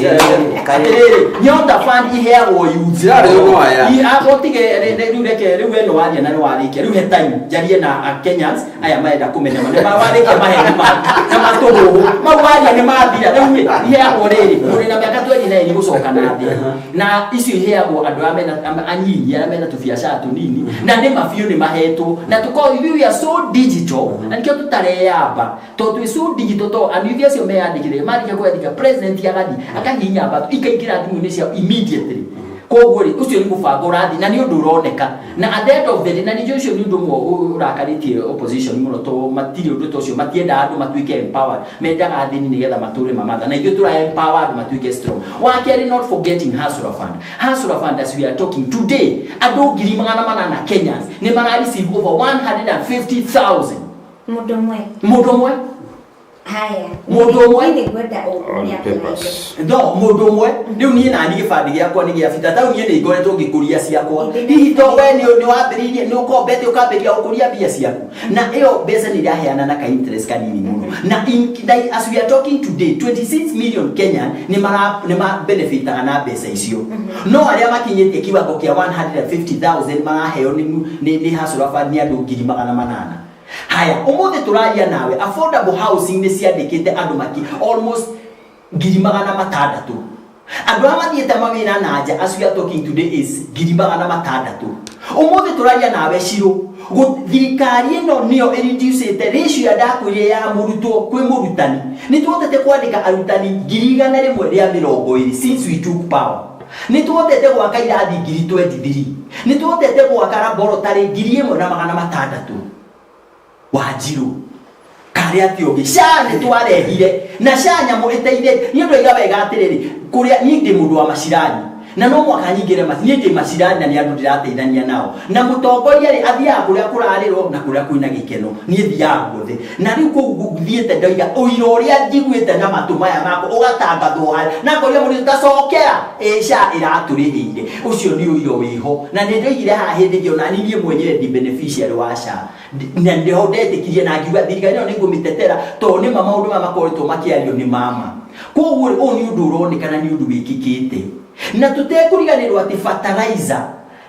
Atĩrĩrĩ, Nyota Fund iheagwo youth. Cirarĩ no aya. Ũtige rĩu, reke rĩu we nĩ waria na nĩ warĩkia. Rĩu he time njarie na a Kenyans aya marenda kũmenya ma. Nĩ warĩkia maheni maku na matũhũhũ mau waria nĩ mathira. Rĩu rĩ, iheagwo rĩrĩ mũrĩ na mĩaka 29 gũcoka na thĩ, na icio iheagwo andũ arĩa mena anyinyi, arĩa mena tũbiacara tũnini, na nĩ mabiũ nĩ mahetwo na tũkorwo ithuĩ we are so digital, na nĩkĩo tũtareyamba tondũ twĩ so digital, to anĩuthi acio meyandĩkithia marĩkia kwandĩka, president agathiĩ akahihinya mbatũ ikaingĩra thimũ-inĩ ciao immediately. Koguo rĩ, ũcio nĩ mũbango ũrathiĩ na nĩ ũndũ ũroneka, na at the end of the day, na ningĩ ũcio nĩ ũndũ ũmwe ũrakarĩtie opposition mũno, to matirĩ ũndũ ta ũcio, matiendaga andũ matuĩke empowered, mendaga athĩni nĩgetha matũre mamatha, na ithuĩ tũra empower andũ matuĩke strong. Wa kerĩ, not forgetting Hustler Fund. Hustler Fund, as we are talking today, andũ 800,000 Kenyans nĩ mara receive over 150,000. Mũndũ ũmwe. Mũndũ ũmwe. Haya. Mũndũ ũmwe. Niĩ nĩngwenda ũkũria. No mũndũ ũmwe, rĩu niĩ nani gĩbandĩ gĩakwa nĩ gĩa bita, tarĩu niĩ nĩ ngoretwo ngĩkũria ciakwa. Hihi to we nĩ wambĩrĩirie, nĩ ũkombete ũkambĩrĩria gũkũria mbia ciaku, na ĩyo mbeca nĩ iraheana na ka interest kanini mũno, na as we are talking today, 26 million Kenyan nĩ mara nĩ ma benefitaga na mbeca icio, no arĩa makinyĩtie kiwango kĩa 150,000 maraheo nĩ Hustler Fund nĩ andũ 800,000. Haya, ũmũthĩ tũraria nawe, affordable housing nĩ ciandĩkĩte andũ maki almost 600,000. Andũ arĩa mathiĩte mawĩra na nja, as we are talking today, is 600,000. Ũmũthĩ tũraria nawe, Ciro, thirikari ĩno nĩyo ĩreducĩte ratio ya ndakwĩrire ya mũrutwo kwĩ mũrutani. Nĩ tuhotete kwandĩka arutani 120,000 since we took power. Nĩ tuhotete gwaka irathi 23,000. Nĩ tuhotete gwaka laboratory 1,600. Wanjiru karĩa atĩ ũngĩ SHA nĩ twarehire na SHA nyamũ ĩteithĩtie niĩ ndoiga wega atĩrĩrĩ, kũrĩa niĩ ndĩ mũndũ wa macirani na no mwaka nyingĩre niĩ ndĩ macirani na nĩ andũ ndĩrateithania nao, na mũtongoria rĩ athiaga kũrĩa kũrarĩrwo na kũrĩa kwĩna gĩkeno. Niĩ thiaga guothe, na rĩu kũu thiĩte ndoiga ũira ũrĩa njiguĩte na matũ maya makwa ũgatangathwo harĩ na ngoria mũndũ tacokera ĩ SHA ĩratũrĩhĩire. Ũcio nĩ ũira wĩho, na nĩ ndoigire haha hĩndĩ ĩngĩ ona niĩ mwenyewe ndi beneficiary wa SHA, na nĩho ndetĩkirie na ngiuga thirikari ĩno nĩ ngũmĩtetera, tondũ nĩma maũndũ maya makoretwo makĩario nĩ mama. Koguo rĩ, ũyũ nĩ ũndũ ũronekana, nĩ ũndũ wĩkĩkĩte, na tũtekũriganĩrwo atĩ fertilizer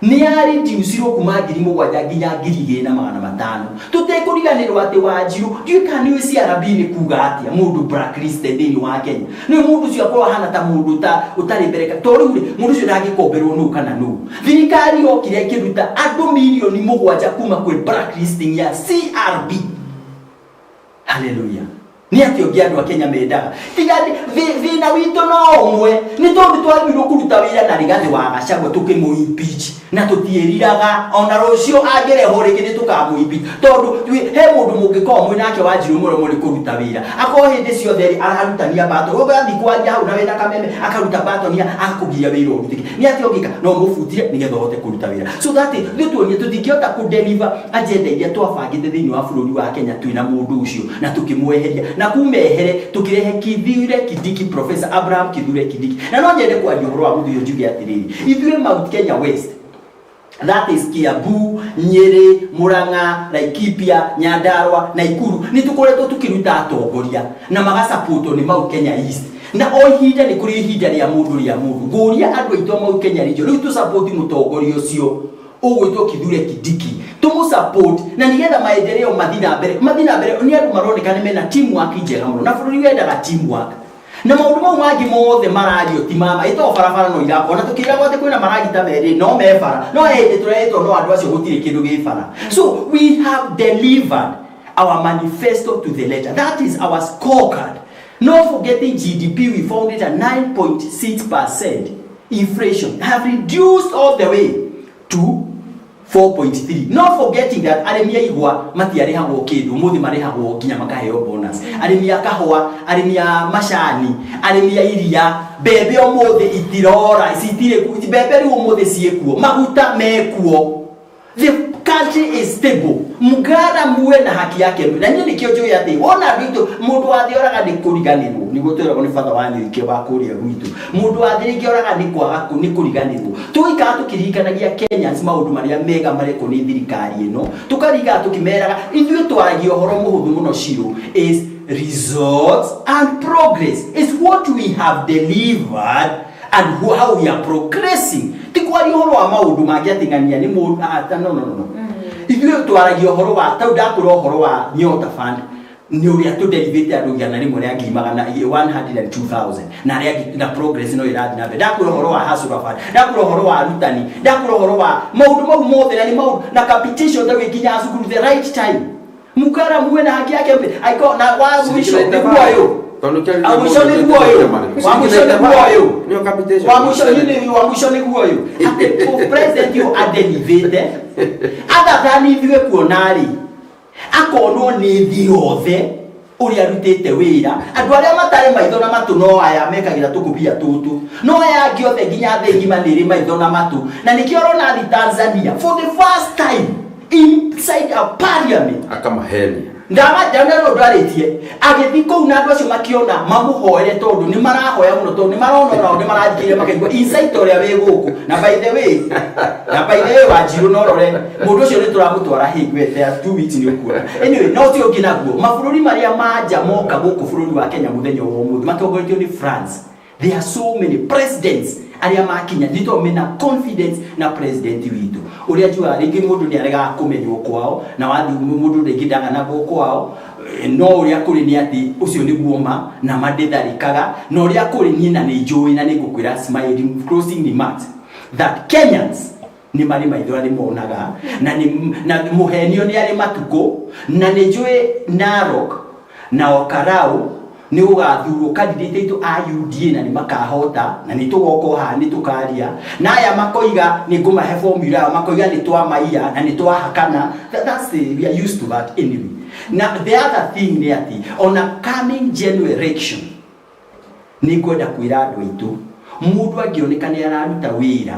nĩ yareducirwo kuma 7,000 nginya 2,500. Tũtekũriganĩrwo atĩ Wanjiru, ndiũĩ kana nĩ ũĩ CRB nĩ kuga atĩa, mũndũ blacklisted thĩinĩ wa Kenya nĩ mũndũ ũcio akorwo ahana ta mũndũ ta ũtarĩ mbere tondũ rĩu rĩ, mũndũ ũcio ndangĩkomberwo nũ kana nũ. Thirikari yokire ĩkĩruta andũ mirioni 7 kuma kwĩ blacklisting ya CRB. Haleluya! Nĩ atĩ ũngĩ andũ a Kenya mendaga tiga thĩna witũ no ũmwe, nĩ tondũ Tondũ twagĩrĩirwo kũruta wĩra na Rigathĩ wa Gachagua tũkĩmũ impeach na tũtiĩriraga ona rũciũ angĩrehwo rĩngĩ nĩ tũkamũ impeach tondũ he mũndũ mũngĩkorwo mwĩ nake Wanjirũ mũremwo nĩ kũruta wĩra akorwo hĩndĩ ciothe rĩ ararutania bato ũgathiĩ kwaria hau na wĩna kameme akaruta batoni akũgiria wĩra ũrutĩke nĩ atĩa ũngĩka no mũbutire nĩgetha ũhote kũruta wĩra so that ithuĩ tuonie tũtingĩhota kũdeliver agenda iria twabangĩte thĩinĩ wa bũrũri wa Kenya twĩna mũndũ ũcio na tũkĩmweheria na kuma ehere tũkĩrehe Kithure Kindiki, Professor Abraham Kithure Kindiki. Na no nyende kwaria ũhoro wa mũthuri ũyũ njuge atĩrĩrĩ, ithuĩ Mount Kenya West, that is Kiambu, Nyeri, Murang'a, Laikipia, Nyandarua, Naikuru, nĩ tũkoretwo tũkĩruta atongoria na magasapotwo nĩ Mount Kenya East. Na o ihinda nĩ kũrĩ ihinda rĩa mũndũ rĩa mũndũ. Ngũria andũ aitũ a Mount Kenya region, rĩu tũsapoti mũtongoria ũcio ũgwĩtwo Kithure Kindiki, tũmũ support na nĩgetha maendeleo mathiĩ na mbere, mathiĩ na mbere. Nĩ andũ maroneka nĩ mena teamwork njega mũno, na bũrũri wendaga teamwork na maũndũ mau mangĩ mothe marario ti mama ĩtagwo barabara no irakwo na tũkĩragwo atĩ kwĩna maragita merĩ no me bara no hĩndĩ tũrehetwo no andũ acio gũtirĩ kĩndũ gĩ bara. So we have delivered our manifesto to the letter. That is our scorecard. Not forgetting GDP, we found it at 9.6%. Inflation have reduced all the way to 4.3. Not forgetting that arĩmi a igwa matiarĩhagwo kĩndũ, ũmũthĩ marĩhagwo nginya makaheo bonus. Arĩmi a kahũa, arĩmi a macani, arĩmi a iria, mbembe ũmũthĩ itirora, citirĩ ku, mbembe rĩu ũmũthĩ ciĩkuo, maguta mekuo. The country is stable. Mgara muwe na haki yake. Na niĩ nĩkĩo njũĩ atĩ wona andũ aitũ mũndũ wa thĩ oraga nĩ kũriganĩrwo, nĩguo twĩragwo nĩ batha wa Nyũike wa kũrĩa gwitũ. Mũndũ wa thĩ rĩngĩ oraga nĩ kwaga nĩ kũriganĩrwo. Tũgũikara tũkĩririkanagia Kenyans maũndũ marĩa mega marekwo nĩ thirikari ĩno, tũkarigana tũkĩmeraga ithuĩ twaragia ũhoro mũhũthũ mũno. Ciro is results and progress is what we have delivered and how we are progressing. Ti kwaria ũhoro wa maũndũ mangĩ atĩ ng'ania nĩ mũndũ, no, no, no, no. Ithuĩ twaragia ũhoro wa tau ndakũra ũhoro wa Nyota Fund nĩ ũrĩa tũderivĩte andũ igana rĩmwe rĩa ngiri magana 102,000 na arĩa angĩ na progress no ĩrathiĩ na mbere. Ndakũra ũhoro wa Hustler Fund, ndakũra ũhoro wa arutani, ndakũra ũhoro wa maũndũ mau mothe na nĩ maũndũ na capitation ta gĩkinya cukuru the right time. Mukara muwe na haki yake mpe. Aiko na wa mwisho nĩguo ũyũ. Wa mwisho nĩguo ũyũ. Wa mwisho nĩguo ũyũ. Wa mwisho nĩ wa mwisho nĩguo ũyũ. Atĩ president ũyũ adelivĩte other than ithuĩ kuona rĩ akonwo nĩ thĩ yothe ũrĩa arutĩte wĩra. Andũ arĩa matarĩ maitho na matũ no aya mekagĩra tũkũbia tũtũ, no aya angĩ othe nginya thĩ ng'ima nĩ ĩrĩ maitho na matũ. Na nĩkĩo ũrona thi Tanzania for the first time inside a parliament akamahenia ndama no ndwarĩtie agĩthiĩ kũu na andũ acio makĩona mamũhoere tondũ nĩ marahoya mũno tondũ nĩ marona onao nĩ marathikĩrĩria makaigua insight ũrĩa wĩ gũkũ. Na by the way, na by the way Wanjirũ no rore mũndũ ũcio nĩ tũramũtwara Hague there 2 weeks nĩ ũkuona. Anyway, no ti ũngĩ naguo mabũrũri marĩa manja moka gũkũ bũrũri wa Kenya mũthenya wa ũmũthĩ matongoretio nĩ France. There are so many presidents arĩa makinya nĩ tondũ mena confidence na president witũ ũrĩa njugaga rĩngĩ mũndũ nĩ aregaga kũmenywo kwao na wathiĩ mũndũ rĩngĩ ndaganagwo kwao, no ũrĩa kũrĩ nĩ atĩ ũcio nĩguo ma na ma ndĩtharĩkaga na ũrĩa kũrĩ niĩ na nĩ njũĩ na nĩ ngũkwĩra my closing remarks that Kenyans nĩ marĩ maitho arĩ monaga na nĩ na mũhenio nĩ arĩ matukũ na nĩ njũĩ Narok na Olkalou nĩ gũgathurwo candidate aitũ a UDA na nĩ makahota na nĩ tũgoka haha nĩ tũkaria na aya makoiga nĩ ngũmahe formula yao makoiga nĩ twamaiya na nĩ twahakana. That's the, we are used to that anyway. Na the other thing nĩ atĩ ona coming general election nĩ ngwenda kwĩra andũ aitũ mũndũ angĩoneka nĩ araruta wĩra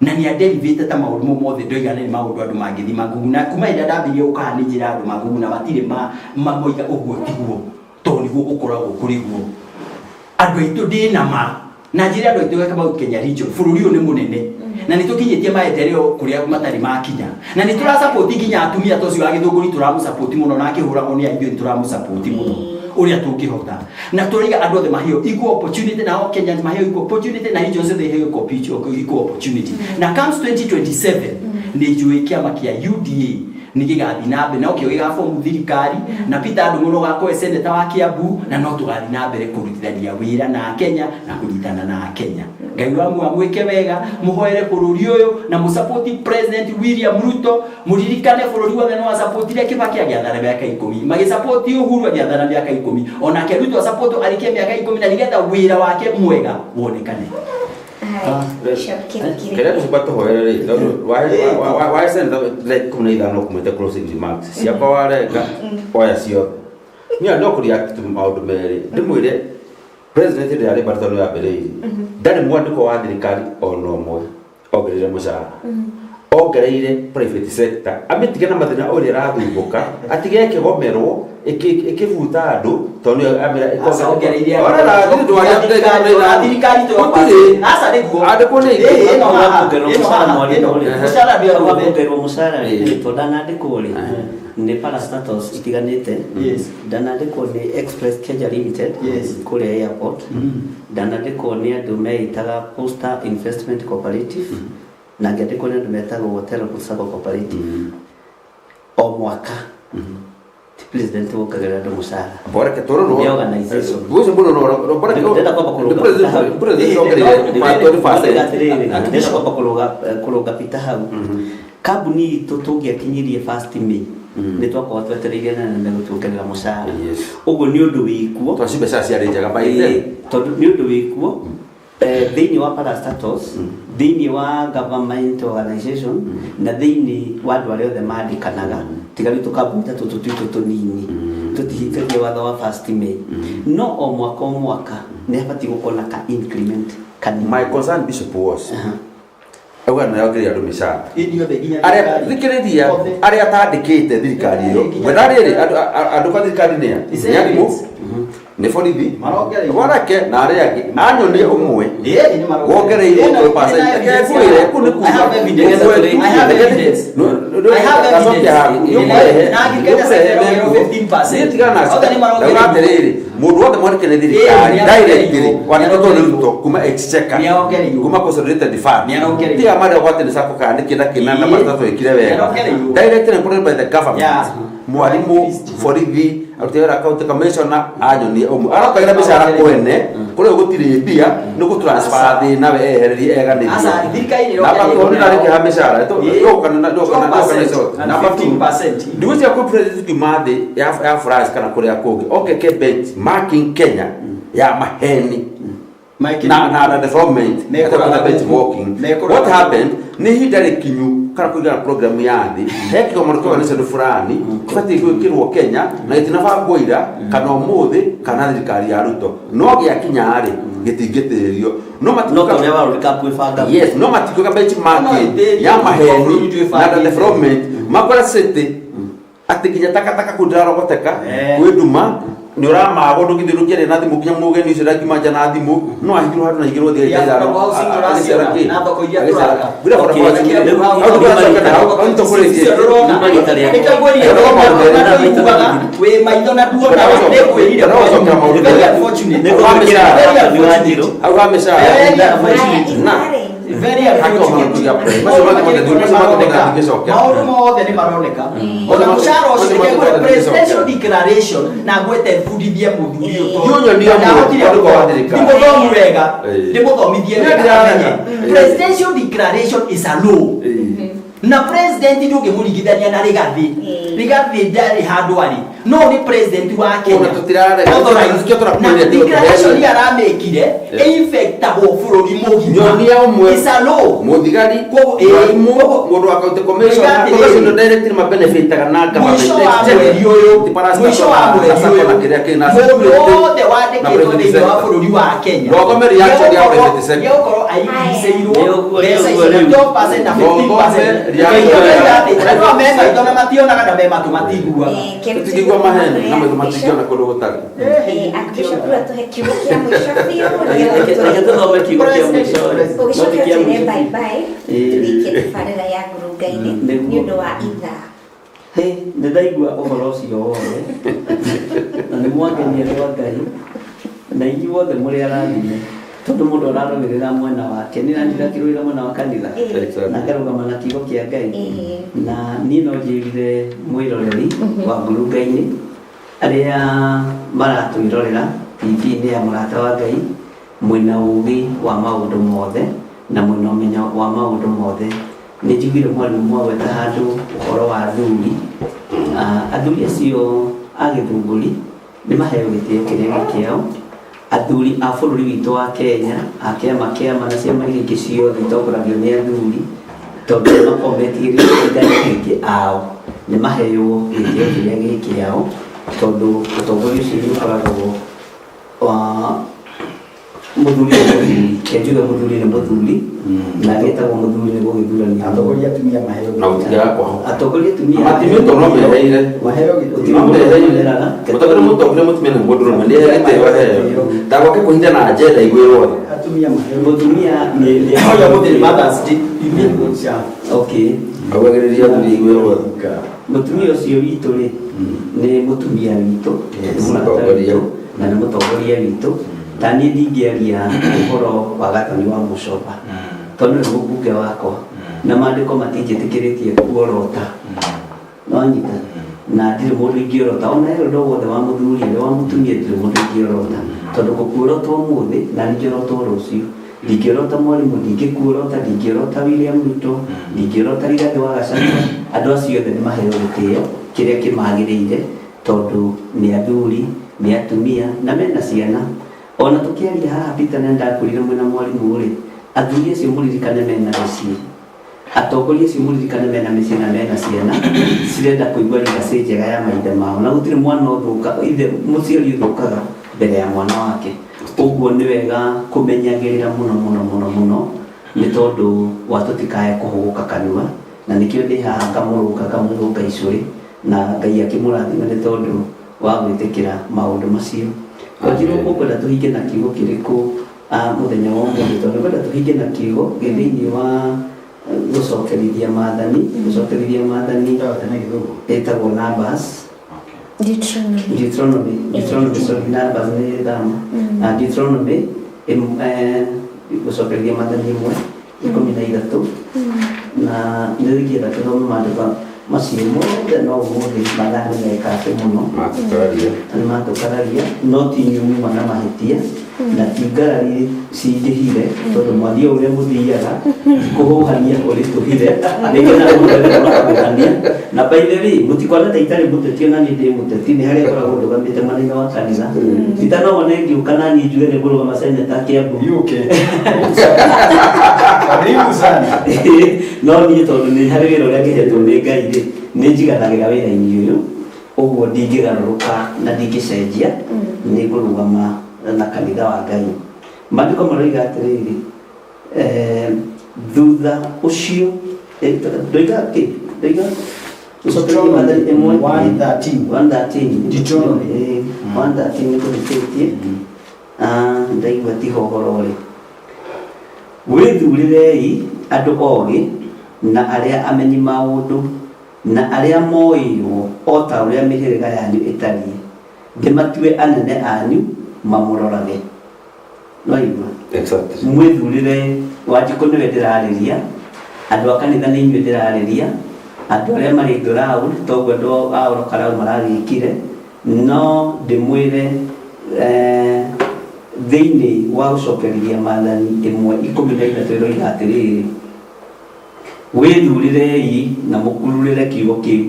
na nĩ aderivĩte ta maũndũ mau mothe ndoiga nĩ maũndũ andũ mangĩthi manguguna kuma hĩndĩ ĩrĩa ndambĩrĩria gũka haha nĩ njĩra andũ manguguna matirĩ mamoiga ũguo tiguo tondũ nĩguo gũkoragwo kũrĩ guo. Andũ aitũ ndĩna ma na njĩre andũ aitũ gaka Mount Kenya region bũrũri ũyũ nĩ mũnene na nĩ tũkinyĩtie maendeleo kũrĩa matarĩ makinya na nĩ tũrasupport nginya atumia ta ũcio wa Gĩthũngũri tũramũsupport mũno na akĩhũragwo nĩ aithuĩ nĩ tũramũsupport mũno ũrĩa tũngĩhota na tũraiga andũ othe maheo equal opportunity na all Kenyans maheo equal opportunity na regions ciothe iheo equal opportunity. Na comes 2027 nĩ njũĩ kĩama kĩa UDA Nĩ gĩgathiĩ na mbere nokĩo gĩgabomu thirikari na Peter Ndung'u no gakorwo e seneta wa Kiambu, na no tũgathiĩ na mbere kũrutithania wĩra na Kenya na kũnyitana na Kenya. Ngai wa muoyo amwĩke wega, mũhoere bũrũri ũyũ na mũsapoti President William Ruto. Mũririkane bũrũri wothe nĩ wasapotire Kibaki agĩathana mĩaka 10, magĩsapoti Uhuru agĩathana mĩaka 10, onake Ruto asapotwo arĩkie mĩaka 10 na nĩgetha wĩra wake mwega wonekane. Kĩrĩa tũcoka tũhoere rĩ, tondũ wa seneta thaa 15 kumĩte closing remarks ciakwa warenga oya ciothe. Niĩ no kũ react maũndũ merĩ, ndĩmwĩre president hĩndĩ ĩrĩa arĩ Barito nĩwe ambĩrĩirie, ndarĩ mwandĩko wa thirikari ona ũmwe ongereire mũcara, ongereire private sector amĩtige na mathĩna ũrĩa ĩrathumbũka, atige ĩkĩgomerwo ĩkĩbuta andũ tondũ nĩyo amĩra. Aca, ongereire andũ. Ona na thiri ndwaria. Thirikari, ona thirikari to Gũtirĩ. Aca, nĩguo. Andĩkwo nĩ Ĩĩ, aingĩ. ĩno haha, Kuongererwo ĩno mũcara haha, mwarimũ ĩno. rĩ. Mũcara nĩ andũ othe. Kuongererwo mũcara rĩ, tondũ ndanandĩkwo rĩ nĩ parastatals itiganĩte. Ndanandĩkwo nĩ Express Kenya Limited kũrĩa airport, ndanandĩkwo nĩ andũ meĩtaga Posta Investment Cooperative, na ngĩandĩkwo nĩ andũ metagwo Telco Sacco Cooperative. O mwaka ti president wongagĩrĩra andũ mũcara. Boreke tũrũrũ. Nĩ organization. Gucio mũrũrũ boreke. Ndĩrenda kwamba kũrũnga President Peter hau. president ongereire 20%. Atĩrĩrĩ, ndĩrenda kwamba kũrũnga Peter hau. Kambuni itũ tũngĩakinyirie first May nĩ twakorwo twetereire na nene gũtuongerera mũcara, ũguo nĩ ũndũ wĩkuo. Tondũ mbeca ciarĩ njega by then. Ĩĩ, tondũ nĩ ũndũ wĩkuo thĩinĩ wa parastatals, thĩinĩ wa government organization, na thĩinĩ wa andũ arĩa othe mandĩkanaga, tiga rĩu tũkambuni ta tũtũ twitũ tũnini tũtihingagia watho wa first May, no o mwaka o mwaka nĩ habatiĩ gũkorwo na ka increment kanini. My concern, Bishop, was auga nĩ ongereire andũ mĩcara. Ithuothe nginya Arĩa thirikari. thikĩrĩria Othe. arĩa atandĩkĩte thirikari ĩyo Nginya wetha rĩrĩ andũ kwa thirikari nĩ a It's nĩ arimũ, evidence. nĩ borithi, Marongereirwo. warake na arĩa angĩ anyonie ũmwe Ĩĩ, nĩ marongereirwo. wongereirwo Ĩno, 12%. ĩna Reke evidence ngwĩre, ya- kũu nĩ I kuga have evidence. I have evidence. I have evidence. nĩũkũrehe Na agriculture sector ĩrongererwo 15%. tigana nacio. Othe nĩ marongereirwo. Ndauga atĩrĩrĩ, mũndũ wothe mwandĩke nĩ thirikari Ĩĩ, directly nĩarongereirwo. wandĩkĩtwo nĩ Ruto kuma exchequer, Nĩarongereirwo. kuma consolidated fund, Nĩarongereirwo. tiga marĩa gwate nĩ sacco kana nĩ kĩna kĩna na Ĩĩ. matatũ ĩkire wega, Nĩarongereirwo. directly employed by the government, Yeah. mwarimu, borithi, aruti a wĩra county commissioner, anyonie ũmwe arokagira mĩcara kwene kũrĩa gũtirĩ mbia nĩ gũtransfer thĩna we ehererie eganĩrie. Aca, thirikari nĩ Namba ĩrongereirwo. two, nĩ ndarĩkĩha mĩcara. Ĩĩ. Ndũkana 12% and namba two, 15%. ndigwĩciria kwĩ president kuma thĩ ya France kana kũrĩa kũngĩ okeke benchmarking Kenya ya maheni na development Mekũraga na benchmarking. Mekũraga What happened nĩ ihinda rĩkinyu kana kũringana na program ya thĩ he kĩgomano kĩa organization fulani kĩbatiĩ gwĩkĩrwo Kenya na gĩtinabangwo ira kana ũmũthĩ kana thirikari ya Ruto, no gĩakinya rĩ gĩtingĩtĩrĩrio no No ta ũrĩa World Cup ĩbangagwo. Yes, no matigwĩka benchmarking No, ya maheni bũrũri na twĩbangĩte. development makora city atĩ nginya takataka kũu ndĩrarogoteka kwĩ nduma nĩ ũramagwo ndũngĩthiĩ ndũngĩaria na thimũ nginya mũgeni ũcio ndangiuma nja na thimũ no ahingĩrwo handũ na hingĩrwo thĩ. Ya, affordable housing tũraciona, na thoko iria tũraka. Nĩkĩo ngwĩrire wĩ maitho na nduonaga, nĩngwĩrire. Very unfortunate. Very unfortunate. Hau ha mĩcara. Very unfortunate. Na Very unfortunate. Maũndũ mothe nĩ maroneka, ona mũcara ũcio. Nĩkĩo ngwĩra presidential declaration na ngwete bundithie mũthuri ũyũ tondũ Nyonie ũmwe, ndahotire mwandĩko wa gũthoma. thirikari. Ndimũthomu wega, ndĩmũthomithie Nĩ wega ndĩrarega. amenye presidential declaration is a law na president ndũngĩmũringithania na Rigathi. Rigathi ndarĩ handũ arĩ, no nĩ president wa Kenya. Ona tũtirarega. Authorized. Nĩkĩo tũrakwĩra Na atĩ declaration ũtũheane. iria aramĩkire ĩinfectagwo bũrũri mũgima. Nyonia ũmwe. It's a law. Mũthigari, Koguo, ĩĩ, mwarimu, koguo- mũndũ wa county commissioner, Rigathi tondũ acio rĩrĩ. nĩo directly mabenefitaga na government Mũico wa exchequer. mweri ũyũ, Ti parastatal mũico wa na mweri sacco na ũyũ, kĩrĩa kĩ na mũndũ security wothe na wandĩkĩtwo private thĩinĩ wa sector. bũrũri wa Kenya Rũgome reaction ya private sector. nĩegũkorwo aingiricĩirwo Nĩ ũguo, mbeca nĩ icio ũguo na rĩu. 12% na 15%. Rũgome reaction. Andũ aya me maitho na mationaga na me matũ matiguaga. Tũtingĩigua maheni na maitho matingĩona kũndũ gũtarĩ. Archbishop rĩu atũhe kiugo kĩa mũico biũ. Reke tũthome kiugo kĩa mũico. Ũgĩcoke No ti kĩa ũtwĩre mũico. bye bye, tũrĩkie tabarĩra ya ngurunga-inĩ Nĩguo. nĩ ũndũ wa ithaa. Hĩ, nĩ ndaigua ũhoro ũcio wothe na nĩ mwangenia andũ a Ngai na inyuothe mũrĩ arathime. Tondũ mũndũ ararũĩrĩra mwena wake, nĩ nani ndakĩrũĩra mwena wa kanitha Exactly. na ngarũgama na kiugo kĩa Ngai. Na niĩ no njĩrire mwĩroreri wa ngurunga-inĩ arĩa maratwĩrorera TV-inĩ ya Mũrata wa Ngai, mwĩna ũgĩ wa maũndũ mothe na mwĩna ũmenyo wa maũndũ mothe. Nĩ njiguire mwarimũ mwagweta handũ ũhoro wa athuri. Athuri acio a Gĩthũngũri nĩ maheo gĩtĩo kĩrĩa gĩ kĩao. Athuri a bũrũri witũ wa Kenya, a kĩama kĩama na ciama iria ingĩ ciothe itongoragio nĩ athuri, tondũ nĩ makoragwo metigĩrĩte Ngai aingĩ ao, nĩ maheo gĩtĩo kĩrĩa gĩ kĩao, tondũ ũtongoria ũcio nĩ ũkoragwo wa mũthuri nĩ mũthuri. Reke njuge mũthuri nĩ mũthuri, na agĩtagwo mũthuri nĩ gũgĩthurania. Atongoria atumia maheo Na gũtigaga kwaho. Atongoria atumia Matimĩtwo no meheire. Maheo gĩtĩo. No meheire. Mũtongoria mũtongoria mũtumia na mũndũrũme nĩ gĩtĩo aheo. Ndagwake kũhinda na njera igwĩrwo thĩ. Atumia maheo. Mũtumia nĩ nĩ Hoya mũthĩ Mothers Day imĩtwo cia Okay. Augagĩrĩria athuri igwĩrwo thĩ. Mũtumia ũcio witũ rĩ, nĩ mũtumia witũ, nĩ mũrata Mũtongoria. witũ, na nĩ mũtongoria witũ. Ta niĩ ndingĩaria ũhoro wa Gathoni wa Mũcoba, tondũ nĩwe mũmbunge wakwa, na maandĩko matinjĩtĩkĩrĩtie kuorota. Nĩwanyita? Na ndirĩ mũndũ ingĩorota, ona he ũndũ o wothe wa mũthuri ũrĩa wa mũtumia ndirĩ mũndũ ingĩorota, tondũ ngũkuorota ũmũthĩ na niĩ njorotwo rũciũ. Ndingĩorota mwarimũ, ndingĩkuorota, ndingĩorota William Ruto, ndingĩorota Rigathĩ wa Gachagua. Andũ acio othe nĩ maheo gĩtĩo kĩrĩa kĩmagĩrĩire, tondũ nĩ athuri, nĩ atumia na mena ciana. Ona tũkĩaria haha Peter na ndakwĩrire mwĩna mwarimũ rĩ, athuri acio mũririkane mena mĩciĩ. Atongoria acio mũririkane mena mĩciĩ na mena ciana cirenda kũigua legacy njega ya maithe mao, na gũtirĩ mwana ũthũka, ithe mũciari ũthũkaga mbere ya mwana wake. Ũguo nĩ wega kũmenyagĩrĩra mũno mũno mũno mũno, nĩ tondũ wa tũtikae kũhũgũka kanua, na nĩkĩo ndĩ haha ngamũrũnga ngamũrũnga icũrĩ, na Ngai akĩmũrathime nĩ tondũ wa gwĩtĩkĩra maũndũ macio. Wanjirũ, ũkwenda tũhinge na kiugo kĩrĩkũ mũthenya wa ũmũthĩ? Tondũ ngwenda tũhinge na kiugo gĩ thĩinĩ wa gũcokerithia maathani, gũcokerithia maathani ĩtagwo Numbers. Deuteronomy. Deuteronomy, Deuteronomy, sorry, Numbers nĩ thama. Deuteronomy, gũcokereria maathani ĩmwe, 13, na nĩ ingĩenda tũthome maandĩko macio mothe, no ũmũthĩ mathaa nĩ mekate mũno. Matũkararia. Nĩ matũkararia, no ti inyuĩ muma na mahĩtia, na ti ngarari cingĩhire, tondũ mwathiĩ o ũrĩa mũthiaga kũhũhania kũrĩ tũhire nĩgetha mũndũ makahũhania. Na by the way, mũtikona ta itarĩ mũteti, ona niĩ ndĩ mũteti, nĩ harĩa ngoragwo ndũgamĩte mwena-inĩ wa kanitha. Itanawona ngĩũka na niĩ njuge nĩ ngũrũgama seneta Kĩambu. Karibu sana. No niĩ tondũ nĩ harĩ wĩra ũrĩa ngĩhetwo nĩ Ngai rĩ, nĩ njiganagĩra wĩra-inĩ ũyũ, ũguo ndingĩgarũrũka na ndingĩcenjia, nĩ ngũrũgama na kanitha wa Ngai. Maandĩko maroiga atĩrĩrĩ, thutha ũcio, ndoiga kĩ? Ndoiga gũcokeria maathani ĩmwe. 1:13. 1:13. Deuteronomy. 1:13 nĩ kũhĩtĩtie. Ndaigua tiho ũhoro rĩ. Wĩthurĩrei andũ ogĩ na arĩa amenyi maũndũ na arĩa moĩirwo o ta ũrĩa mĩhĩrĩga yanyu ĩtariĩ, ndĩmatue anene anyu mamũrorage. Nĩwaigua? Exactly. Mwĩthurĩre Wanjikũ nĩwe ndĩrarĩria, andũ a kanitha nĩ inyuĩ ndĩrarĩria, andũ arĩa marĩ ground toguo andũ a Orokarau maragĩkire, no ndĩmwĩre thĩinĩ wa gũcokerithia maathani ĩmwe 13 ĩroiga atĩrĩrĩ, wĩthurĩrei na mũkururĩre kiugo kĩu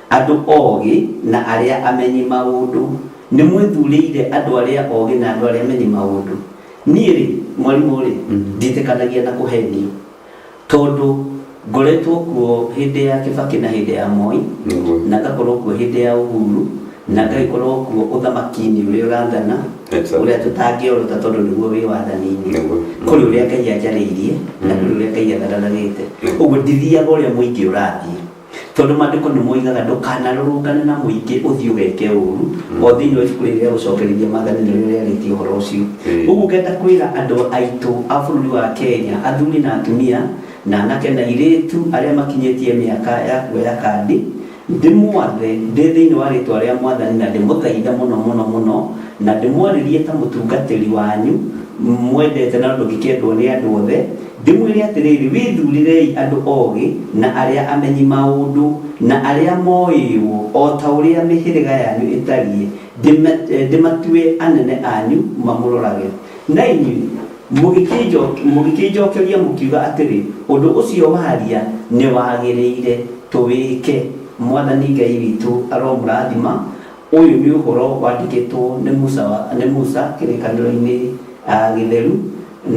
andũ ogĩ na arĩa amenyi maũndũ. Nĩ mwĩthurĩire andũ arĩa ogĩ na andũ arĩa amenyi maũndũ. Niĩ rĩ, mwarimũ rĩ, ndiĩtĩkanagia na kũhenio, tondũ ngoretwo kuo hĩndĩ ya Kibaki na hĩndĩ ya Moi, na ngakorwo kuo hĩndĩ ya Uhuru, na ngagĩkorwo kuo ũthamaki-inĩ ũrĩa ũrathana, ũrĩa tũtangĩorota tondũ nĩguo wĩ wathani-inĩ. Kũrĩ ũrĩa Ngai anjarĩirie na kũrĩ ũrĩa Ngai atharanagĩte. Ũguo ndithiaga ũrĩa mũingĩ ũrathiĩ, tondũ maandĩko nĩ moigaga ndũkanarũrũngane na mũingĩ ũthiĩ ũgeke ũru. O thĩinĩ wa ibuku rĩrĩ rĩa gũcokerithia maathani nĩrĩo rĩarĩtie ũhoro ũcio. Ũguo ngenda kwĩra andũ aitũ a bũrũri wa Kenya, athuri na atumia na anake na airĩtu arĩa makinyĩtie mĩaka ya kuoya kandi, ndĩmwathe ndĩ thĩinĩ wa rĩtwa rĩa mwathani, na ndĩmũthaitha mũno mũno mũno, na ndĩmwarĩrie ta mũtungatĩri wanyu. Mwendete na ndũngĩkĩendwo nĩ andũ othe. Ndĩmwĩre atĩrĩrĩ, wĩthurĩrei andũ ogĩ na arĩa amenyi maũndũ na arĩa moĩĩwo o ta ũrĩa mĩhĩrĩga yanyu ĩtariĩ, ndĩmatue anene anyu mamũrorage. Na inyuĩ mũgĩkĩnjokeria mũkiuga atĩrĩ, ũndũ ũcio waria nĩwagĩrĩire, tũwĩke. Mwathani Ngai witũ aromũrathima. Ũyũ nĩ ũhoro wandĩkĩtwo nĩ Musa, nĩ Musa kĩrĩkanĩro-inĩ gĩtheru,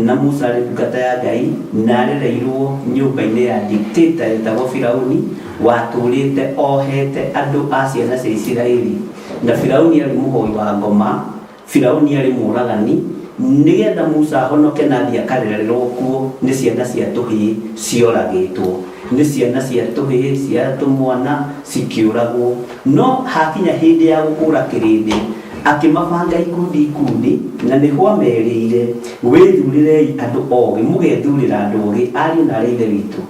na Musa arĩ ndungata ya Ngai na arereirwo nyũmba-inĩ ya dictator yetagwo Firauni, watũrĩte ohete andũ a ciana cia Isiraeli. Na Firauni arĩ mũhoi wa ngoma, Firauni arĩ mũragani, nĩgetha Musa ahonoke na athiĩ akarererwo kuo nĩ ciana cia tũhĩĩ cioragĩtwo, nĩ ciana cia tũhĩĩ cia tũmwana cikĩũragwo. No hakinya hĩndĩ ya gũkũra kĩrĩndĩ, akĩmabanga ikundi ikundi, na nĩho amerĩire, wĩthurĩrei andũ ogĩ, mũgethurĩra andũ ogĩ, ariũ na arĩ a Ithe witũ.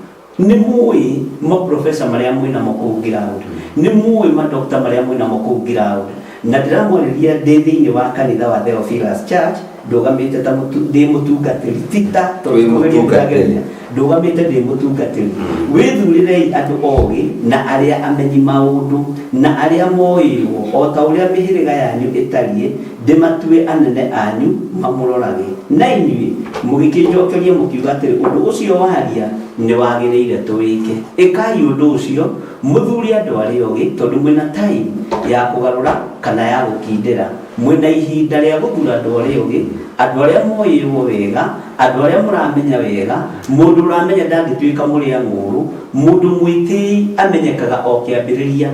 Nĩ mũĩ maprofesa marĩa mwĩ namo kũu ground, nĩ mũĩ madokta marĩa mwĩ namo kũu ground, na ndĩramwarĩria ndĩ thĩinĩ wa kanitha wa Theophilus Church, ndũgamĩte ta ndĩ mũtungatĩri, ti ta tondũ Wĩ kũgeria mũtungatĩri. ndĩrageria, ndũgamĩte ndĩ mũtungatĩri. Wĩthurĩrei andũ ogĩ na arĩa amenyi maũndũ na arĩa moĩĩwo o ta ũrĩa mĩhĩrĩga yanyu ĩtariĩ, ndĩmatue anene anyu mamũrorage. Na inyuĩ mũgĩkĩnjokeria mũkiuga atĩrĩ, ũndũ ũcio waria nĩwagĩrĩire tũwĩke. Ĩkai ũndũ ũcio, mũthure andũ arĩa ogĩ, tondũ mwĩna time ya kũgarũra kana ya gũkindĩra. Mwĩna ihinda rĩa gũthura andũ arĩa ogĩ, andũ arĩa moĩĩwo wega, andũ arĩa mũramenya wega. Mũndũ ũramenya ndangĩtuĩka mũrĩa ng'ũũrũ. Mũndũ mwĩtĩi amenyekaga o kĩambĩrĩria.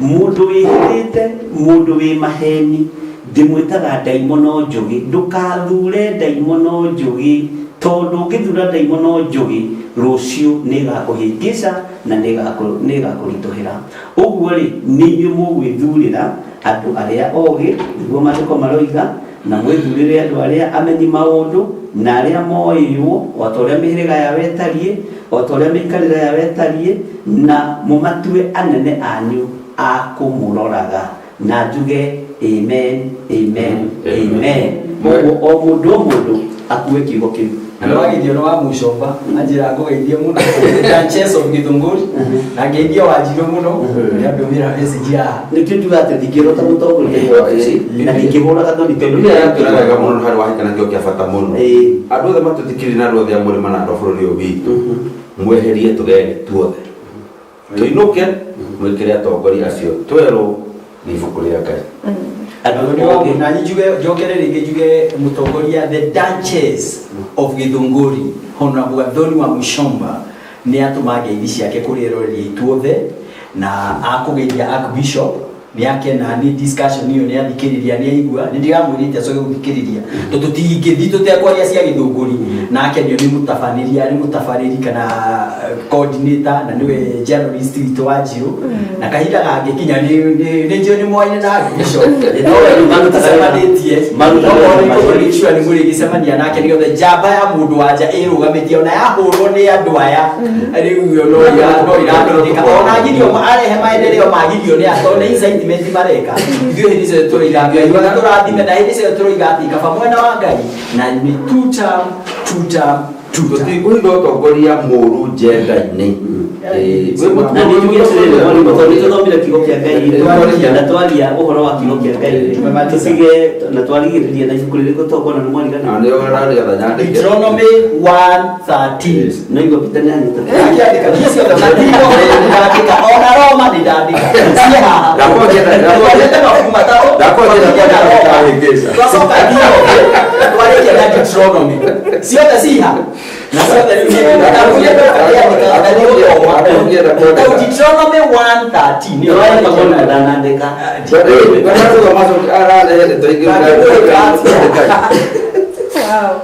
Mũndũ wĩhithĩte, mũndũ wĩ maheni, ndĩmwĩtaga ndaimono njũgĩ. Ndũkathure ndaimono njũgĩ, tondũ ũngĩthura ndaimono njũgĩ, rũciũ nĩĩgakũhĩngĩca na nĩĩgakũritũhĩra. Ũguo rĩ, nĩ inyuĩ mũgwĩthurĩra andũ arĩa ogĩ, nĩguo maandĩko maroiga, na mwĩthurĩre andũ arĩa amenyi maũndũ na arĩa moĩĩwo o ta ũrĩa mĩhĩrĩga yao ĩtariĩ, o ta ũrĩa mĩikarĩre yao ĩtariĩ, na mũmatue anene anyu a kũmũroraga. Na njuge amen, amen, amen. Ũguo o mũndũ o mũndũ akue kiugo kĩu. Nĩwagithio nĩ wa Mucomba anjĩra ngũgeithie mũno Duchess of Githunguri na ngeithie Wanjirũ mũno nĩandũmĩra message haha. Nĩkĩo njuga atĩ ndingĩrota mũtongoria wa wabici na ndingĩhũra gathoni tondũ Biblia yatwĩra wega mũno harĩ wahika na kĩo kĩa bata mũno. Andũ othe matũthikĩrĩrie na andũ othe a mũrĩma na andũ a bũrũri ũyũ witũ, mweherie tũgeni tuothe, tũinũke, mwĩkĩre atongoria acio twerwo nĩ ibuku rĩa Ngai. Andũ na njuge njokere rĩngĩ njuge mũtongoria the Duchess of Githunguri Honorable Gathoni wa Mucomba nĩ atũma ngeithi ciake kũrĩ eroreri aitũ othe na akũgeithia Archbishop nĩ akena nĩ discussion ĩyo nĩ athikĩrĩria nĩ aigua nĩ ndiramwĩrĩte acoke gũthikĩrĩria tondũ tũtingĩthiĩ tũtekwaria cia Gĩthũngũri na akenio nĩ mũtabanĩria nĩ mũtabarĩri kana coordinator na nĩwe journalist witũ wa Njirũ na kahinda gangĩkinya nĩ njũĩ nĩ mwaine na Archbishop no tũcemanĩtie no nĩ sure nĩ mũrĩgĩcemania nake nĩgetha njamba ya mũndũ wa nja ĩrũgamĩtie ona yahũrwo nĩ andũ aya rĩu no irathondeka ona girio arehe maendeleo magirio nĩ atondũ nĩ incitement mareka ithuĩ hĩndĩ ciothe tũroiga Ngai ona tũrathime na hĩndĩ ciothe tũroiga atĩ kaba mwena wa Ngai na nĩ two term, two term, two term. Tũtikũhitha ũtongoria mũũru njenda-inĩ. Na nĩ njuge atĩrĩrĩ mwarimũ, tondũ nĩ tũthomire kiugo kĩa Ngai na twaria ũhoro wa kiugo kĩa Ngai tũtige na twarigĩrĩria na ibuku rĩrĩkũ tokona nĩ mwariganĩrwo. Na nĩo ũrarĩgetha nyandĩke. Deuteronomy 1:13. No igua Peter nĩ anyita. Ndakĩandĩka niĩ ciothe ona ndandĩka ona Roma nĩ ndandĩka ciĩ haha. Twandĩte mabuku matatũ Ndakwenda twakinya na Roma ndahĩngĩca. twacoka Diobe twarĩkia na Deuteronomy ciothe ciha na ciothe rĩu nĩ na rĩu ndĩandĩka na nĩ gũthoma Rĩu Deuteronomy 1:13 nĩyo Nĩwaĩ magona ndanandĩka.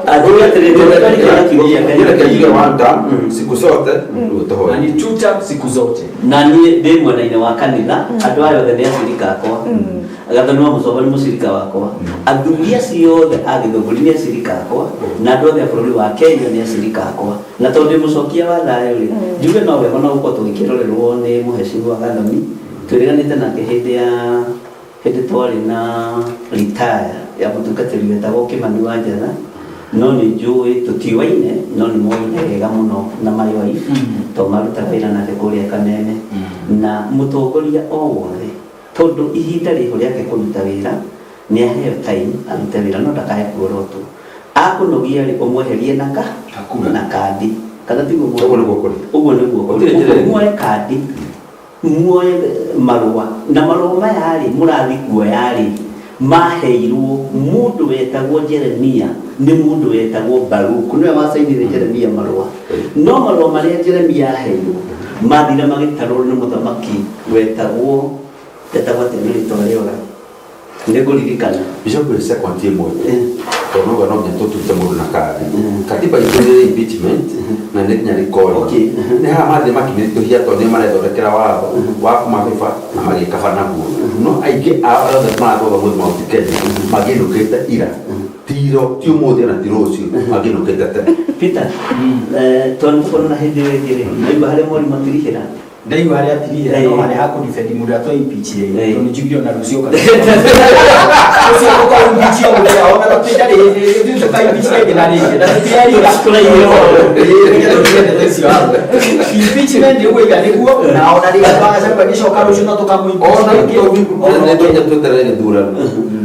Anjuge atĩrĩrĩ, tondũ twarĩkia na kiugo kĩa Ngai. Siku zote na ni two term siku zote. Na niĩ ndĩ mwena-inĩ wa kanitha, andũ aya othe nĩ acirika akwa. Gathoni wa Mũcomba nĩ mũcirika wakwa, athuri acio othe a Gĩthũngũri nĩ acirika akwa, na andũ othe a bũrũri wa Kenya nĩ acirika akwa. Na tondũ ndĩ mũcokia wa thayũ rĩ, njuge no wega no gũkorwo tũgĩkĩrorerwo nĩ mũhecimiwa Gathoni, twĩrĩganĩte nake hĩndĩ ya hĩndĩ twarĩ na retire ya mũtungatĩri wetagwo Kĩmani wa Njatha. No nĩ njũĩ tũtiũaine, no nĩ moine wega mũno na my wife, to marutaga wĩra nake kũrĩa Kameme. Na mũtongoria o wothe, tondũ ihinda rĩho rĩake kũruta wĩra, nĩ aheo time arute wĩra, no ndakae kuorotwo. Akũnogia rĩ, ũmweherie na ka na kandi, kana tiguo? Ũguo nĩguo kũrĩ. Ũguo nĩguo kũrĩ. Gũtirĩ njĩra ĩngĩ. Muoe kandi, muoe marũa, na marũa maya rĩ mũrathi kuoya rĩ, maheirwo mũndũ wetagwo Jeremia nĩ mũndũ wetagwo Baruku, nĩwe wacainire Jeremia marũa. No marũa marĩa Jeremia aheirwo mathire magĩtarwo nĩ mũthamaki wetagwo etagwo atĩa? Nĩ rĩtwa rĩora, nĩ ngũririkana. Bishop, ĩ second ĩmwe, tondũ no no nginya tũtute mũndũ na kandi. Katiba itũ nĩ impeachment na nĩ nginya recall. Nĩ haha mathiĩ makĩmĩritũhia, tondũ nĩ marethondekera watho wa kũmabĩba na magĩkaba naguo. No aingĩ ao arĩa othe maratwatha mũthĩ Mount Kenya mangĩinũkĩte ira, tiro ti ũmũthĩ na ti rũciũ, mangĩinũkĩte tene. Peter, tondũ tũkorwo na hĩndĩ ĩyo ĩngĩ rĩ, naigua harĩa mwarimũ atirihĩra. Ndaigua harĩa atirihĩra, no harĩa hakũdefend mũndũ ũrĩa twaimpeachire, tondũ nĩnjugire ona rũciũ kana ũcio tũkaimpeachio mũthenya ona tũtindarĩ tũkaimpeach rĩngĩ na rĩngĩ na tũtirerira. Reke tũtige ndeto icio hau. Impeachment ũguo nĩguo, na ona rĩrĩa twagacagua gĩcoka rũciũ no tũkamũ-impeach Ona rĩngĩ. Nĩ tweterere gĩthurano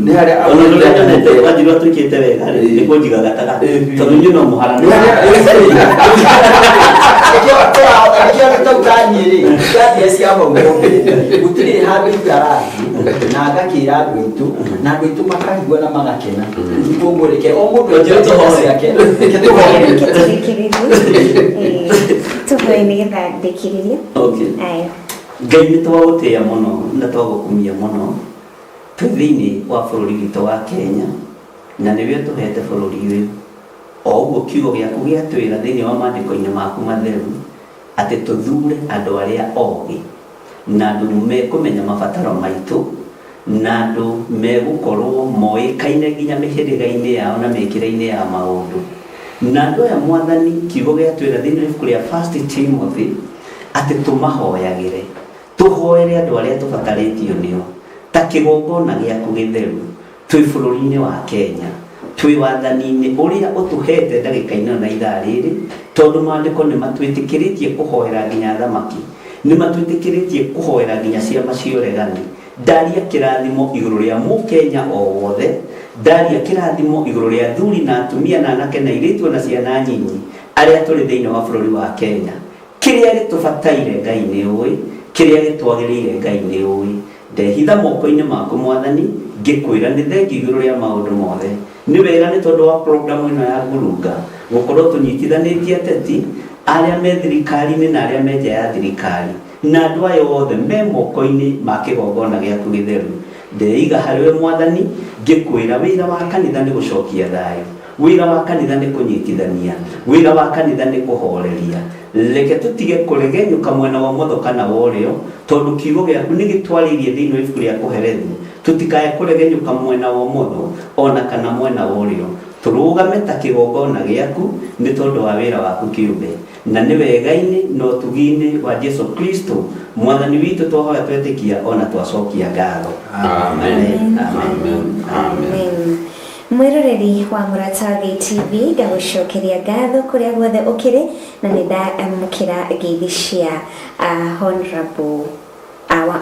nĩ harĩa Ona rũrĩa nyonete wanjirwo atuĩkĩte wega rĩ, nĩ kũnjiga gatagatĩ, tondũ inyuĩ no mũharane. Nĩkĩo tau taniĩ rĩ ndathiĩ ciama ũmũthĩ, gũtirĩ handũ itarathiĩ na ngakĩra andũ aitũ, na andũ aitũ makarigwo na magakena. Koguo reke o mũndũ enjere njĩra ciake, reke tũhoe. Reke tũrĩkĩrĩrie. Tũhoe nĩgetha ndĩkĩrĩrie. Okay. Aya. Ngai, nĩ twagũtĩĩa mũno na twagũkumia mũno. Twĩ thĩinĩ wa bũrũri witũ wa Kenya, na nĩwe ũtũhete bũrũri ũyũ, o ũguo kiugo gĩaku gĩatwĩra thĩinĩ wa maandĩko-inĩ maku matheru atĩ tũthure andũ arĩa ogĩ na andũ mekũmenya mabataro maitũ na andũ megũkorwo moĩkaine nginya mĩhĩrĩga-inĩ yao na mĩkĩre-inĩ ya maũndũ. Na andũ aya, Mwathani, kiugo gĩatwĩra thĩinĩ wa ibuku rĩa First Timothy atĩ tũmahoyagĩre, tũhoere andũ arĩa tũbatarĩtio nĩo ta kĩgongona gĩaku gĩtheru. Twĩ bũrũri-inĩ wa Kenya, twĩ wathani-inĩ ũrĩa ũtũhete ndagĩka-inĩ ĩno na ithaa rĩrĩ, tondũ maandĩko nĩ matwĩtĩkĩrĩtie kũhoera nginya thamaki, nĩ matwĩtĩkĩrĩtie kũhoera nginya ciama cia ũregani. Ndaria kĩrathimo igũrũ rĩa mũkenya o wothe, ndaria kĩrathimo igũrũ rĩa athuri na atumia na anake na airĩtu na ciana nyinyi arĩa tũrĩ thĩinĩ wa bũrũri wa Kenya. Kĩrĩa gĩtũbataire, Ngai, nĩ ũĩ. Kĩrĩa gĩtwagĩrĩire, Ngai, nĩ ũĩ. Ndehitha moko-inĩ maku, Mwathani, ngĩkwĩra nĩ thengiũ igũrũ rĩa maũndũ mothe. Nĩ wega nĩ tondũ wa programu ĩno ya ngurunga gũkorwo tũnyitithanĩtie ateti arĩa me thirikari-inĩ na arĩa me nja ya thirikari, na andũ aya othe me moko-inĩ ma kĩgongona gĩaku gĩtheru. Ndeiga harĩ we, Mwathani, ngĩkwĩra wĩra wa kanitha nĩ gũcokia thayũ, wĩra wa kanitha nĩ kũnyitithania, wĩra wa kanitha nĩ kũhoreria. Reke tũtige kũregenyũka mwena wa ũmotho kana wa ũrĩo, tondũ kiugo gĩaku nĩ gĩtwarĩirie thĩinĩ wa ibuku rĩa Kũherethu tũtikae kũregenyũka mwena wa ũmotho ona kana mwena wa ũrĩo, tũrũgame ta kĩgongona gĩaku nĩ tondũ wa wĩra waku kĩũmbe. Na nĩ wega-inĩ na ũtugi-inĩ wa Jesu Kristo Mwathani witũ twahoya, twetĩkia ona twacokia ngatho. Amen. Amen. Amen. Mwĩroreri wa Mũrata wa Ngai TV, ngagũcokeria ngatho kũrĩa guothe ũkĩrĩ, na nĩ ndamũkĩra ngeithi cia Honorable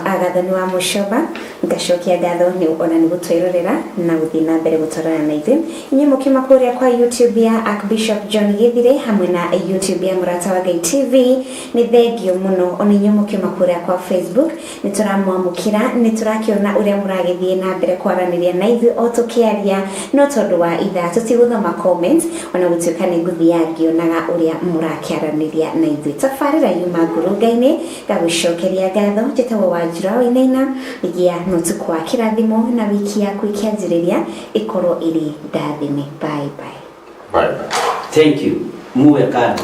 Agathoni wa Mũcoba. Ngacokia ngatho nĩ ona nĩ gũtwĩrorera na gũthiĩ na mbere gũtwarana na ithuĩ. Inyuĩ mũkiuma kũrĩa kwa YouTube ya Archbishop John Githire hamwe na YouTube ya Mũrata wa Ngai TV, nĩ thengio mũno. Ona inyuĩ mũkiuma kũrĩa kwa Facebook, nĩ tũramwamũkĩra, nĩ tũrakĩona ũrĩa mũragĩthiĩ na mbere kwaranĩria na ithuĩ o tũkĩaria, no tondũ wa ithaa tũtigũthoma comments, ona gũtuĩka nĩ ngũthiaga ngĩonaga ũrĩa mũrakĩaranĩria na ithuĩ. Tabarĩra yuma ngurunga-inĩ, ngagũcokeria ngatho. Njĩtagwo Wanjira Wainaina. Gĩa na ũtukũ wa kĩrathimo, na wiki yaku ĩkĩanjĩrĩria ĩkorwo ĩrĩ ndathime. Bye bye. Bye bye. Thank you. Muwe kando.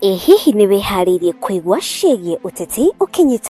Ĩ hihi nĩ wĩharĩirie kũigua ciĩgiĩ ũteti ũkinyĩte?